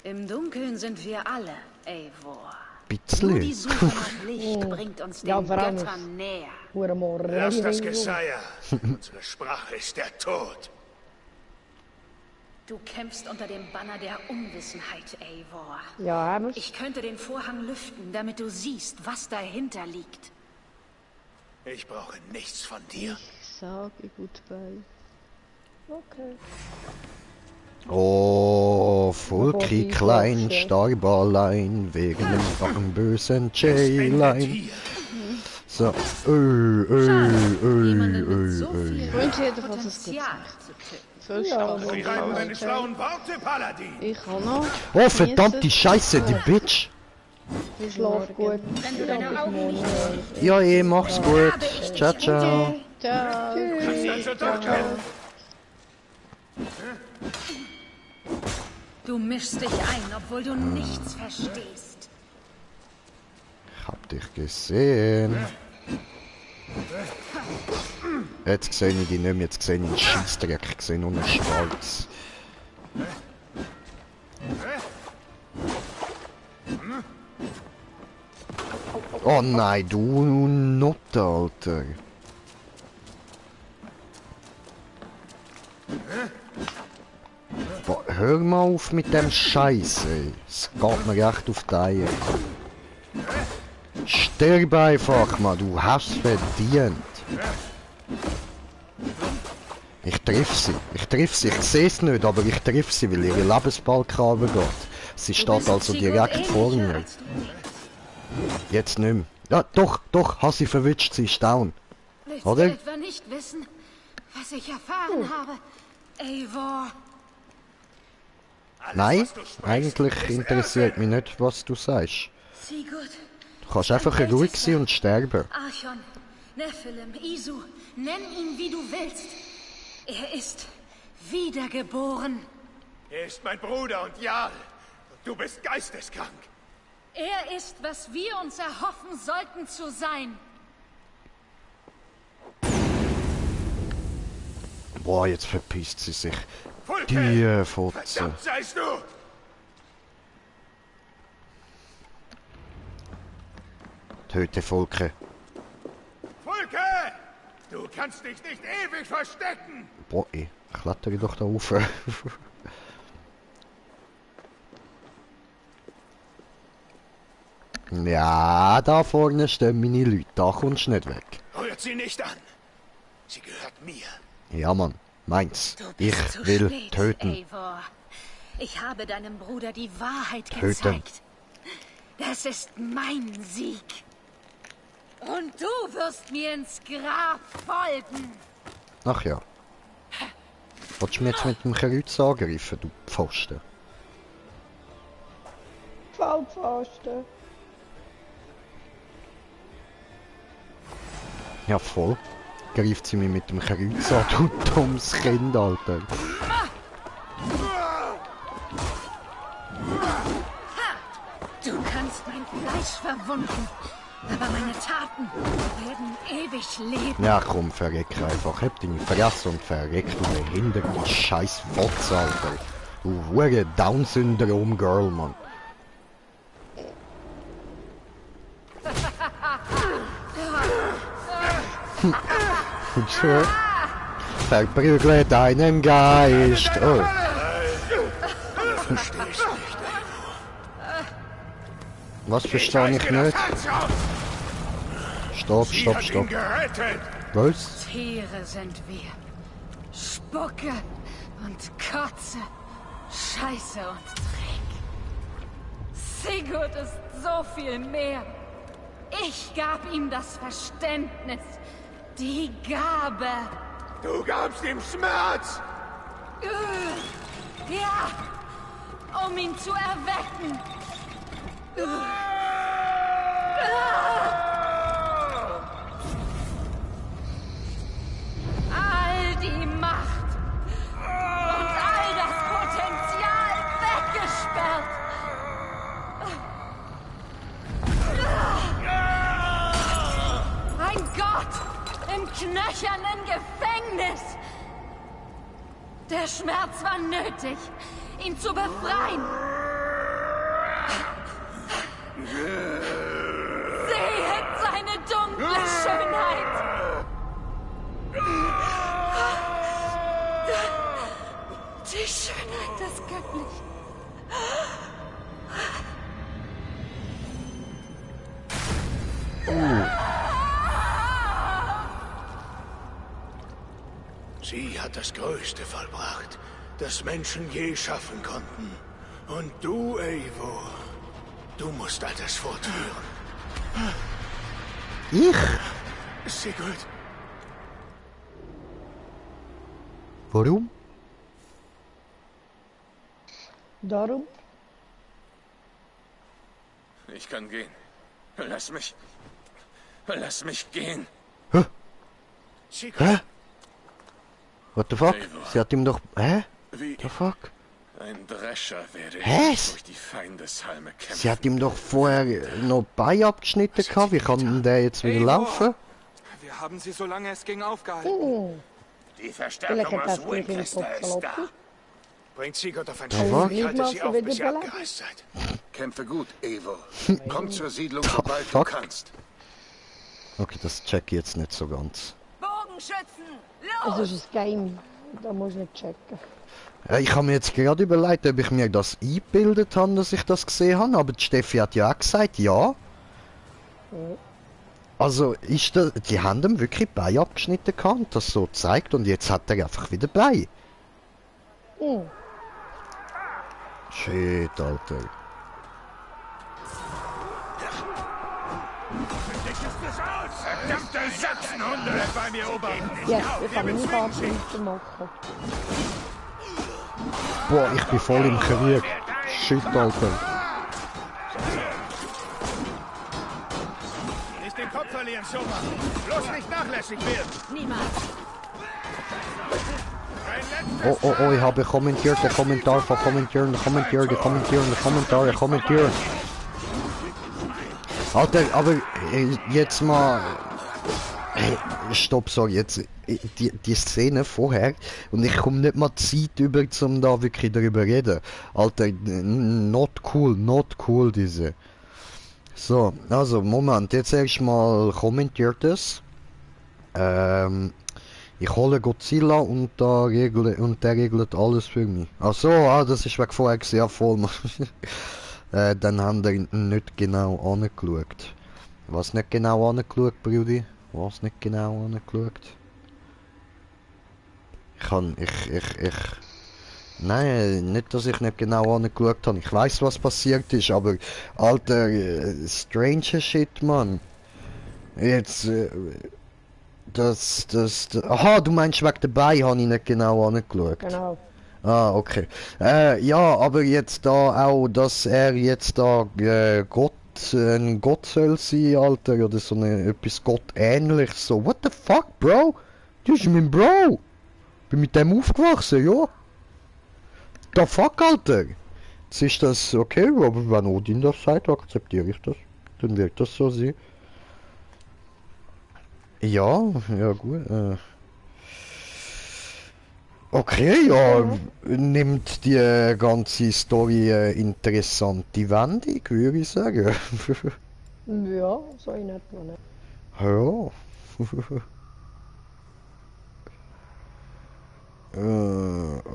Im Dunkeln sind wir alle, Eivor. Bisschen. Nur die Suche nach Licht bringt uns den Göttern näher. Lass das Geseier. Unsere Sprache ist der Tod. Du kämpfst unter dem Banner der Unwissenheit, Eivor. Ja, haben wir's. Ich könnte den Vorhang lüften, damit du siehst, was dahinter liegt. Ich brauche nichts von dir. Ich sage goodbye. Okay. Oh, Fulki klein, starb allein, wegen dem bösen J-Line. So, Jemanden mit so viel Potenzial zu töten. Sie reiben deine schlauen Worte, Paladin. Ich auch noch. Oh, verdammte Scheiße, die Bitch! Schlaf gut. Wenn du deine Augen nicht Ja, mach's gut. Ciao, ciao. Ciao. Du mischst dich ein, obwohl du nichts verstehst. Ich hab dich gesehen. Jetzt sehe ich dich nicht mehr, jetzt sehe ich einen Scheissdreck, ich sehe nur noch schwarz. Oh nein, du Nutte, Alter. Boah, hör mal auf mit dem Scheiß, ey. Es geht mir echt auf die Eier. Sterb einfach mal, du hast es verdient. Ich triff sie, ich sehe es nicht, aber ich triff sie, weil ihre Lebensbalken runtergeht. Sie steht also direkt vor mir. Jetzt nicht mehr. Ja, doch, hast sie verwitscht, sie ist down. Willst Oder? du etwa nicht wissen, was ich erfahren habe, Eivor? Nein, eigentlich interessiert mich nicht, was du sagst. Sigurd. Du kannst einfach ruhig sein und sterben. Archon, Nephilim, Isu, nenn ihn wie du willst. Er ist wiedergeboren. Er ist mein Bruder und Jarl. Du bist geisteskrank. Er ist, was wir uns erhoffen sollten zu sein. Boah, jetzt verpisst sie sich. Fulke! Die Fotze. Verdammt seist du! Töte Volke. Fulke! Du kannst dich nicht ewig verstecken! Boah, ey, klettere doch da rauf. Ja, da vorne stehen meine Leute, da kommst du nicht weg. Rührt sie nicht an! Sie gehört mir! Ja, Mann, meins. Du bist Ich zu will spät, töten. Eivor. Ich habe deinem Bruder die Wahrheit Töten. gezeigt. Das ist mein Sieg. Und du wirst mir ins Grab folgen. Ach ja. Willst du mich jetzt mit dem Kreuz angreifen, du Pfosten? Vollpfosten. Ja, voll. Greift sie mich mit dem Kreuz an, du dummes Kind, Alter. Du kannst mein Fleisch verwunden, aber meine Taten werden ewig leben. Ja, komm, verreck einfach. Hab deine Fresse und verreck, du behinderte scheiß Fotze, Alter. Du hure Down-Syndrom-Girl, Mann. So. Verprügle deinen Geist. Oh. Was verstehe ich nicht? Stopp, stopp, stopp. Was? Tiere sind wir. Spucke und Kotze. Scheiße und Dreck. Sigurd ist so viel mehr. Ich gab ihm das Verständnis. Die Gabe. Du gabst ihm Schmerz! Ja, um ihn zu erwecken. All die Macht und all das Potenzial weggesperrt. Ein Gott im knöchernen Gefängnis. Der Schmerz war nötig, ihn zu befreien. Sehet seine dunkle Schönheit. Die Schönheit des Göttlichen. Sie hat das Größte vollbracht, das Menschen je schaffen konnten. Und du, Eivor, du musst all das fortführen. Ich? Sigurd. Warum? Darum? Ich kann gehen. Lass mich. Lass mich gehen. Hä? Sigurd. Hä? What the fuck? Eivor. Sie hat ihm doch... Hä? Wie What the fuck? ein Drescher werde Hä? ich durch die Feindeshalme kämpfen. Sie hat ihm doch vorher noch Bein abgeschnitten gehabt. Wie kann denn der jetzt wieder laufen? Wir haben sie, solange es ging, aufgehalten. Oh. Die Vielleicht Verstärkung hat aus das nicht im Winchester Kopf ist da. gelaufen. Bringt Sigurd auf ein Ja, Schiff. was? Ich halte sie auf, bis ihr Wieder abgereist seid. Kämpfe gut, Eivor. Komm zur Siedlung, sobald du fuck? kannst. Okay, das check ich jetzt nicht so ganz. Bogenschützen, Also los! ist es Game. Da muss ich nicht checken. Ja, ich habe mir jetzt gerade überlegt, ob ich mir das eingebildet habe, dass ich das gesehen habe, aber die Steffi hat ja auch gesagt, ja. Also ist das, die haben ihm wirklich Bein abgeschnitten gehabt und das so gezeigt und jetzt hat er einfach wieder Bein. Oh. Shit, Alter. Verdammte Sachsenhunde! Bleib bei mir, Oberhaupt! Ja, ich kann nicht Abschnitte machen. Boah, ich bin voll im Krieg. Shit, Alter. Nicht den Kopf verlieren, Soma! Bloß nicht nachlässig werden! Niemals! Oh, oh, oh, ich habe kommentiert, der Kommentar von kommentieren, der kommentieren. Alter, aber jetzt mal... Hey, stopp, so jetzt. Die Szene vorher und ich komme nicht mal Zeit über, um da wirklich darüber reden. Alter, not cool diese. So, also Moment, jetzt erstmal kommentiert es. Ich hole Godzilla und der regelt alles für mich. Ach so, das ist weg vorher gesehen, ja voll. Dann haben wir nicht genau angeschaut. Was nicht genau angeschaut, Brudi? Was nicht genau angeschaut? Nein, nicht, dass ich nicht genau angeschaut habe. Ich weiß, was passiert ist, aber alter, stranger Shit, Mann. Jetzt, aha, du meinst wegen dabei, habe ich nicht genau angeschaut. Genau. Ah, okay. Ja, aber jetzt da auch, dass er jetzt da ein Gott soll sein, Alter, oder so etwas Gottähnliches, so, what the fuck, Bro? Du bist mein Bro! Bin mit dem aufgewachsen, ja? The fuck, Alter! Jetzt ist das okay, aber wenn Odin das sagt, akzeptiere ich das. Dann wird das so sein. Ja, ja gut. Okay, ja, nimmt die ganze Story interessante Wendung, würde ich sagen. Ja, so in etwa nicht. Ja.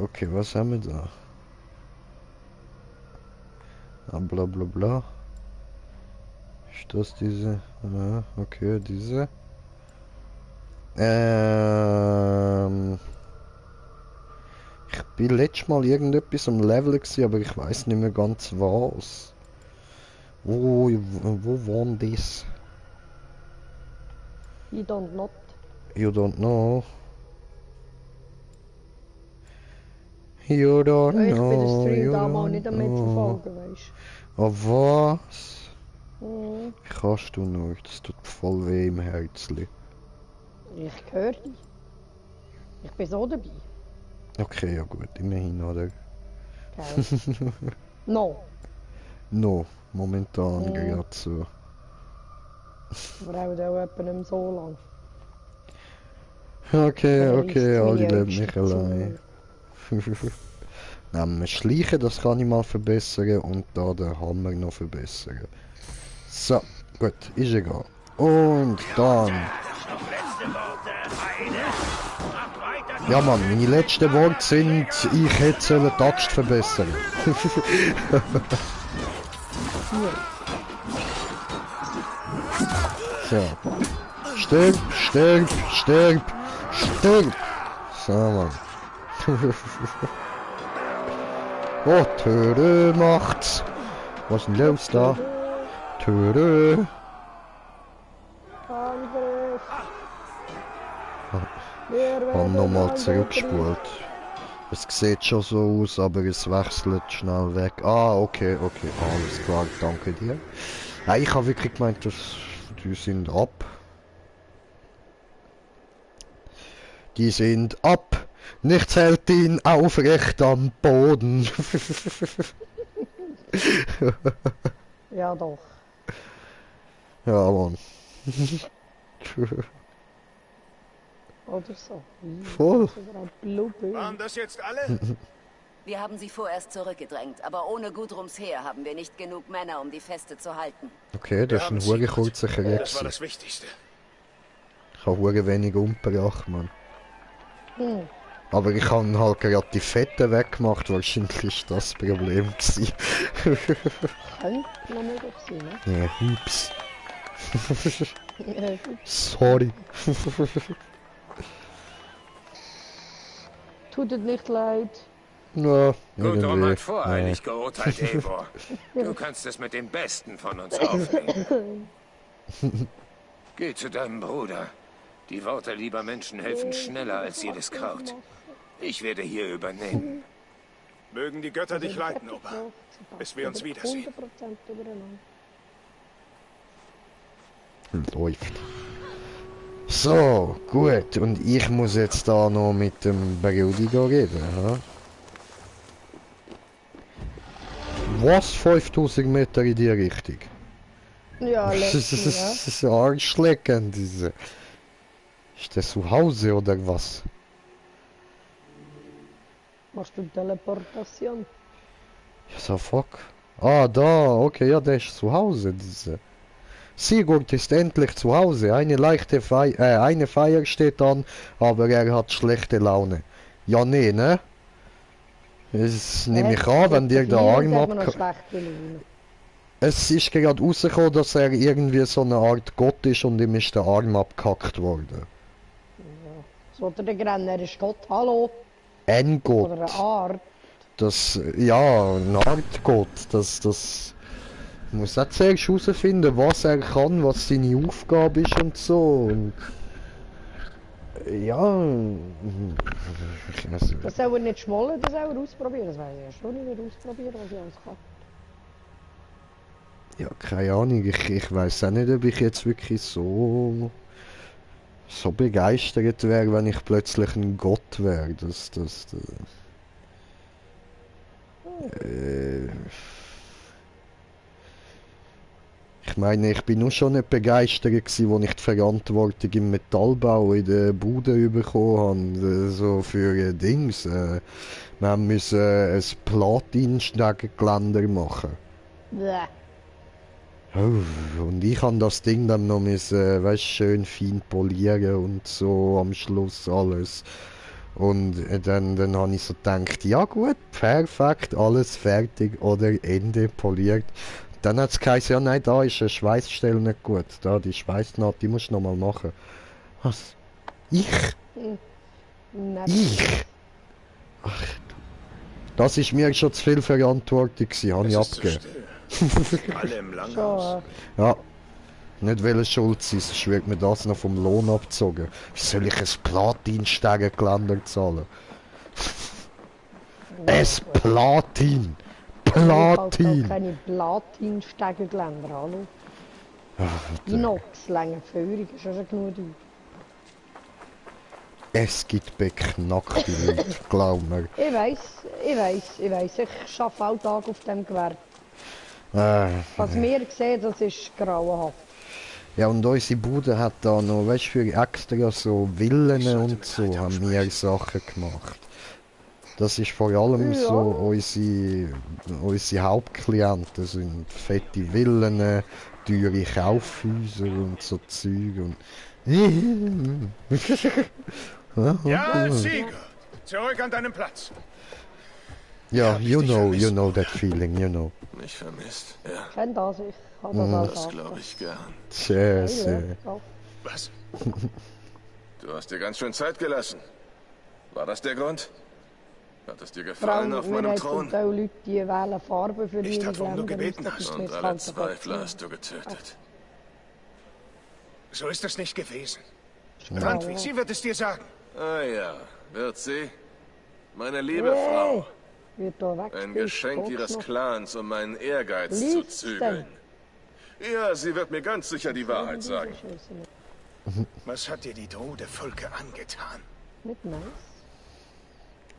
Okay, was haben wir da? Ah, bla bla bla. Ist das diese? Ja, okay, diese. Ich bin letztes Mal irgendetwas am Level gewesen, aber ich weiß nicht mehr ganz was. Wo war das? You don't know. You don't know. You don't know. Ich bin den Stream damals nicht damit verfolgen, weißt du. Oh, was? Mhm. Kannst du nur, das tut voll weh im Herzli. Ich höre dich. Ich bin so dabei. Okay, ja gut, immerhin, oder? Okay. No. No, momentan gerade so. Aber auch etwa nicht mehr so lang. Okay, okay, alle leben mich allein. Nehmen Schleichen, das kann ich mal verbessern und da den Hammer noch verbessern. So, gut, ist egal. Und dann... Ja Mann, meine letzten Worte sind, ich hätte die Axt verbessern. So. Stirb, stirb, stirb, stirb. So Mann. Oh, Töre macht's. Was ist denn los da? Töre. Und nochmal zurückgespult. Es sieht schon so aus, aber es wechselt schnell weg. Ah, okay, okay, alles klar, danke dir. Nein, ich habe wirklich gemeint, dass die sind ab. Die sind ab. Nichts hält ihn aufrecht am Boden. Ja, doch. Ja, Mann. Oder so. Voll. Waren das jetzt alle? Wir haben sie vorerst zurückgedrängt, aber ohne Gudrums Heer haben wir nicht genug Männer, um die Feste zu halten. Okay, das ist ein hure kurzer Krieg. Das war das Wichtigste. Ich habe hure wenig umgebracht, Mann. Aber ich habe halt gerade die Fette weggemacht, wahrscheinlich ist das Problem gewesen. Könnte noch möglich sein, ne? Ja, hups. Sorry. Tut es nicht leid. Ja, Gudrum hat voreilig geurteilt, Eivor. Du kannst es mit den Besten von uns aufnehmen. Geh zu deinem Bruder. Die Worte lieber Menschen helfen schneller als jedes Kraut. Ich werde hier übernehmen. Mögen die Götter dich leiten, Opa. Bis wir uns wiedersehen. Läuft. So, gut. Und ich muss jetzt da noch mit dem Brudi reden, ha? Was? 5000 Meter in die Richtung? Ja, das ist arschleckend, diese. Ist das zu Hause oder was? Machst du Teleportation? Ja, so fuck. Ah, da, okay, ja, der ist zu Hause, diese. Sigurd ist endlich zu Hause. Eine Feier steht an, aber er hat schlechte Laune. Ja, nee, ne? Das nehme ich an, wenn dir der Arm Es ist gerade rausgekommen, dass er irgendwie so eine Art Gott ist und ihm ist der Arm abgehackt worden. Ja. So der Grenner, er ist Gott, hallo? Ein Gott. Oder eine Art. Das, ja, eine Art Gott. Das muss auch zuerst herausfinden, was er kann, was seine Aufgabe ist und so. Und ja, ich weiß nicht. Das soll er nicht schmollen, das soll er ausprobieren. Das weiß ich erst noch nicht ausprobieren, was ich alles kann. Ja, keine Ahnung. Ich weiß auch nicht, ob ich jetzt wirklich so begeistert wäre, wenn ich plötzlich ein Gott wäre. Ich meine, ich bin nur schon nicht begeistert gewesen, als ich die Verantwortung im Metallbau in der Bude bekommen habe. So für Dings. Wir müssen ein Platinsteigergeländer machen. Bäh. Oh, und ich habe das Ding dann noch müssen, weißt, schön fein polieren und so am Schluss alles. Und dann habe ich so gedacht, ja gut, perfekt, alles fertig oder Ende poliert. Dann hat es geheißen, ja nein, da ist eine Schweißstelle nicht gut. Da, die Schweißnaht, die musst du nochmal machen. Was? Ich? Ich? Ach, das ist mir schon zu viel Verantwortung gewesen, habe ich abgegeben. Alle im Langhaus. Ja. Nicht welcher schuld sein, sonst wird mir das noch vom Lohn abgezogen. Wie soll ich ein Platinsteigergeländer zahlen? Es Platin! Platin! Ich keine Platinsteigergeländer, hallo? Inox, lange Führung, ist schon genug teuer. Es gibt beknackte Leute, glaub mir. Ich weiss. Ich arbeite alltag auf dem Gewerbe. Was wir sehen, das ist grauenhaft. Ja, und unsere Bude hat da noch, weißt du, für extra so Villen und so haben wir Sachen gemacht. Das ist vor allem so unsere Hauptklienten sind fette Villen, teure Kaufhäuser und so Zeug und... Ja, Sigurd! Zurück an deinen Platz. Ja, you know that feeling, you know. Mich vermisst, ja. Ich kenne das, ich habe Das glaube ich gern. Tschüss. Was? Du hast dir ganz schön Zeit gelassen. War das der Grund? Hat es dir gefallen auf meinem Thron? Leute, die wählen Farben für Nicht darum, du gebeten hast. Und alle Zweifler hast du getötet. So ist es nicht gewesen. Randvi, sie wird es dir sagen. Ah ja, wird sie? Meine liebe Frau. Ein Geschenk ihres Clans, um meinen Ehrgeiz zu zügeln. Ja, sie wird mir ganz sicher die Wahrheit sagen. Was hat dir die Drude Völker angetan? Nicht nice.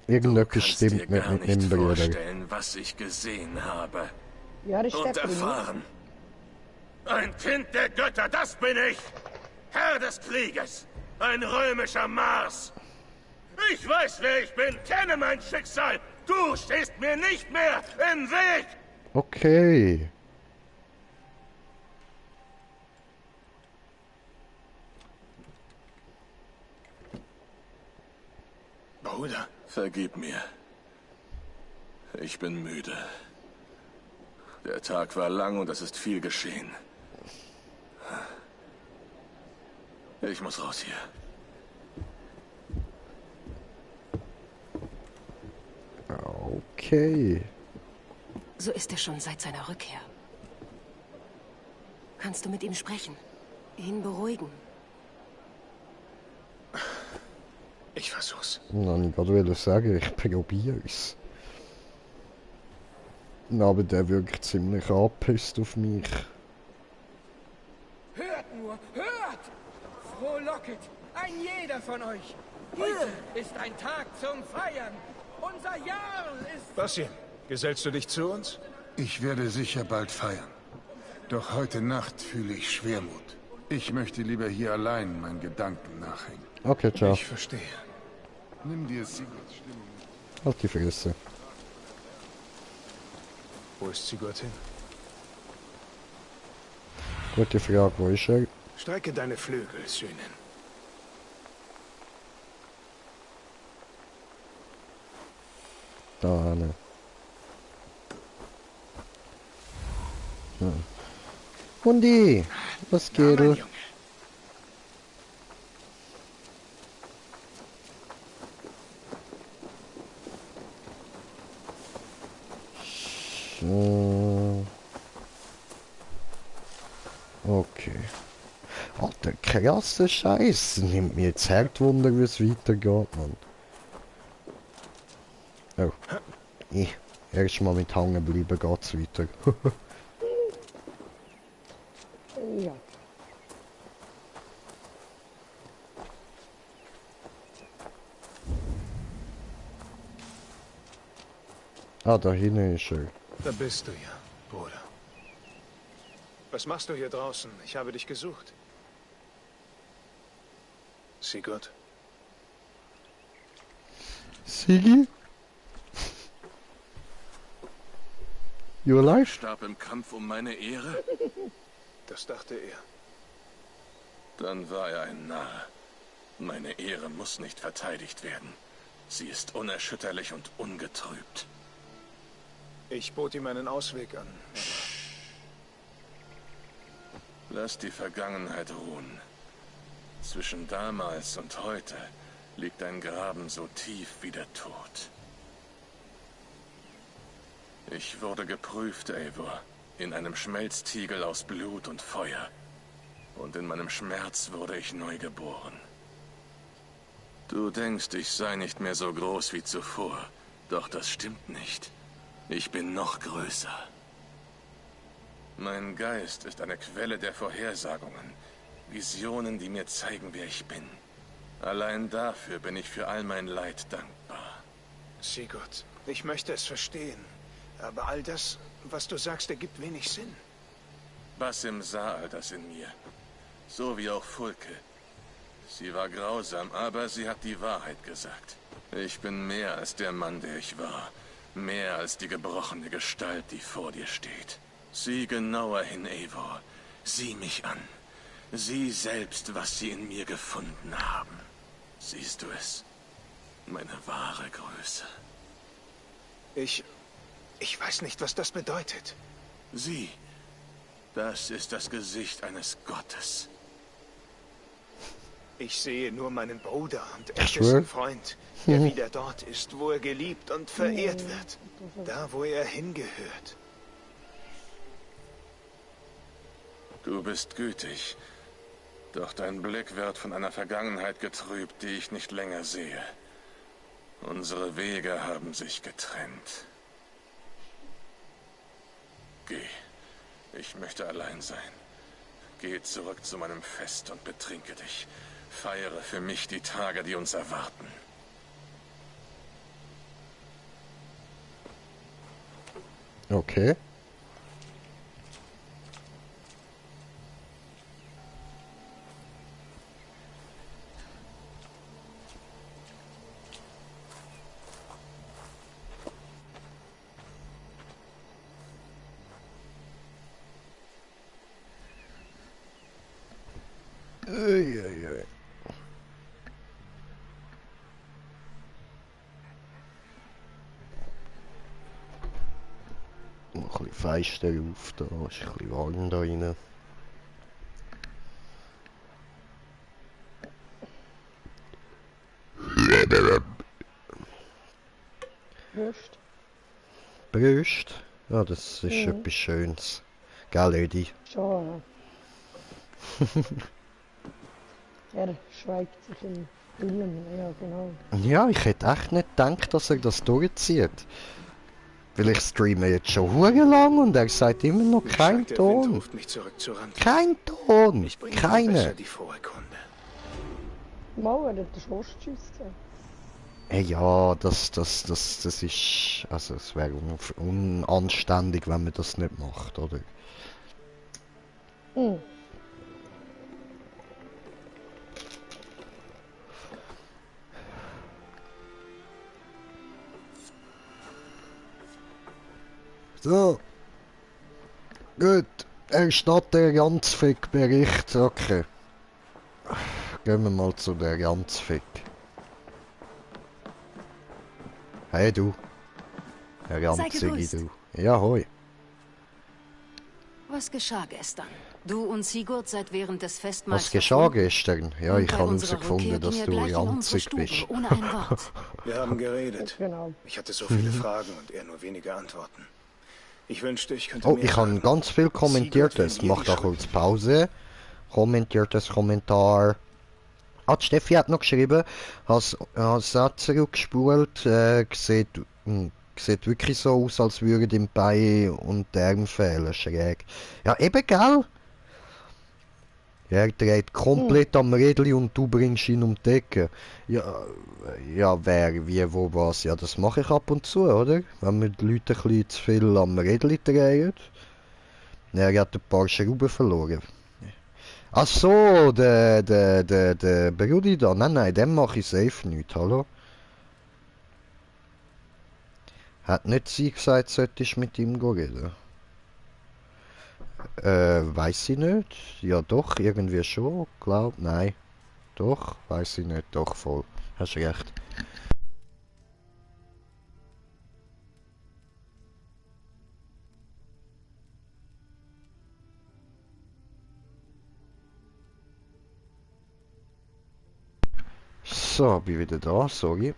Irgendetwas stimmt mit dem Bruder. Vorstellen, was ich gesehen habe. Ja, das und erfahren. Ein Kind der Götter, das bin ich! Herr des Krieges! Ein römischer Mars! Ich weiß, wer ich bin, kenne mein Schicksal! Du stehst mir nicht mehr im Weg! Okay. Bruder, vergib mir. Ich bin müde. Der Tag war lang und es ist viel geschehen. Ich muss raus hier. Okay. So ist er schon seit seiner Rückkehr. Kannst du mit ihm sprechen? Ihn beruhigen? Ich versuch's. Nein, ich wollte sagen, ich probier's. Aber der wirkt ziemlich angepisst auf mich. Hört nur, hört! Frohlocket, ein jeder von euch. Heute ist ein Tag zum Feiern. Unser Jarl ist... Basim, gesellst du dich zu uns? Ich werde sicher bald feiern. Doch heute Nacht fühle ich Schwermut. Ich möchte lieber hier allein meinen Gedanken nachhängen. Okay, ciao. Ich verstehe. Nimm dir Sigurds Stimme. Halt die Fresse. Wo ist Sigurd hin? Gute Frage, wo ist er? Strecke deine Flügel, Sühnen. Da hinten. Hm. Hundi, was geht? Junge. Okay. Alter, krasser Scheiß. Nimmt mir jetzt hart Wunder, wie es weitergeht, Mann. Oh. Erstmal mit hängen bleiben geht's weiter. Ja. Ah, da hinten ist er. Da bist du ja, Bruder. Was machst du hier draußen? Ich habe dich gesucht. Sigurd? Sigi? You alive? Starb im Kampf um meine Ehre? Das dachte er. Dann war er ein Narr. Meine Ehre muss nicht verteidigt werden. Sie ist unerschütterlich und ungetrübt. Ich bot ihm einen Ausweg an. Lass die Vergangenheit ruhen. Zwischen damals und heute liegt ein Graben so tief wie der Tod. Ich wurde geprüft, Eivor, in einem Schmelztiegel aus Blut und Feuer. Und in meinem Schmerz wurde ich neu geboren. Du denkst, ich sei nicht mehr so groß wie zuvor, doch das stimmt nicht. Ich bin noch größer. Mein Geist ist eine Quelle der Vorhersagungen, Visionen, die mir zeigen, wer ich bin. Allein dafür bin ich für all mein Leid dankbar. Sigurd, ich möchte es verstehen, aber all das, was du sagst, ergibt wenig Sinn. Basim sah all das in mir, so wie auch Fulke. Sie war grausam, aber sie hat die Wahrheit gesagt. Ich bin mehr als der Mann, der ich war. Mehr als die gebrochene Gestalt, die vor dir steht. Sieh genauer hin, Eivor. Sieh mich an. Sieh selbst, was sie in mir gefunden haben. Siehst du es? Meine wahre Größe. Ich weiß nicht, was das bedeutet. Sieh, das ist das Gesicht eines Gottes. Ich sehe nur meinen Bruder und ältesten Freund, der wieder dort ist, wo er geliebt und verehrt wird. Da, wo er hingehört. Du bist gütig, doch dein Blick wird von einer Vergangenheit getrübt, die ich nicht länger sehe. Unsere Wege haben sich getrennt. Geh, ich möchte allein sein. Geh zurück zu meinem Fest und betrinke dich. Feiere für mich die Tage, die uns erwarten. Okay. Uiuiui. Noch ein bisschen Fenster auf, da ist ein bisschen warm da rein. Brust. Brust? Ja, das ist etwas Schönes. Gell, Eddie? Schon. Er schweigt sich im Film, ja genau. Ja, ich hätte echt nicht gedacht, dass er das durchzieht. Weil ich streame jetzt schon hure lang und er sagt immer noch kein Ton. Kein Ton! Keine! Mal, er hat den Schorstschüss gesehen. Ja, das ist... Also, es wäre unanständig, wenn man das nicht macht, oder? Mhm. So. Gut. Erstatte der Ranzfick-Bericht, okay. Gehen wir mal zu der Ranzfick. Hey du. Herr Ranzigi, du. Ja, hoi. Was geschah gestern? Du und Sigurd seid während des Festmahls. Was geschah gestern? Ja, ich habe herausgefunden, dass du ranzig bist. Ohne ein Wort. Wir haben geredet. Genau. Ich hatte so viele Fragen und er nur wenige Antworten. Ich wünschte, ich könnte Oh, ich habe ganz viel Kommentiertes. Mach da kurz Pause. Kommentiertes Kommentar. Ah, die Steffi hat noch geschrieben, has auch zurückgespult, sieht wirklich so aus, als würden ihm Bein und die Arme fehlen, schräg. Ja, eben, gell? Ja, er dreht komplett am Rädli und du bringst ihn um die Ecke. Ja, wer, wie, wo, was, ja, das mache ich ab und zu, oder? Wenn wir die Leute ein bisschen zu viel am Rädli drehen. Er hat ein paar Schrauben verloren. Ach so, der Brudi da. Nein, dem mache ich safe nicht, hallo? Hat nicht sie gesagt, solltest du mit ihm reden? Weiß ich nicht. Ja doch, irgendwie schon, glaub, nein. Doch, weiß ich nicht, doch voll. Hast recht. So, bin wieder da, sorry.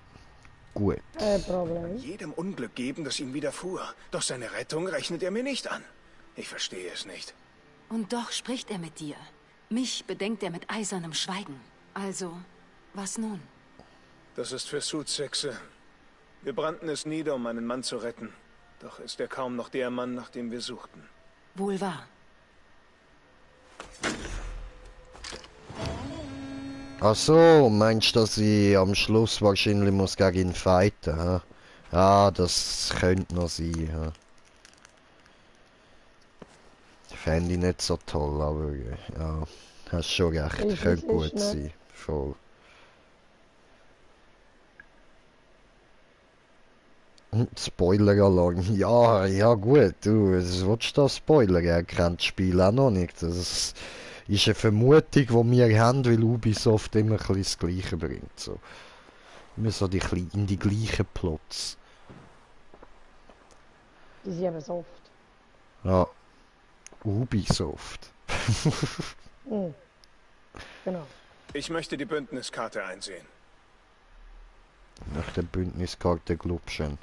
Gut. Problem. Jedem Unglück geben, das ihm widerfuhr. Doch seine Rettung rechnet er mir nicht an. Ich verstehe es nicht. Und doch spricht er mit dir. Mich bedenkt er mit eisernem Schweigen. Also, was nun? Das ist für Sud-Sexe. Wir brannten es nieder, um einen Mann zu retten. Doch ist er kaum noch der Mann, nach dem wir suchten. Wohl wahr. Ach so, meinst du, dass ich am Schluss wahrscheinlich muss gegen ihn fighten, hä? Ja, das könnte noch sein, hä? Fände ich nicht so toll, aber ja, hast schon recht, könnte gut sein, voll. Spoiler-Alarm, ja gut, du, was willst du da spoilern? Er kennt das Spiel auch noch nicht, das ist eine Vermutung, die wir haben, weil Ubisoft immer ein bisschen das Gleiche bringt, so. Immer so in die gleichen Plots. Die sind eben so oft. Ja. Ubisoft. Genau. Ich möchte die Bündniskarte einsehen. Nach der Bündniskarte Glubschen.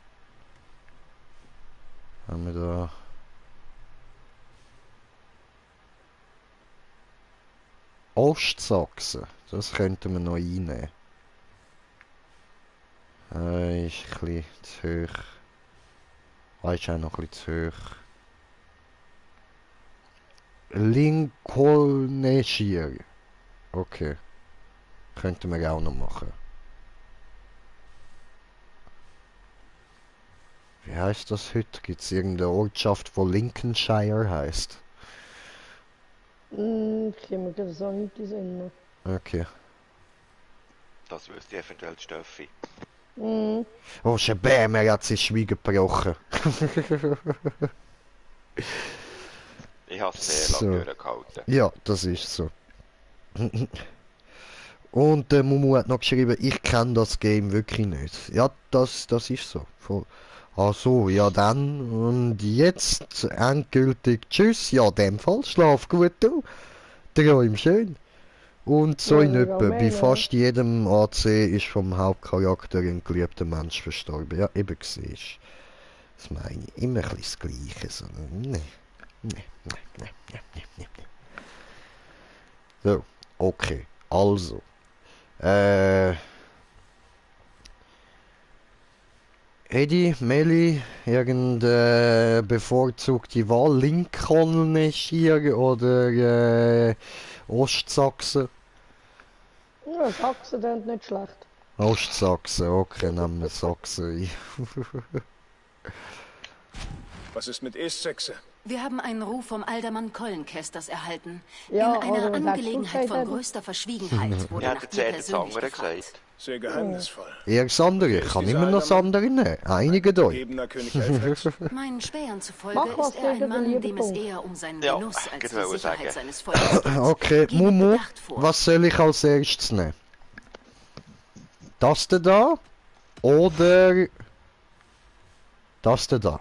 Haben wir da... Ostsachsen. Das könnten wir noch reinnehmen. Ist ein bisschen zu hoch. Ist auch noch ein bisschen zu hoch. Lincolnshire. Okay. Könnten wir auch noch machen. Wie heißt das heute? Gibt es irgendeine Ortschaft, wo Lincolnshire heißt? Ich kann mir das auch nicht sehen. Okay. Das wüsste eventuell Steffi. Oh, Schäbär, mir hat sich Schweigen gebrochen. Ich habe es sehr lange durchgehalten. Ja, das ist so. Und Mumu hat noch geschrieben, ich kenne das Game wirklich nicht. Ja, das ist so. Ach so, ja dann. Und jetzt endgültig tschüss. Ja, in dem Fall. Schlaf gut, du. Träum schön. Und so in etwa. Bei fast jedem AC ist vom Hauptcharakter ein geliebter Mensch verstorben. Ja, eben siehst. Das meine ich. Immer ein bisschen das Gleiche. So, nee. So, okay. Also. Eddie, Meli, irgendeine bevorzugte Wahl? Lincolnshire oder Ostsachsen? Ja, Sachsen klingt nicht schlecht. Ostsachsen, okay, nehmen wir Sachsen ein. Was ist mit Est-Sexe? Wir haben einen Ruf vom Aldermann Kollenkästers erhalten. Ja, in einer oder Angelegenheit von gesagt, größter Verschwiegenheit wurde Ja, nach der dir Zähler persönlich Zanger gefragt. gesagt. Sehr geheimnisvoll. Eher das andere, ich kann immer noch das andere nehmen. Einige euch. Gegebener König Alfred. Meinen Spähern zufolge Mach was ist er ein gegen Mann, den dem es Punkt. eher um seinen Ja, Genuss als ich die wollte Sicherheit sagen. seines Volkes geht. Okay, Geh mit Mumu, Bedacht vor. was soll ich als erstes nehmen? Das da? Oder das da?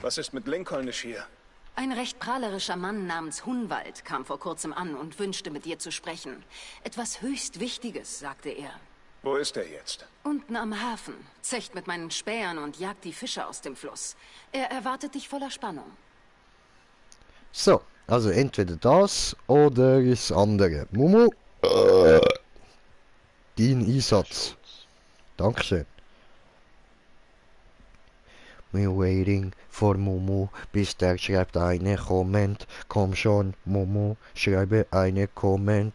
Was ist mit Lincolnisch hier? Ein recht prahlerischer Mann namens Hunwald kam vor kurzem an und wünschte, mit dir zu sprechen. Etwas höchst Wichtiges, sagte er. Wo ist er jetzt? Unten am Hafen, zecht mit meinen Spähern und jagt die Fische aus dem Fluss. Er erwartet dich voller Spannung. So, also entweder das oder das andere. Mumu, dein Einsatz. Dankeschön. We're waiting for Mumu, bis der schreibt eine Comment. Komm schon, Mumu, schreibe eine Comment.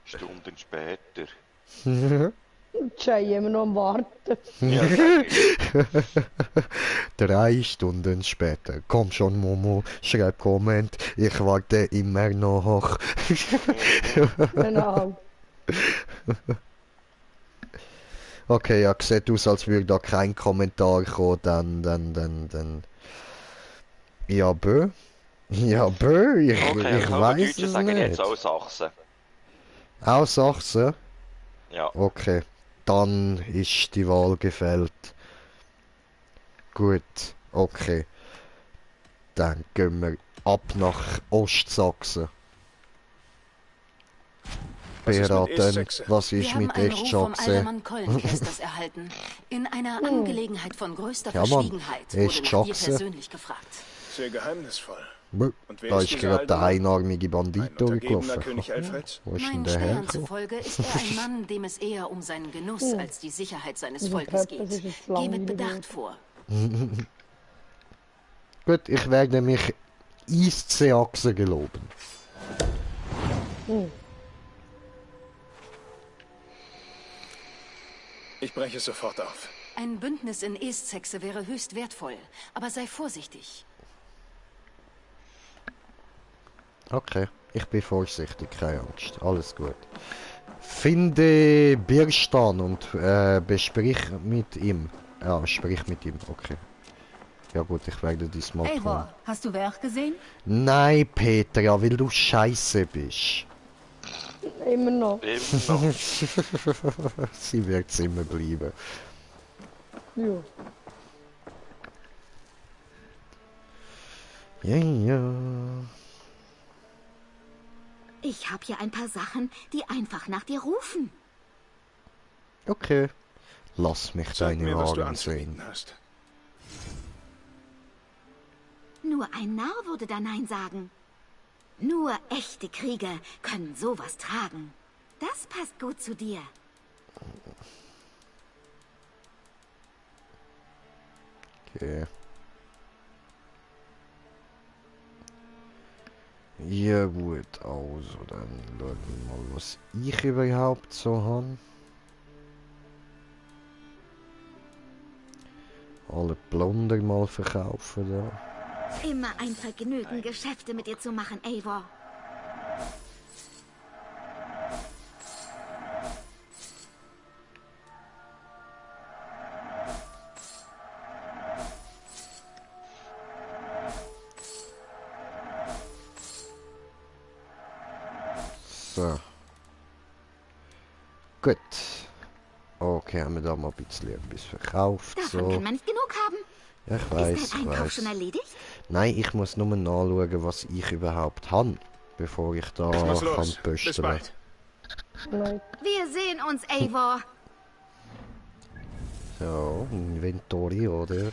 Stunden später. Jay immer noch am Warten. Ja, 3 Stunden später. Komm schon, Mumu, schreib Comment. Ich warte immer noch. Genau. Okay, ja, sieht aus, als würde da kein Kommentar kommen, dann... Ja, bö. Ja, bö, ich okay, weiß Deutsche es sagen nicht. jetzt auch Sachsen. Auch Sachsen? Ja. Okay, dann ist die Wahl gefällt. Gut, okay. Dann gehen wir ab nach Ostsachsen. Beraten, was ist mit Wir haben einen Ruf vom Ostsachsen? Aldermann Kollenkästers erhalten. In einer Angelegenheit von größter Ja, Mann, Verschwiegenheit wurde nach dir Ostsachsen. persönlich gefragt. Sehr geheimnisvoll. Und da ist gerade der einarmige Bandit durchgelaufen. König Alfreds? Wo ist denn Meinen der Spähern her? zufolge ist er ein Mann, dem es eher um seinen Genuss als die Sicherheit seines Volkes geht. Geh mit Bedacht vor. Gut, ich werde mich Eastseeachse geloben. Ich breche sofort auf. Ein Bündnis in Eastsexe wäre höchst wertvoll, aber sei vorsichtig. Okay, ich bin vorsichtig, keine Angst, alles gut. Finde Birstan und besprich mit ihm. Ja, sprich mit ihm, okay. Ja gut, ich werde diesmal tun. Eivor, hast du Werk gesehen? Nein, Petra, weil du scheiße bist. Immer noch. Sie wird immer bleiben. Ja. Ja, ja. Ich habe hier ein paar Sachen, die einfach nach dir rufen. Okay. Lass mich Sag deine mir, was du Augen anzubieten sehen. hast. Nur ein Narr würde da Nein sagen. Nur echte Krieger können sowas tragen. Das passt gut zu dir. Okay. Ja gut, also dann schauen wir mal, was ich überhaupt so habe. Alle Plunder mal verkaufen da. Immer ein Vergnügen, Geschäfte mit dir zu machen, Eivor. So. Gut. Okay, haben wir da mal ein bisschen etwas verkauft. Davon kann man nicht genug haben. Ja, ich weiß, Ist dein ich Einkauf weiß. schon erledigt? Nein, ich muss nur nachschauen, was ich überhaupt habe, bevor ich da Ich muss kann los. Bis pösteln. bald. Wir sehen uns, Eivor. So, Inventory, oder?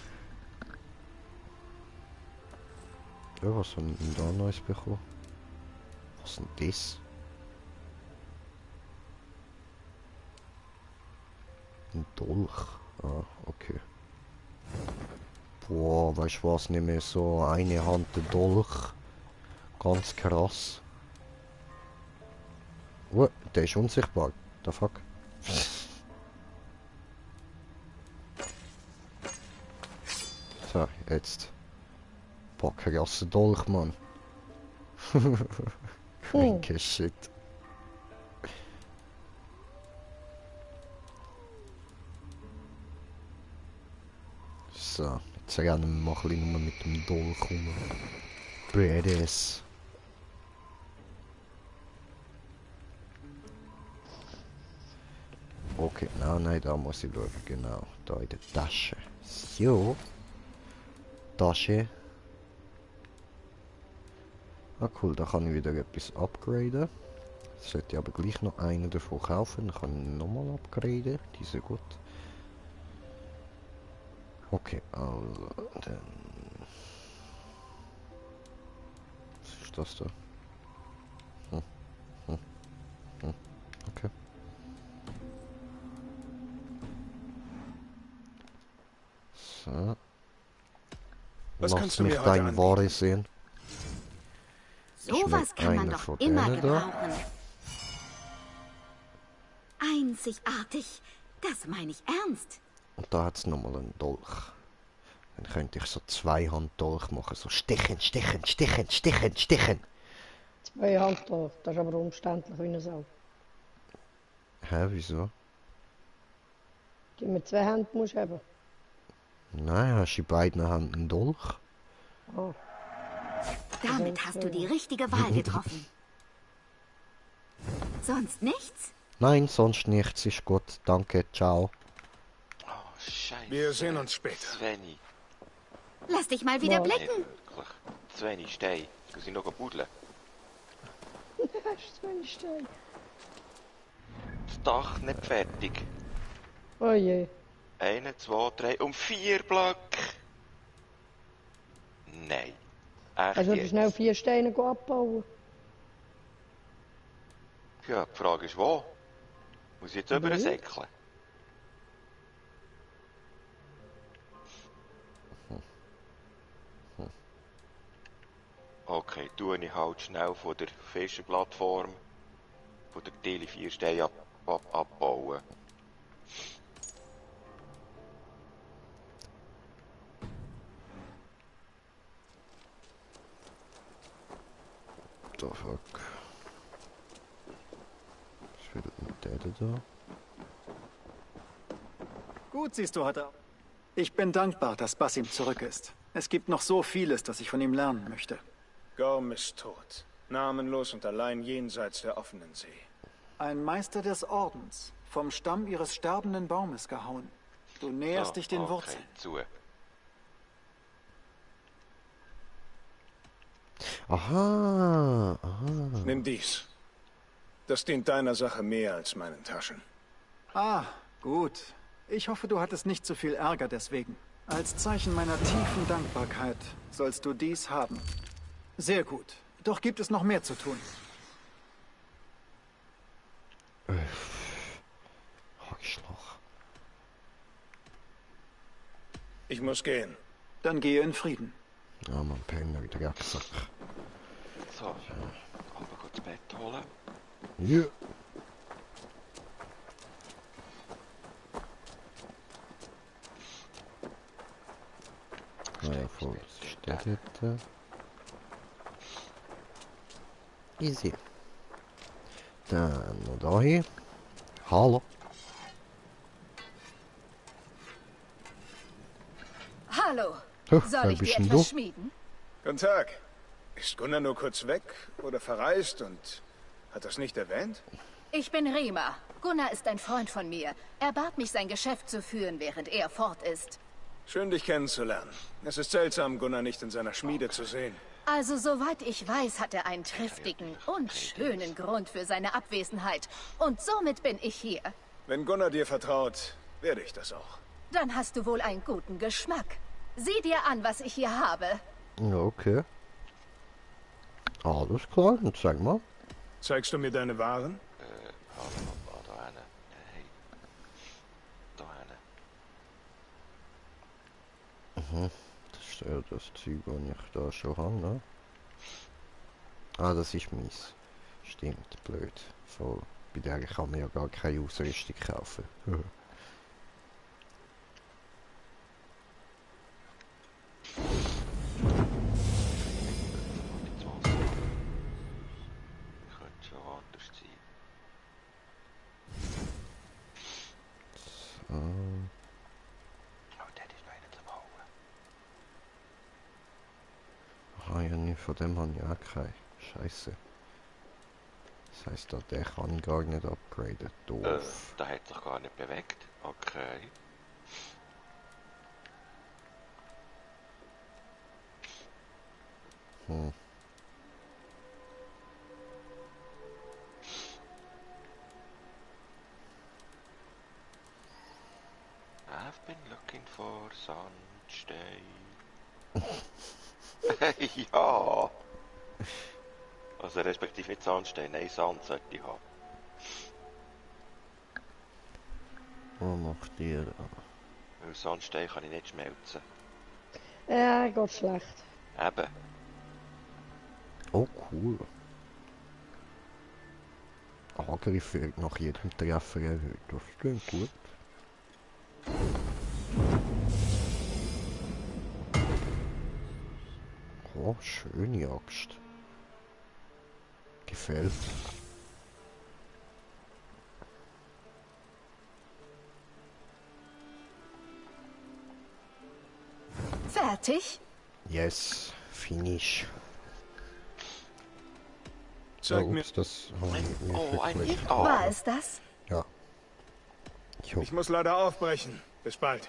Ja, was haben wir denn da Neues bekommen? Was ist denn das? Ein Dolch. Ah, okay. Boah, weißt du was, nicht mehr so eine Hand der Dolch. Ganz krass. Oh, der ist unsichtbar. The fuck? So, jetzt. Boah, krasser Dolch, Mann. Cranky Shit. So, jetzt rennen wir mal ein bisschen nur mit dem Dolch rum. Badass. Okay, nein, da muss ich schauen, genau. Da in der Tasche. So. Tasche. Ah cool, da kann ich wieder etwas upgraden. Sollte ich aber gleich noch einen davon kaufen, dann kann ich nochmal upgraden. Die sind gut. Okay, also dann... Was ist das da? Okay. So. Was Lass kannst du mich mir heute dein anbieten? Ware sehen. Sowas kann man doch immer gebrauchen. Einzigartig. Das meine ich ernst. Und da hat es nochmal einen Dolch. Dann könnte ich so Zweihanddolch machen. So stechen, stechen, stechen, stechen, stechen. Zweihanddolch, das ist aber umständlich wie eine Sau. Hä, wieso? Die mit zwei Händen musst du haben. Nein, hast du in beiden Händen einen Dolch? Oh. Damit hast du die richtige Wahl getroffen. Sonst nichts? Nein, sonst nichts. Ist gut. Danke, ciao. Oh, Scheiße. Wir sehen uns später. Sveni. Lass dich mal wieder blicken. Nee, wirklich. Sveni, steh. Du sind noch buddeln. Sveni, steh. Das Dach nicht fertig. Oh je. 1, 2, 3 und 4 Blöcke. Nein. Echt Also du jetzt? schnell 4 Steine abbauen. Ja, die Frage ist wo? Muss ich jetzt übersäckeln? Okay, tue ich halt schnell von der Fischerplattform von der Tele 4 Steine abbauen. The fuck. Was wird mit der da? Gut siehst du heute. Ich bin dankbar, dass Basim zurück ist. Es gibt noch so vieles, das ich von ihm lernen möchte. Gorm ist tot. Namenlos und allein jenseits der offenen See. Ein Meister des Ordens, vom Stamm ihres sterbenden Baumes gehauen. Du näherst dich den Wurzeln. Zu. Aha, aha. Nimm dies. Das dient deiner Sache mehr als meinen Taschen. Ah, gut. Ich hoffe, du hattest nicht so viel Ärger deswegen. Als Zeichen meiner tiefen Dankbarkeit sollst du dies haben. Sehr gut. Doch gibt es noch mehr zu tun. Arschloch. Ich muss gehen. Dann gehe in Frieden. Ja, man, Penner wieder Rucksack. So, aber kurz das Bett holen. Ja. Ja, voll. Steht dort. Easy. Dann noch da hier. Hallo. Hallo. Huh, Soll ich dir du? etwas schmieden? Guten Tag. Ist Gunnar nur kurz weg oder verreist und hat das nicht erwähnt? Ich bin Rima. Gunnar ist ein Freund von mir. Er bat mich, sein Geschäft zu führen, während er fort ist. Schön, dich kennenzulernen. Es ist seltsam, Gunnar nicht in seiner Schmiede zu sehen. Also, soweit ich weiß, hat er einen triftigen und schönen Grund für seine Abwesenheit. Und somit bin ich hier. Wenn Gunnar dir vertraut, werde ich das auch. Dann hast du wohl einen guten Geschmack. Sieh dir an, was ich hier habe. Ja, okay. Alles klar, dann zeig mal. Zeigst du mir deine Waren? Da eine. Hey. Da eine. Mhm. Das ist ja das Zeug, das ich da schon habe, ne? Ah, das ist mies. Stimmt, blöd. Voll. Bei der kann man ja gar keine Ausrüstung kaufen. Nein, von dem habe ich auch keinen. Scheiße. Das heisst, der kann ich gar nicht upgraden. Doof. Der hat sich gar nicht bewegt. Okay. I've been looking for Sandstein. Ja! Also respektive nicht Sandstein, nein, Sand sollte ich haben. Was macht ihr da? Weil Sandstein kann ich nicht schmelzen. Ja, geht schlecht. Eben. Oh, cool. Angriff wird nach jedem Treffer erhöht. Das klingt gut. Oh, schöne Axt. Gefällt. Fertig? Yes, finish. Zeig mir. Das War es das? Ja. Ich muss leider aufbrechen. Bis bald.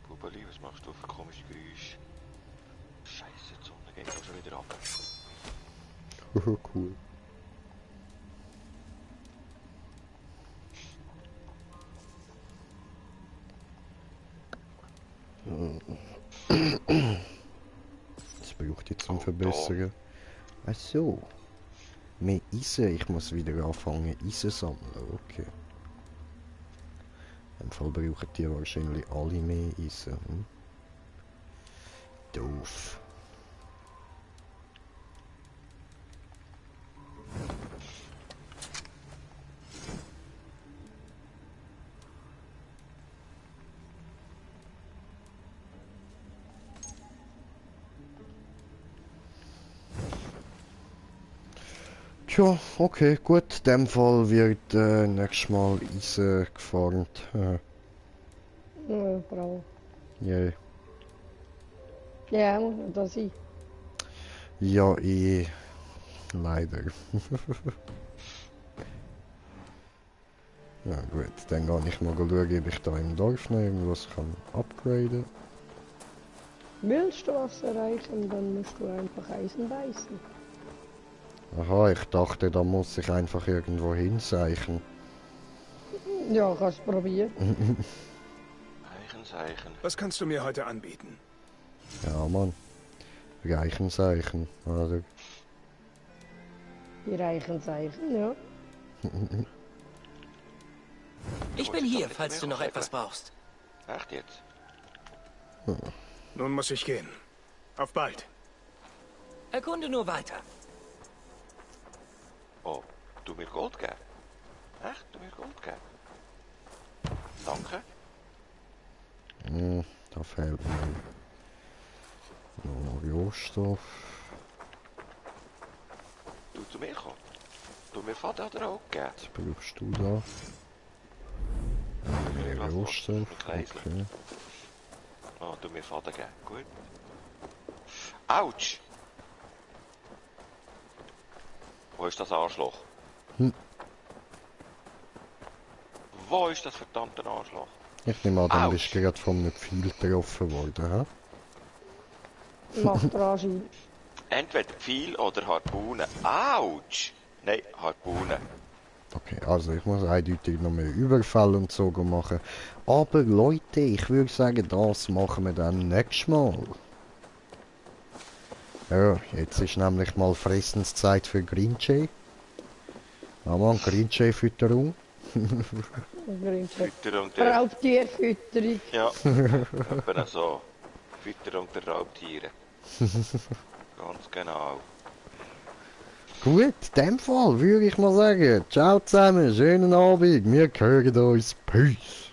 Bubeli, was machst du für komische Geräusche? Scheiße, die Sonne geht auch schon wieder ab. Cool. Das braucht jetzt zum Verbessern. Ach so. Mehr Eisen. Ich muss wieder anfangen Eisen sammeln. Okay. Im Fall brauchen die wahrscheinlich alle mehr Eisen. Doof. Tja, okay, gut. In dem Fall wird nächstes Mal Eisen gefarmt. Ja, bravo. Yeah. Ja, das ich. Ja, leider. Ja gut, dann gehe ich mal schauen, ob ich da im Dorf noch irgendwas kann upgraden. Willst du was erreichen, dann musst du einfach Eisen beißen. Aha, ich dachte, da muss ich einfach irgendwo hinzeichnen. Ja, kannst du probieren. Reichenzeichen. Was kannst du mir heute anbieten? Ja, Mann. Reichenzeichen, oder? Die Reichenzeichen, ja. Ich bin hier, falls du noch etwas brauchst. Echt jetzt? Nun muss ich gehen. Auf bald. Erkunde nur weiter. Oh, du mir Gold geben? Echt? Du mir Gold geben? Danke. Da fehlt mir noch Rohstoff. Du zu mir kommen? Du mir Vater oder auch geben? Was brauchst du da? Mehr Rohstoff, okay. Oh, du mir Vater geben, gut. Autsch! Wo ist das Arschloch? Wo ist das verdammte Arschloch? Ich nehme an, dann bist du gerade von einem Pfeil getroffen worden, hä? Macht anscheinend. Entweder Pfeil oder Harpune. Autsch! Nein, Harpune. Okay, also ich muss eindeutig noch mehr Überfall und so machen. Aber Leute, ich würde sagen, das machen wir dann nächstes Mal. Ja, jetzt ist nämlich mal Fressenszeit für Green Jay. Ja man, Green Jay Fütterung. Fütterung der... Raubtierfütterung. Ja, eben so. Fütterung der Raubtiere. Ganz genau. Gut, in dem Fall würde ich mal sagen, ciao zusammen, schönen Abend, wir hören uns, peace.